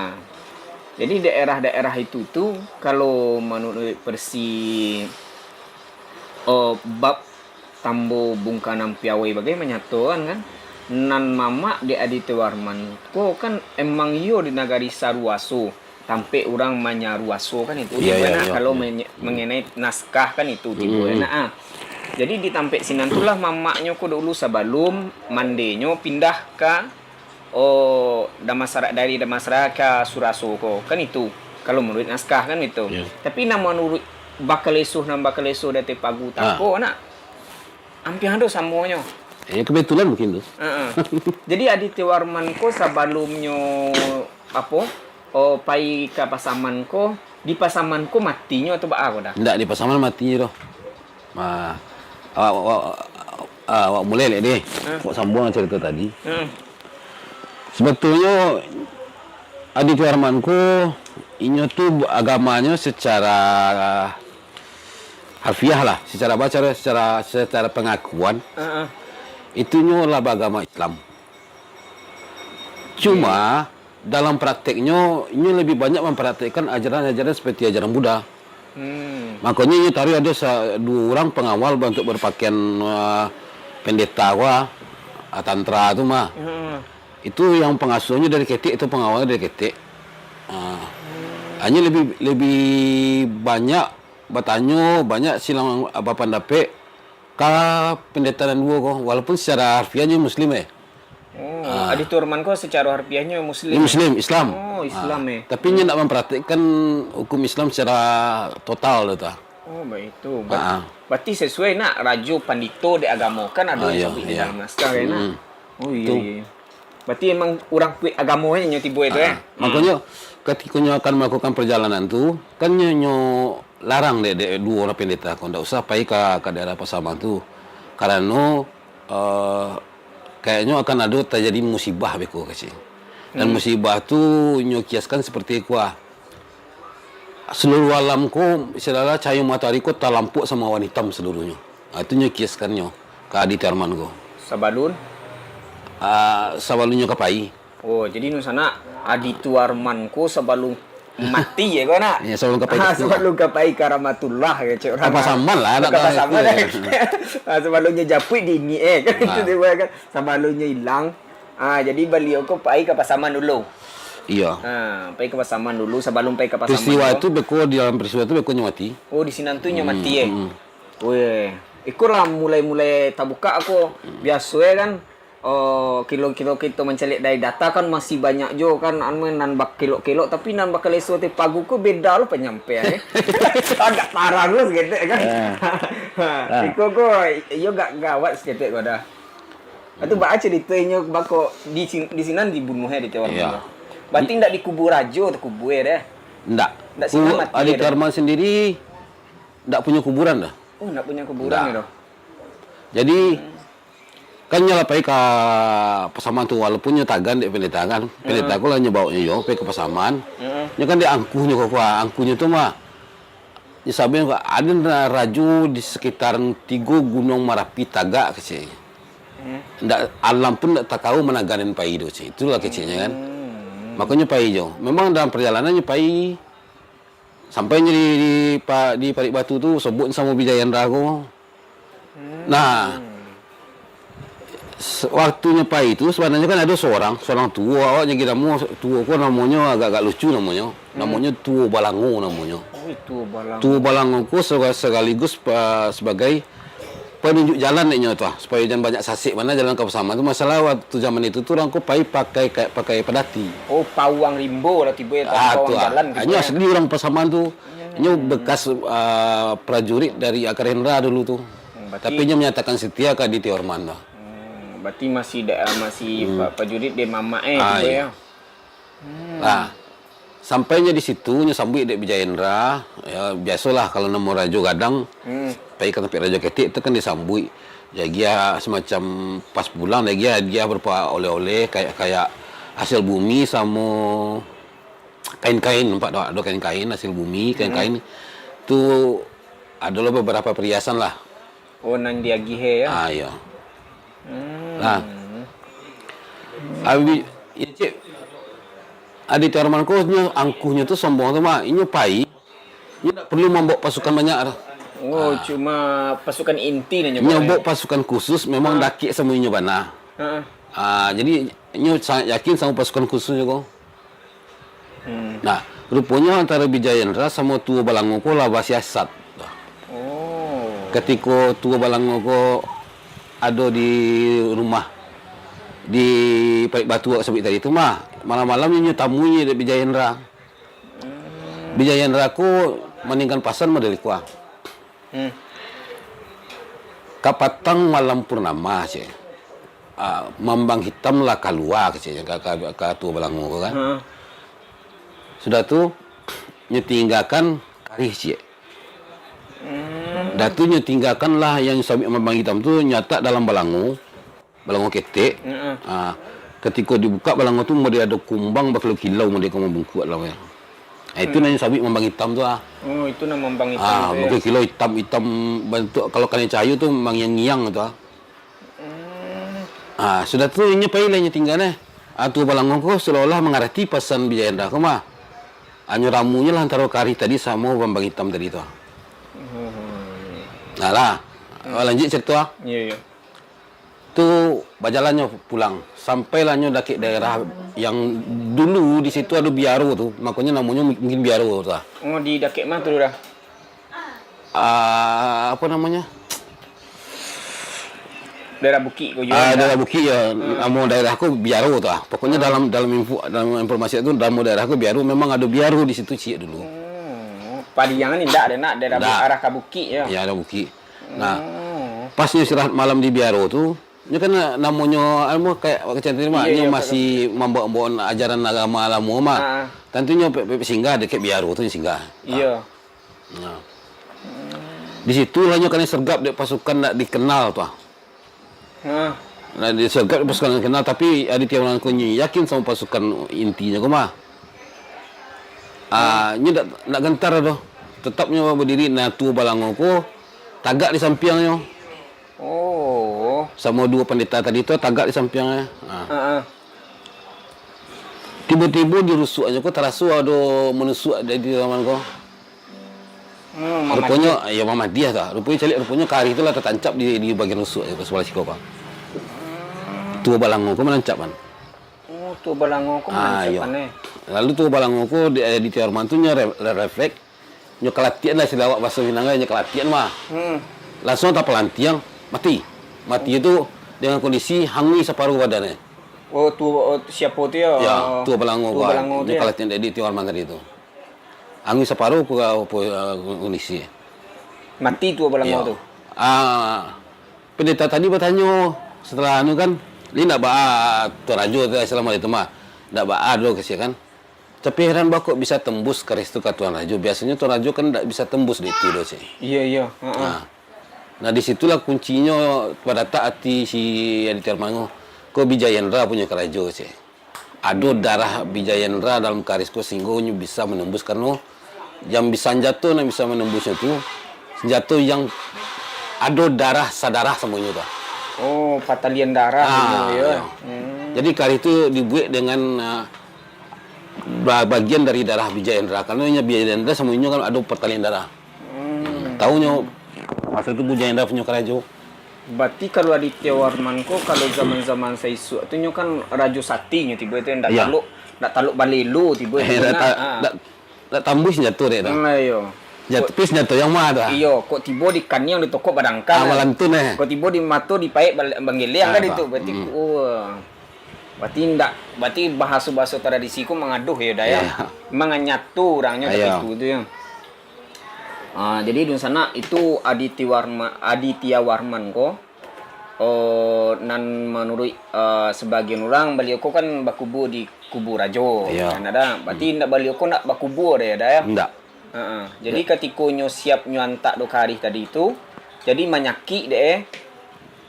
Jadi daerah-daerah itu tu, kalau manuruik versi, oh, bab Tambo Bungkanan Piawai bagai manyatokan kan, nan mamak di Adityawarman ko kan emang iyo di nagari Saruaso, tampek urang manyaruaso kan itu. Iyo, tibo iyo, nak, iyo, kalau iyo. Menye-, mengenai naskah kan itu tibo nak, ah. Jadi di tampek sinan tu lah mamaknyo ko dulu sabalum mandenyo pindah ka, oh, Damansara-, dari Damansara ka Suraso ko kan itu. Kalau manuruik naskah kan itu. Iyo. Tapi nan manuruik bakaleso, nan bakaleso dari Pagu Tako nak, Ampiang ado samonyo. Eh, kebetulan mungkin tu. Heeh. Jadi, Adityawarman ko sabalumnyo, apo, oh, pai ka Pasaman ko, di Pasaman ko matinyo atau baa ko dah? Ndak, di Pasaman mati doh. Ah, awak, awak, ah, awak mulai lek deh. Hah? Awak sambuang carito tadi. Heeh. Sebetulnyo, Adityawarman ko, inyo tu agamanyo secara harfiah lah, secara baca, secara, secara pengakuan, Heeh. itu nyo lah bagama Islam. Cuma, Iya. dalam prakteknyo, inyo lebih banyak mempraktekkan ajaran-ajaran seperti ajaran Buddha. Hmm. Makonyo inyo taruih ado sa-, duo urang pengawal ba-, untuk berpakaian, ah, pendeta ko, ah, tantra tu mah. Hmm. Itu yang pangasuhnyo dari ketek, itu pengawalnyo dari ketek. Ah. Hmm. Hanya lebih, lebih banyak batanyo, banyak silang, ah, bapandapek ka pendeta nan duo ko, walaupun secara harfiahnyo Muslim, eh. Oh, Ah. Adityawarman ko secara harfiahnyo Muslim? Dia Muslim, Islam. Oh, Islam, Ah. eh. Tapi inyo ndak mempraktikkan hukum Islam secara total tu, ah. Oh, baitu. Ber-, Ah. berarti sesuai nak rajo pandito di agamo, kan ado Ah, yang iyo, sabuik di iyo. dalam naskah, kan, nak? Mm. Oh, iyo, Betul. iyo, iyo. Berarti emang urang kuik agamo, eh, nyo tibo itu, Ah, eh? makonyo, katiko nyo akan melakukan perjalanan tu, kan nyo, nyo larang dek, dek duo urang pendeta ko, ndak usah pai ka, ka daerah Pasaman tu. Karano, eh, kayaknyo akan ado tajadi musibah beko, kecek. Dan Hmm. musibah tu nyo kiaskan seperti ko, ah. Seluruh alam ko, istilah cahayo matoari ko talampok samo awan itam seluruhnyo. Ah, itu nyo kiaskannyo ka Adityawarman ko. Sabalun? Ah, sabalun nyo ka pai. Oh, jadi nusana Adityawarman ko sabalun mati ya ko nak? Ya, sabalun ka pai Ah, ka situ. sabalun ka pai ka Rahmatullah ya, cek Ka urang. Pasaman lah, Ka nak tahu Pasaman itu, lah. ya. Ah, sabalunnyo japuik di ini, eh, kan Ah. itu dia kan. Sabalunnyo ilang. Ah, jadi baliau ko pai ka Pasaman dulu. Iya. Ah, pai ka Pasaman dulu, sabalun pai ka Pasaman Peristiwa tu. itu beko, di dalam peristiwa tu beko nyo mati. Oh, di sinan tu nyo Hmm, mati, eh? hmm. Weh, iko lah mulai-mulai tabuka ko. Biaso, eh, kan, oh, kilo-kilo kito mancaliak dari data kan masih banyak jo kan, anu, nan bakelok-kelok, tapi nan bakaleso ti pagu ko beda lo panyampaian, eh. Agak tarang lo saketek kan. Ah. Ha, Ah. iko ko, iyo gak gawat saketek ko dah. Itu baa carito inyo bako di sin-, di sinan dibunuah, eh, di Tiawan Iya. tu. Berarti ndak dikubua rajo tu kubua, eh, deh? Ndak. Ndak sinan Ku-, mati, eh, Adityawarman sendiri ndak punyo kuburan dah. Oh, ndak punyo kuburan Ndak. ya, doh? Jadi, Hmm. kan nyo lah pai ka Pasaman tu, walaupun nyo tagan dek pendeta kan. Pendeta Hmm. ko lah nyo bawa nyo yo pai ka Pasaman. Hmm. Nyo kan dek angkuhnyo ko, angkuhnyo tu mah. Nyo sabuik ko, ado na-, rajo di sekitaran tigo Gunuang Marapi tagak, keceknyo. Hmm. Ndak, alam pun ndak takao managan pai do, cek. Itulah keceknyo kan. Hmm. Makonyo pai jo. Memang dalam perjalanan nyo pai, sampai nyo di, di pa-, di Parik Batu tu, sobok samo Bijayendra ko. Hmm. Nah, se-, waktu nyo pai tu, sabananyo kan ado sorang, sorang tuo, awak nyo gi namo, tuo ko namonyo agak-agak lucu namonyo. Hmm. Namonyo Tuo Balango namonyo. Oh, Tuo Balango. Tuo Balango ko sega-, segaligus pa-, sebagai penunjuk jalan dek nyo tu, ah, supayo jan banyak sasek bana jalan ka Pasaman tu. Masalah waktu zaman itu tu urang ko pai pakai ka-, pakai padati. Oh, pawang rimbo lah tibo ya, Ah, pawang tu, ah. jalan tibo Nyo ya. asli urang Pasaman tu. Iya, iya, Nyo iya, iya. bekas, ah, prajurit dari Akar Hendra dulu tu. Hmm, berarti Tapi nyo menyatakan setia ka Adityawarman tu. Hmm, berarti masih da-, masih Hmm. pa-, prajurit di mamak, eh, Ah, tibo iya. ya. Hmm. Nah, sampai nyo di situ, nyo sambuik dek Bijayendra, ya, biasolah kalau namo rajo gadang, Hmm. pai ka tampek rajo ketek tu kan disambuik. Diagiah semacam pas pulang, diagiah, diagiah berupa oleh-oleh, kayak, kayak hasil bumi samo, kain-kain, nampak tak? Ado kain-kain, hasil bumi, kain-kain. Tu ado lo babarapo pariasan lah. Oh, nan diagih e, yo? Ah, iyo. Hmm. Nah. Abi, iyo, cik. Adityawarman ko nyo angkuhnyo tu sombong tu, mah. Inyo pai, inyo ndak paralu mambaok pasukan banyak tu. Oh, cuma pasukan inti nyo baok, yo? Inyo baok pasukan khusus, memang dakek samo inyo bana. Ha. Ah, jadi inyo sangat yakin samo pasukan khususnyo ko. Hmm. Nah, ruponyo antaro Bijayendra samo Tuo Balango ko lah basiasat. Oh. Katiko Tuo Balango ko ado di rumah, di Parik Batu awak sabuik tadi tu mah, malam-malam inyo tamui dek Bijayendra. Hmm. Bijayendra ko maningkan pasan model iko ah. Hmm. Kapatang malam purnama, cek. Ah, mambang hitam lah kalua, cek, ka, ka, ka Tuo Balango ko kan. Ha. Sudah tu, nyo tinggakan karih, cek. Hmm. Dah tu nyo tinggakan lah yang sabuik mambang hitam tu, nyo latak dalam balango. Balango ketek. Heeh. Ah, katiko dibukak balango tu, model ado kumbang bakilau-kilau, model ka mambungkuak dalam. Ah, itu nan sabuik mambang hitam tu ah. Oh, itu nan mambang hitam tu, yo? Model kilau hitam-hitam bantuak, kalau kanai cahayo tu mangiang-ngiang tu ah. Hmm. Ah, sudah tu inyo pai lah inyo tingga neh. Ah, Tuo Balango ko seolah-olah mangarati pasan Bijayendra ko mah. Hanyo ramunyo lah antaro karih tadi samo mambang hitam tadi tu ah. Oh. Nah lah. Hmm. Lanjuik carito ah. Iyo, iyo. Tu bajalannyo pulang, sampailah nyo dakek daerah yang dulu di situ ado biaro tu, makonyo namonyo mungkin biaro tu lah. Oh, di dakek ma tu, Da? Ah, apo namonyo? Daerah bukik ko juo, Da? Ah, daerah bukik, yo. Hmm. Namo daerah ko biaro tu lah. Pokoknyo dalam, dalam info, dalam informasi tu, namo daerah ko biaro, memang ado biaro di situ ciek dulu. Oh, Padiang ni ndak ado, nak daerah bu-, arah ka bukik, yo? Yo, arah bukik. Nah, pas nyo istirahat malam di biaro tu, nyo kan namonyo, anu, kayak kecil tadi mah, iyo, nyo iyo, masih mambaok-baok ajaran agama lamo mah. Ah. Tantu nyo pe-, pe-, singgah dakek biaro tu, singgah. Iyo. Nah. Di situ lah nyo kanai sergap dek pasukan ndak dikenal tu ah. Ah. Nah, disergap dek pasukan ndak dikenal, tapi Adityawarman ko nyo yakin samo pasukan intinyo ko mah. Ah, nyo ndak, ndak gentar doh. Tetap nyo badiri, nah, Tuo Balango ko tagak di sampiangnyo. Oh. Samo duo pandeta tadi tu tagak di sampiangnyo. Ah. Ah, ah. Tibo-tibo di rusuaknyo ko taraso ado manusuak di, di ruangan ko. Hmm, Muhammadiyah. Ruponyo, yo, Muhammadiyah tu. Ruponyo caliak, ruponyo karih tu lah tatancap di, di bagian rusuak tu, sabalah siko ko. Hmm. Tuo Balango ko manancap kan. Oh, Tuo Balango ko manancap kan, eh. Lalu Tuo Balango ko di, di Tiawarman tu nyo re-, re-, refleks, nyo kalatian lah, istilah awak bahaso Minang kan, nyo kalatian mah. Hmm. Langsuang tapalantiang, mati. Mati tu dengan kondisi hanguih saparuah badannyo. Oh, tu, oh, siapo tu yo? Yo, Tuo Balango ko, Tuo Balango tu nyo yo? Kalatian di, di Tiawarman tadi tu. Hanguih saparuah ko, apo, eh, kondisi. Mati Tuo Balango tu? Yo. Ah, Pendeta tadi batanyo, setelah anu kan, "Lai ndak baa Tuan Rajo tu, Assalamualaikum mah. Ndak baa doh," kecek kan. "Tapi heran baa kok bisa tembus karih tu ka Tuan Rajo. Biasonyo Tuan Rajo kan ndak bisa tembus dek itu doh," cek. Iyo, iyo. Heeh. Nah. Nah, di situlah kuncinyo badatak ati si Adityawarman ko. Ko Bijayendra punyo karajo, cek. Ado darah Bijayendra dalam karih ko, sahinggo nyo bisa manembus, karano yang bi-, sanjato nan bisa manembusnyo tu, sanjato yang ado darah sadarah samonyo tu. Oh, patalian darah. Ah, gitu, yo. Iyo. Hmm. Jadi, karih tu dibuek dengan, ah, ba-, bagian dari darah Bijayendra, karano inyo Bijayendra samonyo kan ado patalian darah. Hmm. Taunyo, maso tu Bijayendra punyo karajo. Berarti kalau Adityawarman ko, kalau zaman-zaman saisuak tu, nyo kan Rajo Sati nyo tibo tu, ndak taluk, ndak taluk balelo tibo tu, ndak ta-, ndak, ndak tambuih sanjato dek tu. Hmm, iyo. Tapi sanjato yang ma tu ah? Iyo, kok tibo di kaniang ditokok badangkang. Ah, malantun, eh. Kok tibo di mato dipaek bal-, banggeleng kan itu. Berarti, oh, berarti ndak, berarti bahaso-bahaso tradisi ko mangaduh yo, Da, yo? Iyo. Manganyato urangnyo tapi itu tu, yo. Ah, jadi dunsanak, itu Adityawarma-, Adityawarman ko, oh, nan manuruik, ah, sabagian urang, baliau ko kan bakubua di kubu rajo, kan, Da? Iyo. Berarti ndak, baliau ko ndak bakubua doh, yo, Da, yo? Ndak. Heeh. Jadi, katiko nyo siap nyo antak do karih tadi tu, jadi manyakik dek e.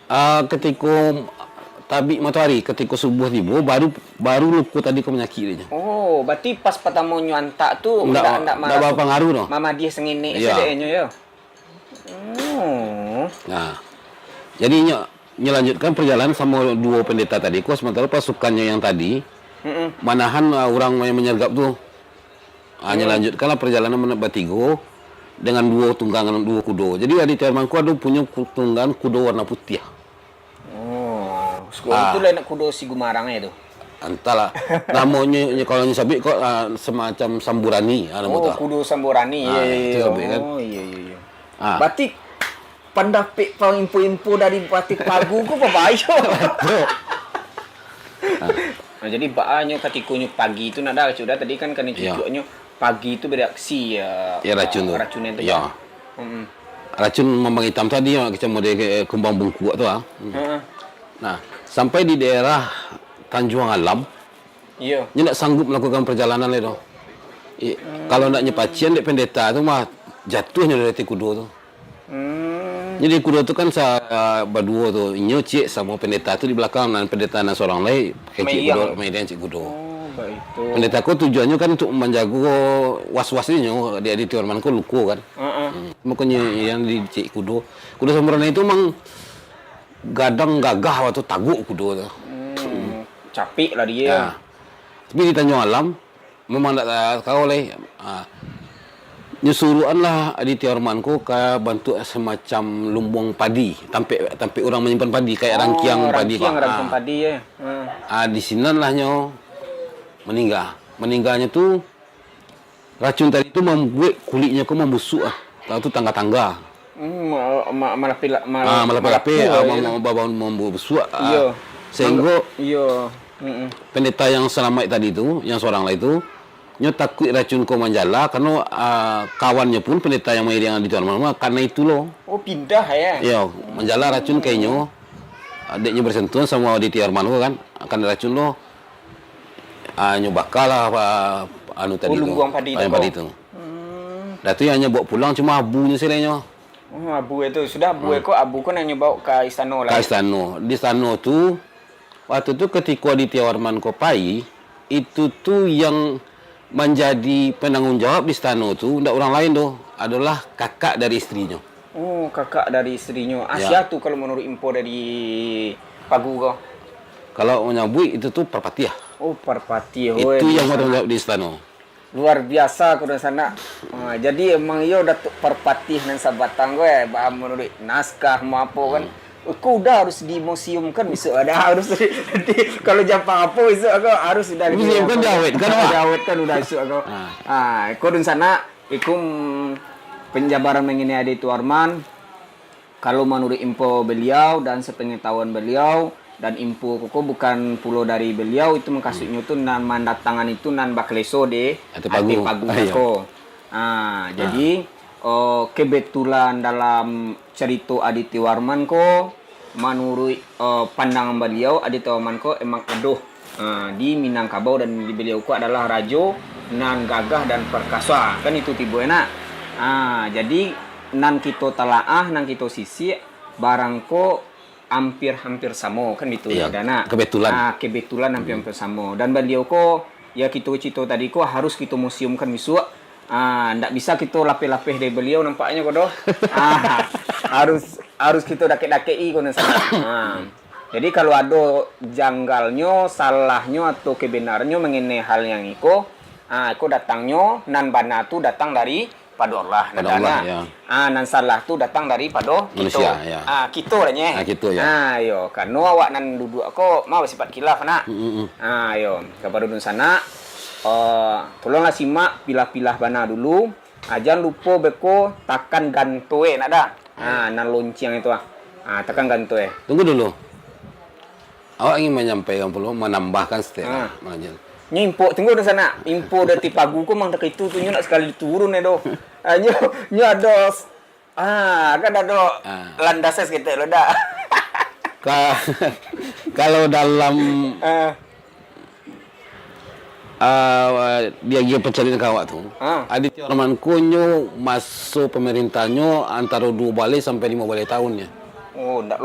Ah, katiko tabik matoari, katiko subuah tibo, baru, baru luko tadi ko manyakik dek nyo. Oh, berarti pas patamonyo antak tu Ndak, ndak, ndak ndak malah bapangaruh doh. Mamadiah sangenek Iya. sadeknyo yo. Oh. Nah. Jadi nyo, nyo lanjutkan perjalanan samo duo pendeta tadi ko, sementara pasukannyo yang tadi Mm-mm. manahan, ah, urang yang manyergap tu. Ah, nyo Hmm. lanjutkanlah perjalanan men-, batigo dengan duo tunggangan, duo kudo. Jadi Adityawarman ko ado punyo ku-, tunggangan kudo warna putiah. Oh, suko Ah. itulah nak kudo si Gumarang e tu. Antahlah. Namonyo, nyo, kalau nyo sabuik ko, ah, semacam samburani, ah, namo Oh, tu. kudo samburani. Ah, Iya, iya, itu iya. sabuik kan. Oh, iya, iya, iya. Ah. Berarti pandapek pang info-info dari Bupati Pagu ko babayo. Betul. Ah. Nah, jadi baa nyo katikonyo pagi tu nak dah, Cuk, dah tadi kan kena Iya. cucuknyo pagi tu bereaksi, ya, Ya, racun tu. racun yang tu. Ya. Mm-mm. Racun mambang itam tadi, yang kecil model ke-, kumbang bungkuak tu, ah. Hmm. Ha. Nah, sampai di daerah Tanjuang Alam, Iya. nyo ndak sanggup melakukan perjalanan lai tu. I-, Hmm. kalau ndak nyo pacian dek pendeta tu mah, jatuah nyo dari ateh kudo tu. Hmm. Jadi kudo tu kan sa-, baduo tu, inyo ciek samo pendeta tu di balakang, nan pendeta nan sorang lai, kecek Maiang. kudo, maiang ciek kudo. Oh, baitu. Pendeta ko tujuannyo kan untuk manjago was-was inyo, di Adityawarman ko luko kan. Heeh. Hmm. Makonyo yang di ciek kudo. Kudo samburani tu mang gadang gagah wakatu taguk kudo tu. Hmm. Capek lah dia. Ya. Tapi di Tanjuang Alam, memang ndak ta-, tahu lai. Ha. Nyo suruakanlah Adityawarman ko ka bantuak semacam lumbuang padi, tampek, tampek urang manyimpan padi, kayak Oh, rangkiang padi rangkiang, ko. rangkiang Ha. padi, ya. Ha. Ha, di sinanlah nyo maningga. Maningganyo tu, racun tadi tu mambuek kuliknyo ko mambusuk ah. Tahu tu tangga-tangga. Hmm, ma-, ma-, malapeh-, mal-, Ah, malapeh-lapeh, malapuah, ah, ya. mam-, mam-, mam-, mambusuak, ah. Iyo. Sehinggo Iyo. Mm-mm. pendeta yang salamaik tadi tu, yang sorang lai tu, nyo takuik racun ko manjala, karano, ah, kawannyo pun pendeta yang mairingan di Tuan Mama, karano itu lo. Oh, pindah, ya? Iyo, manjala racun ka inyo, ah, dek nyo bersentuhan samo Adityawarman ko kan, karano racun lo, ah, nyo bakalah, ah, anu tadi Oh, tu, lumbuang padi tu lumbuang ko? padi tu. Hmm. Dah tu yang nyo bawa pulang cuma abunyo sajo nyo. Oh, abu itu. Sudah abu Hmm. ko, abu ko nan nyo bawa ka istano lah, Ka ya? istano. Di istano tu, waktu tu katiko Adityawarman ko pai, itu tu yang manjadi penanggung jawab di istano tu, ndak urang lain doh, adolah kakak dari isterinyo. Oh, kakak dari isterinyo. Ah, Ya. sia tu kalau manuruik info dari Pagu ko? Kalau manyabuik itu tu Parpatiah. Oh, Parpatiah. Itu Weh, yang bertanggung jawab di istano. Luar biasa ko dunsanak. Ha, jadi emang iyo Datuak Parpatiah nan sabatang ko, eh, ba-, manuruik naskah ma apo kan. Hmm. Ko udah harus dimuseumkan bisuak ada harus. Nanti kalau Japang apo bisuak ko harus udah Museumkan di-, diawetkan, Wak. diawetkan udah bisuak ko. Ha. Ha, ko dunsanak, iko, mm, penjabaran mengenai Adityawarman. Kalau manuruik info beliau dan sepengetahuan beliau, dan info ko, ko bukan pulo dari beliau, itu mukasuiknyo tu nan mandatangan itu nan bakeleso di Ateh Pagu. Ateh Pagu Ah, iyo. ko. Ah, Ah. jadi, eh, kebetulan dalam carito Adityawarman ko, manuruik, eh, pandangan beliau, Adityawarman ko emang adoh, ah, di Minangkabau, dan di beliau ko adalah rajo nan gagah dan perkasa. Kan itu tibo enak. Ah, jadi nan kito talaah, nan kito sisiak, barang ko hampir-hampir samo, kan gitu, Iya, ya, Dana? kebetulan. Ah, kebetulan hampir-hampir Hmm. samo. Dan beliau ko, ya, kito cito tadi ko harus kito museumkan bisuak. Ah, ndak bisa kito lapeh-lapeh dari beliau nampaknyo ko doh. Ah, harus, harus kito dakek-dakek-i ko nan salah. Ah. Jadi kalau ado janggalnyo, salahnyo atau kebenarnyo mengenai hal yang iko, ah, iko datangnyo nan bana tu datang dari pado Allah, Pado nan Allah, dana. ya. Ah, nan salah tu datang daripado Manusia, kito. ya. Ah, kito lah, nyeh. Ah, kito, ya. Ah, yo, karano awak nan duduak ko mah basifat khilaf, nak. Mm, mm, mm. Ah, yo, kapado dunsanak, eh, tolonglah simak, pilah-pilah bana dulu. Ah, jan lupo beko takan ganto, eh, nak dah. Ah, nan lonceng itu, ah. Ah, takan ganto, eh. Tunggu dulu. Awak ingin manyampaikan pulo, manambahkan saketek Ah. lah, Mang Jun. Nyo info, tunggu dunsanak. Info dari Pagu ko mang takitu tu, nyo nak sakali turun, eh, doh. Ah, nyo, nyo ado s-, ah, kan ado Ah. landasan saketek lo, dak? Ka-, kalau dalam Ah. Ah, di agiah pacaliak ka awak tu, Ha. Adityawarman ko nyo maso pamarentahnyo antaro duo baleh sampai limo baleh taun nyo. Oh, ndak lo